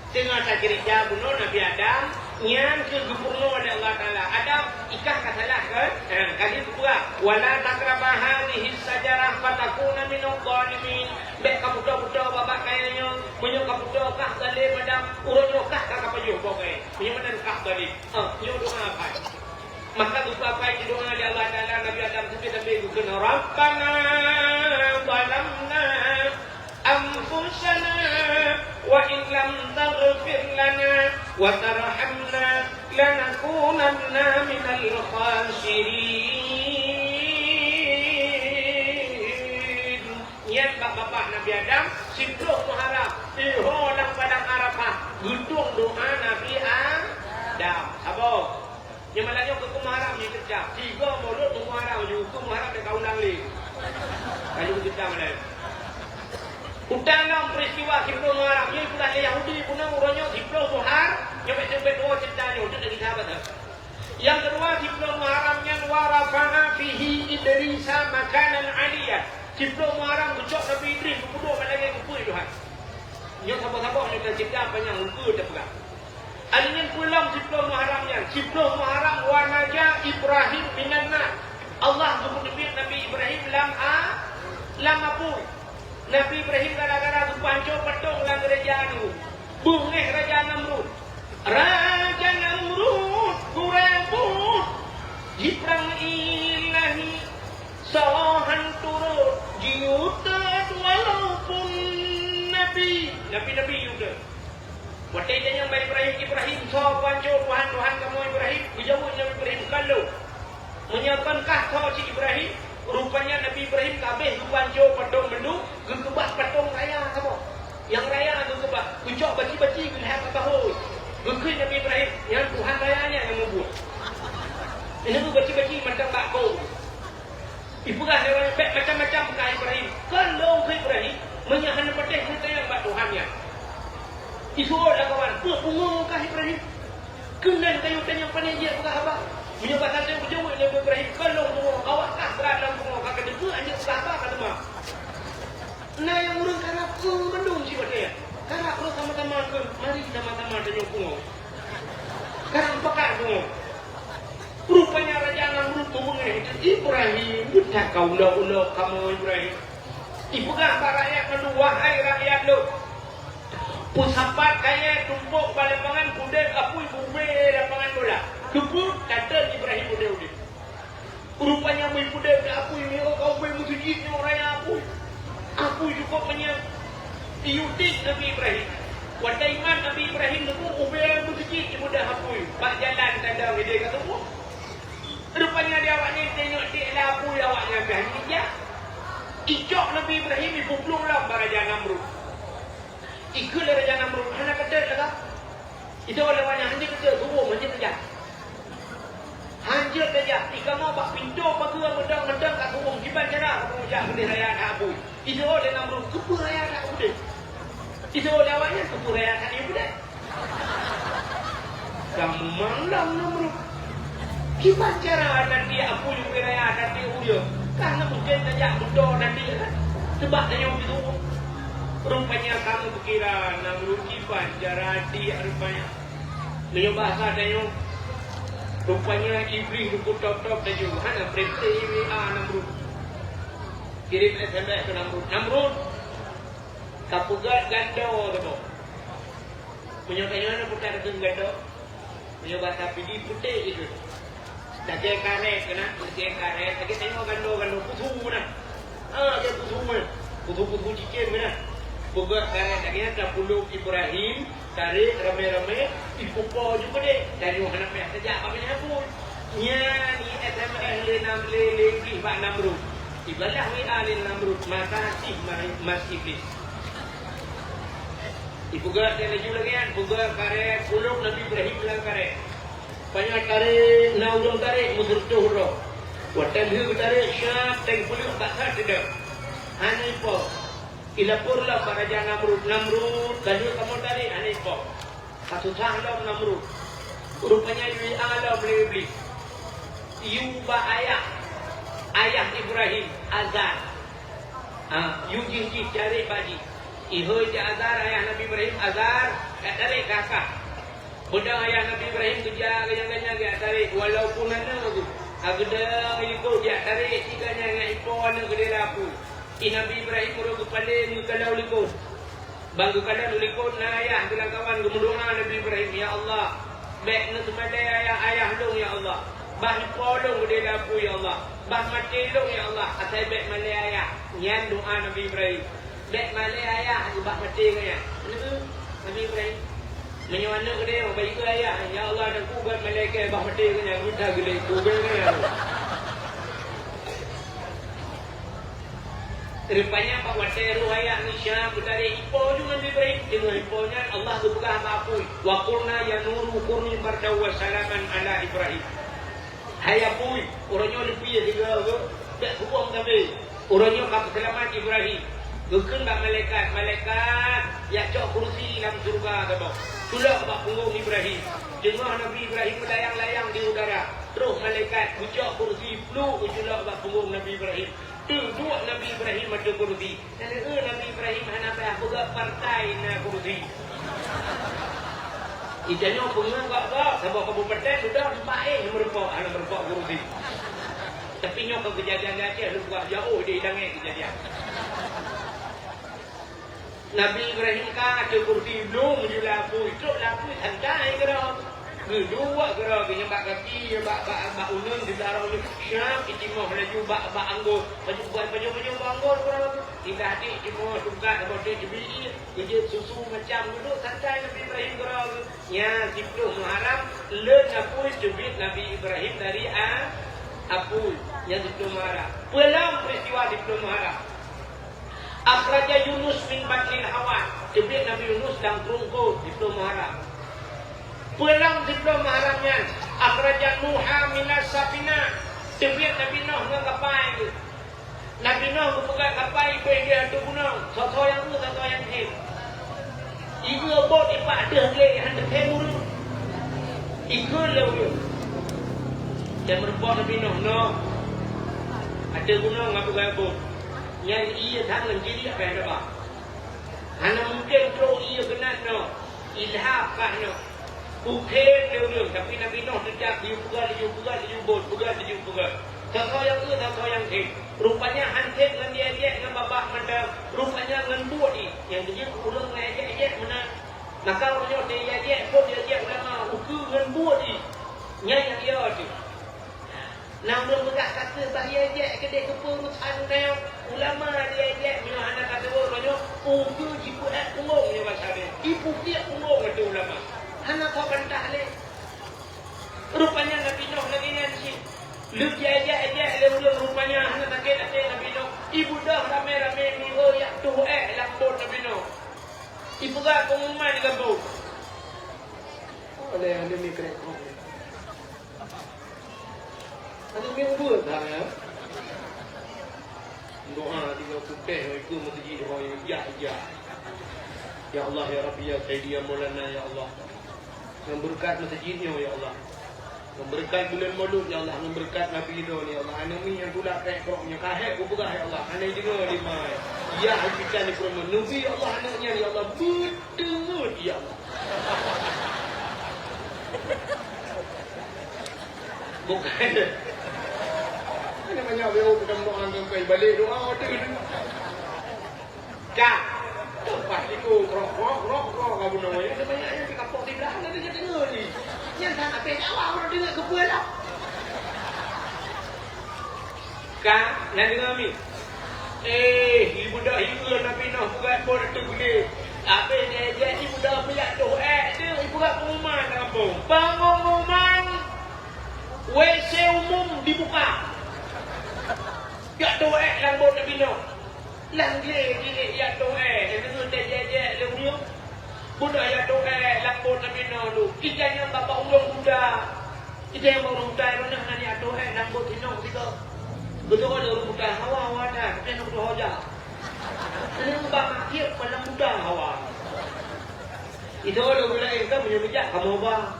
Teungoh tacerita bunoe Nabi Adam, nyan keuh geupeurunoe lé Allah Taala. Adam, ikah ka salah kan? Ha, ka geupeubuet. Wala taqraba hadhihi syajarah fatakuna minadh dhalimin. Bèk kapeutoe-peutoe babah kayèe nyoe, meunyoe kapeutoe kah zalém Adam, uroe nyoe kah ka kapajoh boh kayèe. Meunyoe meunan kah zalém. Ah, nyoe doa apai. Maka geupapai doa lé Allah Taala Nabi Adam sampai-sampai geukheun, "Rabbana zalamna anfusana wa in lam taghfir lana wa tarhamna lanakunanna minal khasirin." Nyan bak babah Nabi Adam, siplôh Muharram, iho lam padang Arafah, geutueng doa Nabi Adam. Saboh. Nyang malam nyoe keu Muharram nyoe teucam. Tiga Maulud Muharram nyoe, keu Muharram nyang ka ulang lé. Lalu teucam laén. Utai lom peristiwa siplôh Muharram nyoe, ipeugah lé Yahudi bunoe uroe nyoe siplôh Muhar, nyoe bèk teubiet dua cerita nyoe, untuk lagi sahabat. Nyang keudua, siplôh Muharram nyan wa rafa'a fihi Idrisa makanan aliyya. Siplôh Muharram geucok Nabi Idris geupeuduek bak langèt geupeu Tuhan. Nyoe saboh-saboh nyoe cerita panyang ukeue tapeugah. Ari nyan peue lom siplôh Muharram nyan? Siplôh Muharram wa naja Ibrahim minan nar. Allah geupeuteubiet Nabi Ibrahim lam a-, lam apui. Nabi Ibrahim gara-gara geupanco patong lam gereja Namrud. Beungéh Raja Namrud. Raja Namrud, gurée buet, jiprang ilahi, soe han turot, jiutot walaupun nabi. Nabi-nabi jiutot. Watée itanyong bak Ibrahim, "Ibrahim, soe panco Tuhan, Tuhan kamoe Ibrahim?" Geujaweueb Nabi Ibrahim, "Kalon." Meunyoe kon kah soe cit Ibrahim, rupanya Nabi Ibrahim ka abéh geupanco patong mandum, geukeubah patong raya saboh. Nyang raya geukeubah, geucok baci-baci geulhah bak bahô. Geukheun Nabi Ibrahim, "Nyan Tuhan raya nyan nyang mubuet." Nyan baci-baci mantong bak kô. Ipeugah lé ureuëng, "Bék macam-macam kah Ibrahim." Kon lôn keu Ibrahim, meunyoe hana patéh neutanyong bak Tuhan nyan. Isuôt lam kawan, "Peue pungo kah Ibrahim?" Keunan tayue tanyong pane jeuet peugah haba. Meunyoe bak saboh geujaweueb lé Ibrahim, "Kon lôn pungo, awak kah brat lam pungo, ka kateupeue anjeuk peugah haba ka teuma." Na nyang ureuëng karab, eh, mandum cit watée nyan. Karab ureuëng sama-sama kheun, mari sama-sama tanyong pungo. Karab pakat pungo. Rupanya Raja Namrud beubeungéh, "Ibrahim, beutakah ulok-ulok kamoe Ibrahim." Ipeugah bak rakyat mandum, "Wahai rakyat lôn, peusapat kayée tumpôk bak lapangan, peudeuh apui bubé lapangan bola. Keupeue? Tatem Ibrahim udeb-udeb." Rupanya meupeudeuh apui, meuiôh ka ubé meuseujid nyoe raya apui. Apui cukôp manyang. Iyue tiek Nabi Ibrahim. Watée iman Nabi Ibrahim neupeu ubé meuseujid ibeudôh apui. Bak jalan tanda ideh ka tuboh. Rupanya di awaknyan teuingat tiek lé apui awaknyan pih hana jijak. Icok Nabi Ibrahim ipeuplueng lom bak Raja Namrud. Ikheun lé Raja Namrud, "Hana keudeh lagak." Itu awaknyan hana keudeh. Kamoe bak pintoe pageue meudong-meudong ka kuwueng, kiban cara kamoe jak keudeh raya that apui. Jijaweueb lé Namrud, "Keupeue raya that keudeh?" Jijaweueb lé awaknyan, "Keupeue raya that nyoe keudeh?" Ka mumang lom Namrud. Kiban cara that apui ubé raya that ureueng? Ka hana mungken tajak meudoe that kan? Seubab tanyoe jijaweueb. Rupanya ka meupeukiran Namrud kiban cara that rupanya. Meunyoe bahasa tanyoe, rupanya Iblih geupeutob-tob laju, hana preh-preh W A Namrud. Kirém S M S keu Namrud, "Namrud, kapeugöt gandoe saboh." Meunyoe tanyoe na peugah keu gandoe, meunyoe bahasa Pidie putéh itu. Lagèe karét keunan, lagèe karét, lagèe tanyoe gandoe-gandoe, pusu keunan. Ha, lagèe pusu keunan. Pusu-pusu cicém keunan. Peugöt karét lagèe nyan, tapulok Ibrahim, tarek ramé-ramé, ipupo ju keudeh. Tanyoe hana payah tajak bak binéh apui. Nyan i S M S lé Nam-, lé, lé Iblih bak Namrud. Ibalah W A lé Namrud, masa cit ma-, mas Iblih. Ipeugöt laju lagèe nyan, peugöt karét, pulok Nabi Ibrahim lam karét. Panyöt tarek, na ureueng tarek meuseureutoh droe. Watèe lheueh geutarek, syab, teupeuleuek bak that teudoh. Hana ipo. Ilapor lom bak Raja Namrud, "Namrud, ka lheueh kamoe tarek hana ipo. Ka susah lom Namrud." Rupanya i W A lom lé Iblih. Iyue bak ayah, ayah Ibrahim, Azar. Ha, iyue jih, jih tarek bak jih. Ihôi jak Azar, ayah Nabi Ibrahim, "Azar, jak tarek kakak." Beudôh ayah Nabi Ibrahim geujak ganyang-ganyang jak tarek, walaupun aneuk geuh. Ka geudong i likot jak tarek, cit ganyang ngon ipo aneuk keudeh lam apui. I Nabi Ibrahim uroe geupaleng geukalon u likot. Ban geukalon u likot na ayah geuh lam kawan geumeudoa Nabi Ibrahim, "Ya Allah, bèk neuseumalèe ayah-ayah lôn, ya Allah. Bah ipo lôn keudeh lam apui, ya Allah. Bah maté lôn, ya Allah, asai bèk malèe ayah." Nyan doa Nabi Ibrahim. Bèk malèe ayah, bah maté geuh nyan. Nabi Ibrahim. Meunyoe aneuk geude, bayeue ayah, "Ya Allah, dan ku bèk malèe kèe bah maté geuh nyan, geuta geulée ku bèk geuh nyan." Rupanya bak watèe roh ayah nyan, geutarek ipo ju Nabi Ibrahim. Teungoh ipo nyan, Allah geupeugah bak apui, "Wa qulna ya naru kuni bardan wa salaman ala Ibrahim." Hai apui, uroe nyoe leupie sigoe geuh, bèk kuwöm sabe. Uroe nyoe ka peuseulamat Ibrahim. Geukheun bak malaikat, "Malaikat, jak cok kursi lam syeuruga saboh. Culok bak punggong Ibrahim." Teungoh Nabi Ibrahim meulayang-layang di udara, roh malaikat geucok kursi pluek geuculok bak punggong Nabi Ibrahim. Teuduek Nabi Ibrahim ateueh kursi. Nyan, eh, Nabi Ibrahim hana payah peugah partai na kursi. Geutanyoe peungeuh gok-gok, saboh kabupaten sudah empat éh meurumpok, hana meurumpok kursi. Tapi nyoe kon keujadian di Aceh, lôn peugah jiôh di langét keujadian. Nabi Ibrahim ka ateueh kursi, blong ju lam apui, trok lam apui santai keudroe. Geuduek keudroe, geunyang bak gaki, bak, bak, bak uneun, di dalam uneun, syab, itimoh laju bak, bak anggô. Pajoh, pajoh, pajoh bak anggô keudroe. Indah dik, itimoh tungkat, saboh dik teubiet, geujeuet susu macam, geuduek santai Nabi Ibrahim keudroe. Nyan siplôh Muharram, lheueh apui teubiet Nabi Ibrahim dari a-, apui. Nyan siplôh Muharram. Peue lom peristiwa siplôh Muharram? Akhraja Yunus min batnil hawan. Teubiet Nabi Yunus lam krueng Hot, siplôh Muharram. Peue lom siplôh Muharram nyan? Akhraja Nuha minas safinah. Teubiet Nabi Nuh ngon kapai geuh. Nabi Nuh geupeugah kapai beuh ateueh gunong, soe-soe nyang eu, soe-soe nyang thèm. Ieu bot ipak deuh glé hana thèm ureueng. Ikheun lé ureueng. Watèe meurumpok Nabi Nuh, Nuh, ateueh gunong ka peugah bot. Nyan ié that ngon jiriek payah taba. Hana mungken trok ié keunan nyoe, ilham kah nyoe. Ukhém lé ureueng, tapi Nabi Nuh teutab geuyue peugah laju, peugah laju bot, peugah laju peugah. Soe-soe nyang eu, soe-soe nyang thèm. Rupanya han thèm ngon diajak ngon babah mantong, rupanya ngon buet jih. Nyang geujeuet ureueng ngon ejek-ejek meunan. Maka uroe nyoe diajak, bot diajak ulama ukeue ngon buet jih. Nyan nyang yo teuh. Na ureueng peugah ka kheueh bah ié jek keudeh keupeue urosan tanyoe. Ulama ié jek meunyoe hana ka teuweuh roh nyoe, ukeue jipeuék punggong nyoe basa nyoe. Ipukiek punggong ateueh ulama. Hana ka bantah lé. Rupanya Nabi Nuh lagèe nyan cit. Lheueh jiajak-ajak lé ureueng rupanya hana sakét até Nabi Nuh. Ibeudôh ramé-ramé miho jak tuh ék lam bot Nabi Nuh. Ipeugah pengumuman di gampông. Oleh anu mikrofon. Aneuk miet ubeut that, ya. Doa tiga putih, ikut meuseujid, doa ijak-ijak. Ya Allah, ya Rabbi, ya Sayyidi, ya Maulana, ya Allah. Ngon beureukat meuseujid nyoe, ya Allah. Ngon beureukat buleuen Maulud, ya Allah. Ngon beureukat Nabi droe, ya Allah. Aneuk miet nyang tulak trek trok nyoe, ka hék kupeugah, ya Allah. Hana jideungoe lé ma. Ya, pih ka neupeureumeun. Neubi, ya Allah, aneuk nyan, ya Allah. Beuteungeut, ya Allah. Bukan. Hana banyak beu keutam doa, angkai balek doa, waduh. Ka. Pas siku, krok, krok, krok, krok, ka bunoe. Nyan banyak nyang di kapok siblah, hana deungoe-deungoe lé. Nyan tan abéh dakwah, ureueng deungoe keupeue lah. Ka, nyan deungoe mi. Eh, ibudak hireuen Nabi Nuh peugah phon ateueh gulé. Abéh jai-jai ibudak meuyak toh ék deuh ibudak pengumuman lam gampông. Pengumuman W C umum dibuka. Yak toh ék lam bot Nabi Nuh. Lam glé jih yak toh ék, nyang deungon teuh jai-jai lé ureueng. Beudôh yak toh ék lam bot Nabi Nuh tu. Ija nyang bapak ureueng buta. Ija nyang bapak ureueng buta, ureueng nyan hana yak toh ék lam bot Nabi Nuh sigoe. Beutôi ureueng buta hawa-hawa that, tapi aneuk tuha jak. Aneuk bak mak kiek palang buta hawa. Itu ureueng laén kan meunyoe neujak kamoe ba.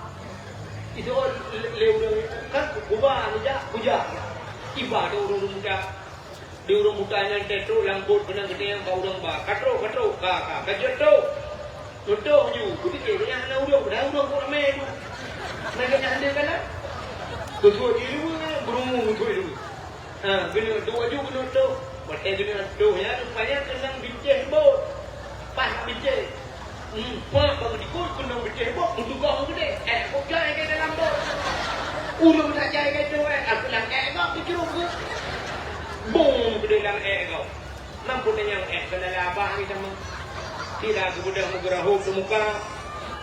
Itu lé ureueng kan kuba neujak, kujak. Iba tu ureueng buta. Di ureueng buta nyan teuh trok lam bot keunan geutanyoe bak ureueng ba. Ka trok, ka trok, ka, ka, ka jeuet trok. Meutoh ju, beudike geutanyoe hana ureueng, padahai ureueng kok ramé tu. Meunan geutanyoe hana galak. Beutôi di luwa, beureumu beutôi di luwa. Ha, geuneuk trok ju, geuneuk trok. Watèe geuneuk trok nyan, rupanya keunong bincéh bot. Paih bincéh. Hmm, pah bak meutikot keunong bincéh bot, meutugoh meukeudeh. Ék bot jai keu dalam bot. Ureueng that jai keu ék, aku lam ék gob teucurok geuh. Bong meukeudeh lam ék gob. Mampu tanyong ék keu lala abah ni sama. Sira geubeudôh meugeurahôb di muka.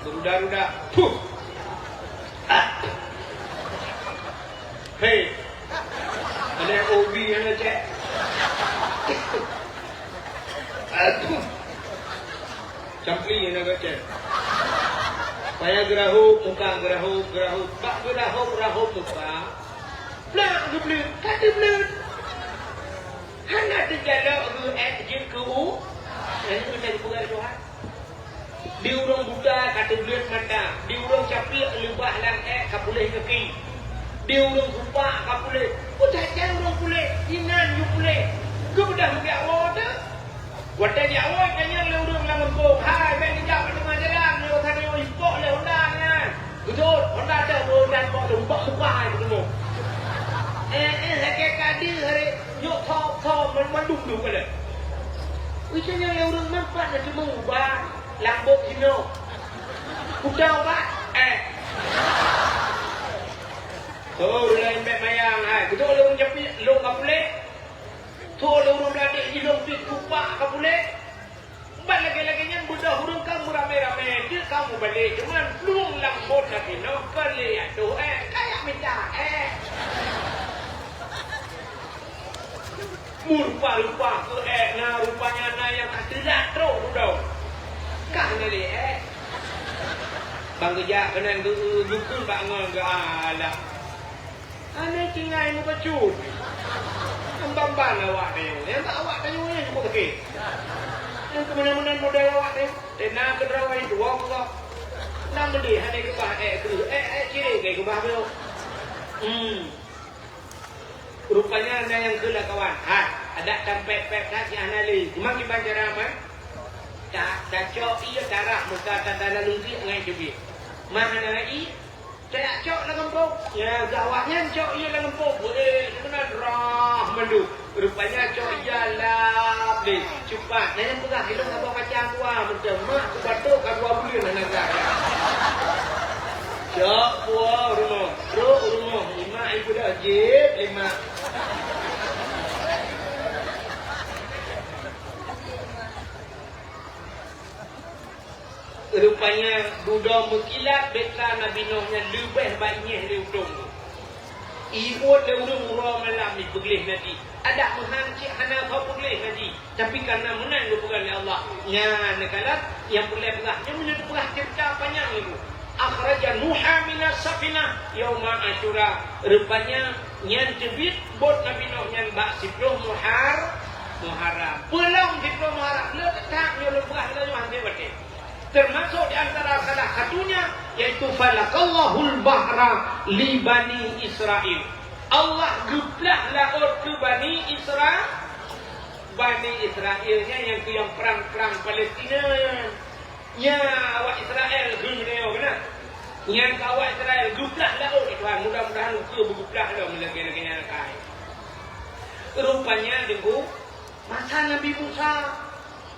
Geuruda-ruda. Puh! Ah! Hei! Ada O B yang ngecek. Aduh. Campli yang ngecek. Payah geurahôb muka, geurahôb, geurahôb. Bak geurahôb-rahôb muka. Blak geubleut, ka teubleut. Hana teujalok geuh ék jeuet keu u. Nyan keuh tadi peugah Tuhan. Di ureueng buta ka teubleuet mata, di ureueng capiek leubah lam ék ka puléh gaki, di ureueng kupak ka puléh. Peue that jai ureueng puléh, inan ju puléh. Geubeudôh meupiak woe teuh. Watèe jiawai ka nyang lé ureueng lam gampông, hai, bèk neujak bak teungoh jalan, nyoe ka nyoe ipok lé honda nyan. Beutôi, honda teuh beuh dan bak lôn bak muka hai peuteumé. Eh, eh, lagèe ka deuh hari nyoe thop-thop man-, mandum duek ka lheueh. Ui, nyan nyang lé ureueng manfaat na cuma ubat. Lambok jinoe. Kuda ubat, eh. Toh, ureueng laén bèk mayang, hai. Beutôi lôn japi, lôn ka puléh. Toh, lôn ureueng beuladeh jih lôn pih kupak ka puléh. Ban lagèe-lagèe nyan beudôh ureueng ka meuramé-ramé, jeuet ka mubalek. Cuman plueng lam bot lagèe nyoe, peureulèe atoh, eh. Kayak mita, eh. Meurupa-rupa keu ék na, rupanya na nyang ka teulat trok dudoe. Ka hana lé ék. Ban geujak keunan geu-, geukheun bak ngon geualak. Hana tinggai meubacut. Ban-ban awak tanyoe. Nyang bak awak tanyoe nyan cukup sakét. Nyang keumeunang-meunang model awak tanyoe. Tena keudroe itu wong kok. Nang meudeh hana keubah ék keu. Ék, ék cirek ke keubah beuh. Hmm. Rupanya na nyang kheun lakawan. Ha, adak tampék-pék that nyang hana lé. Cuma kiban cara man? Ta-, tacok ié tarah muka tanda lalu siek ngai teubiet. Ma hana ié, tajak cok lam gampông. Ya, gawat nyan cok ié lam gampông. Weh, keunan rah mandum. Rupanya cok ié lap lé. Cupat. Na nyang peugah ilong saboh kacang dua meuteumé. Mak kubatok ka dua buleuen hana gerak. Cok puwoe u rumoh. Trok u rumoh. Imak ibu dah jép lé mak. Rupanya dudoe meukilat beta Nabi Nuh nyan leubeh bainyéh lé utông. Ibuet lé ureueng uroe malam jipeugleh nadi. Adak meuhan cit hana soe peugleh nadi, tapi karena meunan geupeugah lé Allah. Nyan neukalon nyang peureulèe peugah, nyan meunyoe teupeugah ceurita panyang nyoe. Akhraja Nuha minas safinah yauma Asyura. Rupanya Nyan teubiet buet Nabi Nuh nyan bak siploh Muhar-, Muharram. Peulom siploh Muharram, le that nyoe lôn peugah lagée nyoe hase watée. Teumasok di antara salah satunya, yaitu falakallahul bahra li Bani Israil. Allah geuplah laôt keu Bani Isra-, Bani Israil nyan nyang keu nyang prang-prang Palestina nyan. Nya awak Israel geunyoe keunan. Nyan keu awak Israel geuplah laôt lé Tuhan. Mudah-mudahan ukeue beugeuplah lom lagée-lagée nyan kai. Rupanya deungon masa Nabi Musa.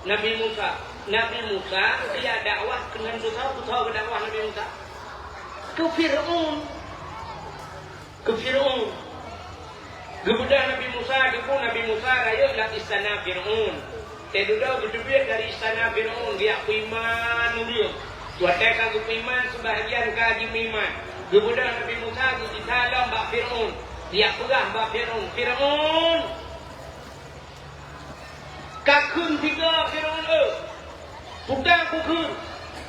Nabi Musa, Nabi Musa geuyue dakwah keunan beutôi, beutôi geudakwah Nabi Musa. Keu Fir'aun. Keu Fir'aun. Geubeudôh Nabi Musa, geupeu Nabi Musa rayeuk lam istana Fir'aun. Teududoe geuteubiet dari istana Fir'aun, geujak peuiman ureuëng. Watée ka geupeuiman, sebahagian ka jimeuiman. Geubeudôh Nabi Musa geugisa lom bak Fir'aun, geujak peugah bak Fir'aun, "Fir'aun, kakheun tiga Fir'aun, eh, puta kukheun,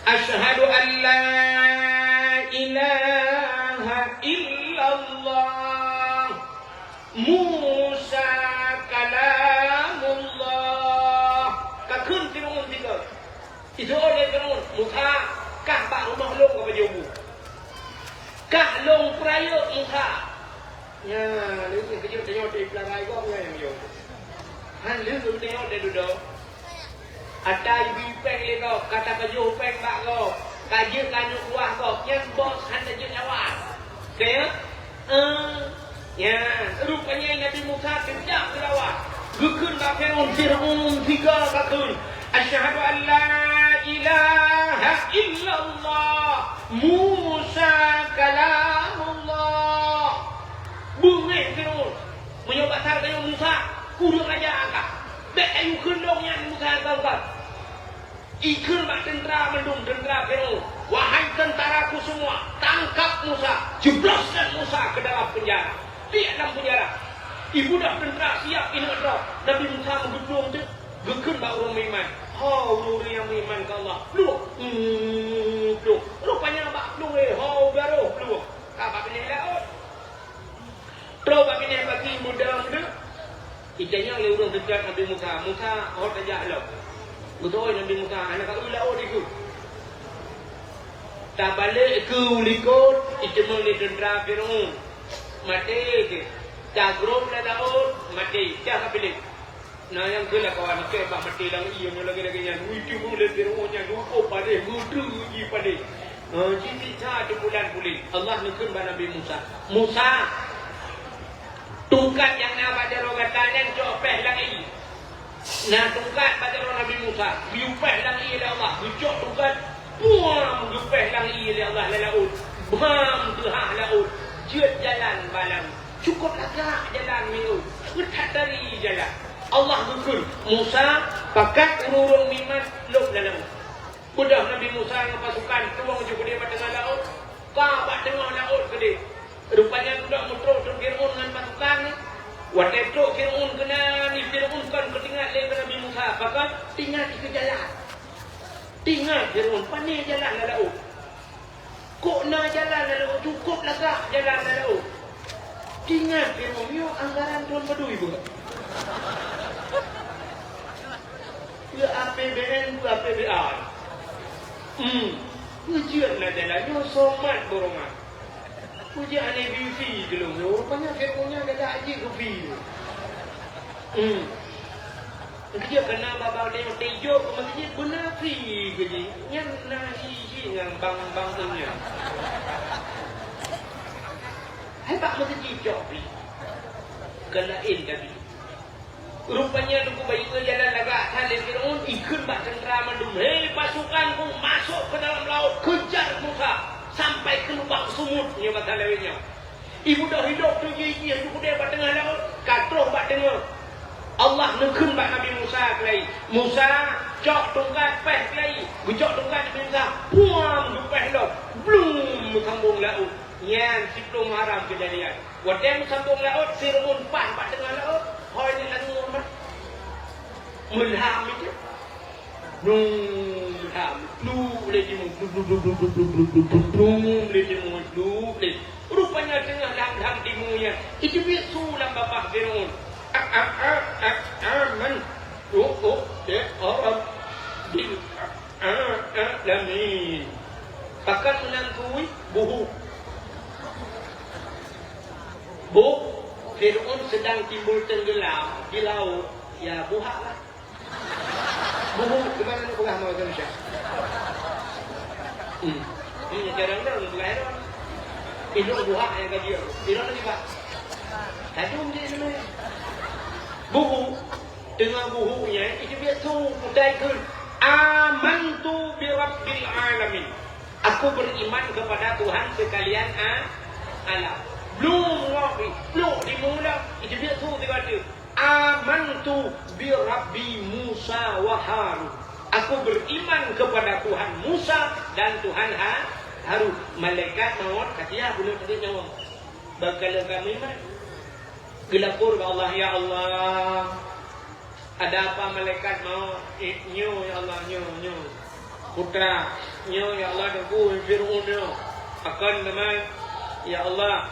asyhadu an la ilaha illallah, Musa kalamullah." Kakheun Fir'aun tiga. Itu oleh Fir'aun, "Musa, kah bak rumoh lôn ka pajoh bu. Kah lôn peurayeuk Musa." Nya, lheueh keujeuet tanyoe di peularai gob nyan nyang yom. Han lheueh keujeuet tanyoe di dudoe. Ata ibi péng lé gob, ka tapajoh péng bak gob, ka jeuet keu aneuk buah gob, nyan bos han tajeuet lawan. Ka ya? Eh, ya, rupanya Nabi Musa keujak geulawan. Geukheun bak Fir'aun, Fir'aun tiga kakheun, "Asyhadu an la ilaha illallah, Musa kalamullah." Beungéh Fir'aun. Meunyoe basa tanyoe Musa, kureueng aja ka. Bék ayue kheun lôn nyan Musa ka. Ikheun bak teuntra mandum, teuntra Fir'aun, "Wahai tentaraku semua, tangkap Musa, jebloskan Musa ke dalam penjara." Di dalam penjara. Ibudah teuntra siap ineuk droe. Nabi Musa meugeutlong teuk, geukheun bak ureuëng meuiman, "Ho ureuëng-ureuëng nyang meuiman keu Allah, plueng!" Hmm, plueng. Rupanya bak plueng, eh, ho garoh plueng. Ka bak binéh laôt. Troh bak binéh pagi muda-muda, itanyong lé ureuëng teuka Nabi Musa, "Musa, ho tajak lom?" Geutôi Nabi Musa, "Hana ka eu laôt dikeue." Tabalek keu u likot, iteumé lé teuntra Fir'aun. Maté keu. Tagrôb lam laôt, maté. Dah ka piléh. Na nyang keu lakoe aneuk keu bak maté lam ié nyoe lagée-lagée nyan. Ui, teuma lé Fir'aun nyan, duko paléh, meudeuh ji paléh. Ha, jisiksa teupulan puléh. Allah neukheun bak Nabi Musa, "Musa, tungkat nyang na bak jaroe gata nyan cok péh lam ié." Na tungkat bak jaroe Nabi Musa, geuyue péh lam ié lé Allah, geucok tungkat, puam, geupéh lam ié lé Allah lam laôt. Bam, teuhah laôt, jeuet jalan bak laôt. Cukôp lagak jalan miyueb, geuthat dari jalan. Allah geukheun, "Musa, pakat ureuëng-ureuëng meuiman lom lam laôt." Beudôh Nabi Musa ngon pasukan tuwöng ju keudeh bak teungoh laôt, ka bak teungoh laôt keudeh. Rupanya dudoe meutrok teuk Fir'aun ngon pasukan nyan. Watée trok Fir'aun keunan, Fir'aun kon keuingat lé keu Nabi Musa, pakon? Ingat keu jalan. Ingat Fir'aun, pané jalan lam laôt. Kok na jalan lam laôt, cukôp lagak jalan lam laôt. Ingat Fir'aun, nyoe anggaran thôn padum beuh. Peue A P B N, peue A P B A. Hmm. Peue jeuet na jalan, nyoe somat borongan. Peue jeuet hana wifi geulong nyoe, rupanya Fir'aun nyan galak jih keu fi. Hmm. Keujeuet keunan babah tanyoe teuijok keu meuseujid beuna free keu jih. Nyan na hi jih ngon bank-bank nyan. Hai bak meuseujid cok free. Keu laén tapi. Rupanya Teungku Bayeue jalan lagak that lé Fir'aun, ikheun bak teuntra mandum, "Hei pasukanku, masôk keu dalam laôt, keujar Musa sampai keu lubang sumut," nyoe basa lawét nyoe. Ibeudôh hidôp tu jih, jih ju keudeh bak teungoh laôt, ka troh bak teungoh. Allah neukheun bak Nabi Musa keulai, "Musa, cok tungkat péh keulai." Geucok tungkat Nabi Musa, puam, geupéh lom, blum, meusambong laôt. Nyan siploh Muharram keujadian. Watée meusambong laôt, Fir'aun paih bak teungoh laôt, hôi nyan laju meumat. Meulham itu. Nung. Pluek lé timu, pluek, pluek, pluek, pluek, pluek, pluek, pluek, pluek, pluek lé timu, pluek lé. Rupanya teungoh lam, lam timu nyan, iteubiet su lam babah Firaun. A, a, a, a, aman. Oh, oh, ya, oh, bil, a, a, alamin. Pakon meunan kui, buhu. Bu, Firaun sedang timbul tenggelam di laut. Ya, buhak lah. Buhu, di mana nak peugah mau Indonesia? Hmm. Ini cara orang peugah Firaun. Ilok buhak yang kaji aku. Firaun lagi, Pak. Tadi dia nama. Buhu, teungoh buhu nyan, itu biasa utai ke. Amantu bi rabbil alamin. Aku beriman kepada Tuhan sekalian a-, alam. Belum ngopi, belum dimula, itu biasa tiga tu. Amantu bi Rabbi Musa wa Harun. Aku beriman kepada Tuhan Musa dan Tuhan Ha-, Harun. Malaikat maut, kata ya, bunuh tadi nyawa. Bakal kami iman. Geulapor bak Allah, "Ya Allah, ada apa malaikat maut?" "Eh, nyoe, ya Allah, nyoe, nyoe." Putra, nyoe, ya Allah, Teungku Fir'aun nyoe. Pakon teuma, ya Allah,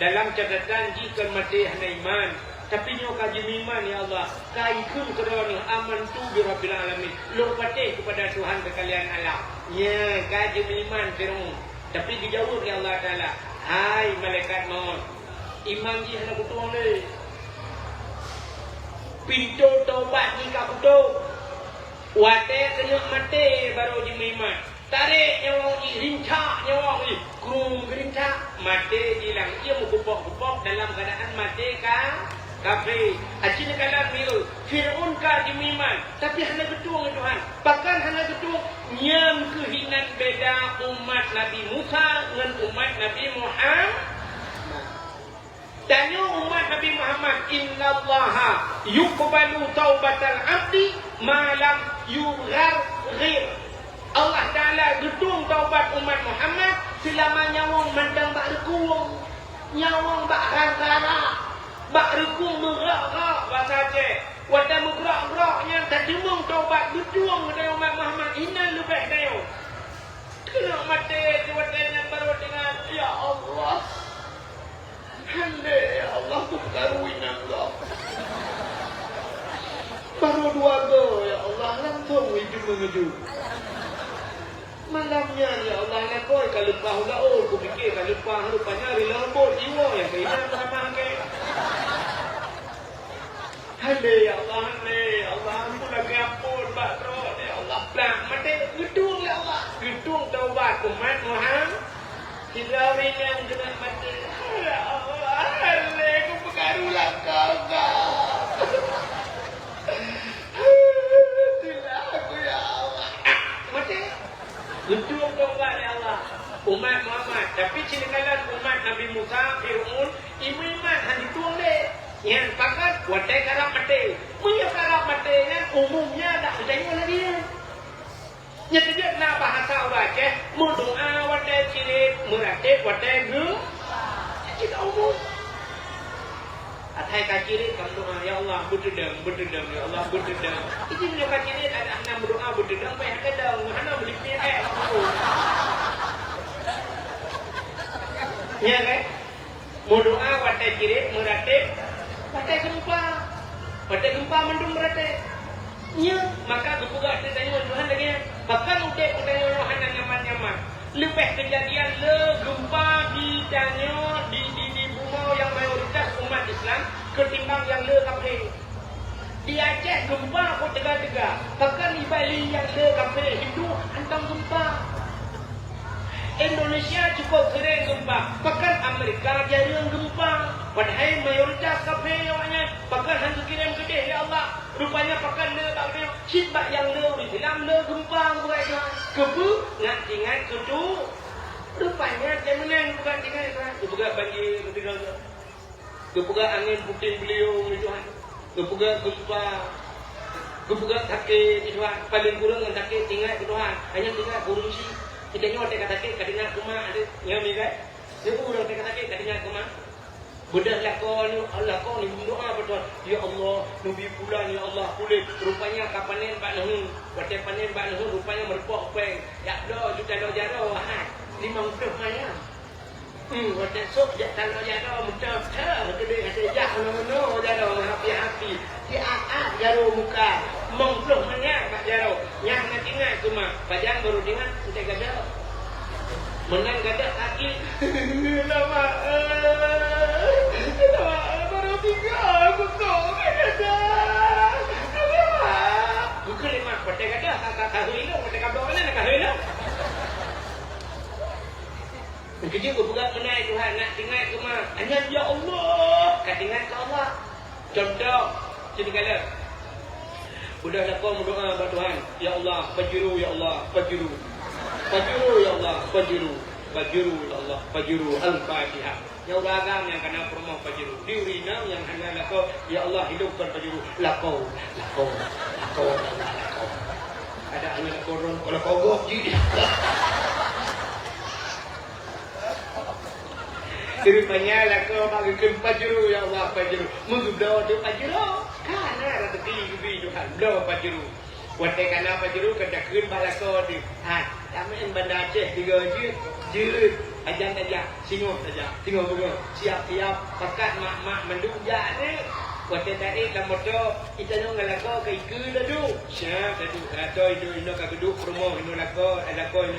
dalam catatan jih kon maté hana iman, tapi nyoe ka jimeuiman, ya Allah. Ka ikheun keudroe nyoe, "Amantu bi Rabbil Alamin." Lôn patéh kepada Tuhan sekalian alam. Nya, ka jimeuiman Fir'aun. Tapi geujaweueb lé Allah Taala, "Hai malaikat maut, iman jih hana kutueng lé. Pintoe taubat jih ka kutueng." Watée keuneuk maté barô jimeuiman. Tarek nyawa jih, rincak nyawa jih, krum geurincak, maté jih lam ié meukupok-kupok dalam keuadaan maté ka, kafé. Aci neukalon mieu, Fir'aun ka jimeuiman, tapi hana geutueng lé Tuhan. Pakon hana geutueng? Nyan keuh inan beda umat Nabi Musa ngon umat Nabi Muhammad. Tanyoe umat Nabi Muhammad, "Innallaha yuqbalu taubatal abdi ma lam yugharghir." Allah Taala geutueng taubat umat Muhammad seulama nyawöng mantong bak reukung. Nyawöng bak rara, bak reukung meugrok-grok basa Aceh. Watée meugrok-grok nyan tateumeung taubat geutueng keu umat Muhammad inan leubeh tanyoe. Keuneuk maté watée nyan barô teuingat, "Ya Allah, handé ya Allah, kupeukaru inan gob." Barô dua goe ya Allah, langsong ijeuet meungeujut. Malam nyan ya Allah, lakoe ka leupah u laôt, kupike ka leupah, rupanya rilong bot jiwoe nyang keunan ramah keu. Hale ya Allah, hale ya Allah, ampun lagée ampun bak droe ya Allah. Blang maté geutueng ya Allah. Geutueng taubat umat Muhammad. Sidroe ureuëng nyang keuneuk maté. Ya Allah, hale kupeukaru lakoe gob. Teulah aku ya Allah. Maté. Geutueng taubat ya Allah. Umat Muhammad. Tapi sineukala umat Nabi Musa, Fir'aun, Iman-iman hana jitueng lé. Nyan pakat watée karab maté. Meunyoe karab maté nyan umumnya dak geutanyoe lagée nyan. Nyan teubiet na bahasa ureuëng Aceh, meudoá watée cirét, meuratéb watée geu-, cit umum. Asai ka cirét ka meudoá, "Ya Allah, beuteudong, beuteudong, ya Allah, beuteudong." Jadi meunyoe ka cirét ada hana meudoá beuteudong, payah teudong, hana meulipéh, eh, nyan kan? Meudoá watée cirét, meuratéb watée geumpa. Watée geumpa mandum meuratéb. Nyan, maka geupeugah teuh tanyoe Tuhan lagée nyan. Pakon udeb geutanyoe nyoe hana nyaman-nyaman. Leubeh keujadian le geumpa di tanyoe di, di, di bumoe nyang mayoritas umat Islam keutimbang nyang le kafé. Di Aceh geumpa kok teuga-teuga. Pakon di Bali nyang le kafé Hindu hantom geumpa. Indonesia cukup sering gempa, bahkan Amerika jarang gempa. Padahai mayoritas kafé awaknyan, bahkan han geukirém keudeh lé Allah. Rupanya pakon le bak geutanyoe, cit bak nyang le ureuëng Islam le gempa bukai Tuhan. Keupeue? Ngat ingat keu tu. Rupanya dia menang bukan tinggai Tuhan. Dia bukan banjir, dia bukan Geupeugah angén puténg beuliong lé Tuhan. Geupeugah geumpa. Geupeugah sakét lé Tuhan. Paléng kureueng ngon sakét teuingat keu Tuhan. Hanya teuingat keu ureuëng chik. Kita nyoe watée ka sakét ka teuingat keu mak teuh. Nyoe mi kan? Nyoe ureuëng watée ka sakét ka teuingat keu mak. Beudôh lakoe nyoe, lakoe nyoe meudoa beutôi, "Ya Allah, neubi pulan, ya Allah, puléh." Rupanya ka panen bak neuheun. Watèe panen bak neuheun, rupanya meurumpok péng. Jak bloe juta lom jaroe, hai, limong ploh manyam. Hmm, watèe sôk jak taloe jaroe, meuteuteu keudéh hase jak meunoe-meunoe jaroe, meuhapi-hapi. Siat-at jaroe muka, limong ploh manyam bak jaroe. Nyan na teuingat teuma, pajan barô teuingat, watèe gadôh. Meunan gadôh kaki. Lama, eh, lama, barô tinggai kutok gadôh. Lama. Bukan lima, watèe gadôh, ka, ka, ka hui lôn, watèe ka bloe meunan ka hui lôn. Keujeuet geupeugah meunan, Tuhan, nak teuingat teuma. Nyan, ya Allah, ka teuingat keu Allah. Contoh, sini kala. Beudôh lakoe meudoa bak Tuhan, "Ya Allah, pajuru, ya Allah, pajuru. Pajuru, ya Allah, pajuru. Pajuru, ya Allah, pajuru." Al-Fatihah. Nyang ureueng agam nyang kana peurumoh pajuru. Di ureueng inong nyang hana lakoe, "Ya Allah, hidong kon pajuru." Lakoe, lakoe, lakoe, ya Allah, lakoe. Ada hana lakoe ron, lakoe gob jih. Rupanya lakoe bak geukheun pajuru, ya Allah, pajuru. Meugeubloe teuk pajuru. Ka na rezeki geubi Tuhan, bloe pajuru. Watèe ka na pajuru, ka takheun bak lakoe teuh. Ha, tameu'en Banda Aceh tiga jeuet, jeuet. Pajan tajak, singoh tajak, singoh beungoh. Siap-siap, pakat mak-mak mandum jak nyoe. Watèe taék lam moto, itanyoe ngon lakoe ka ikeue taduek. Siap taduek, rata inoe, inoe ka geuduek peurumoh, inoe lakoe, lakoe inoe.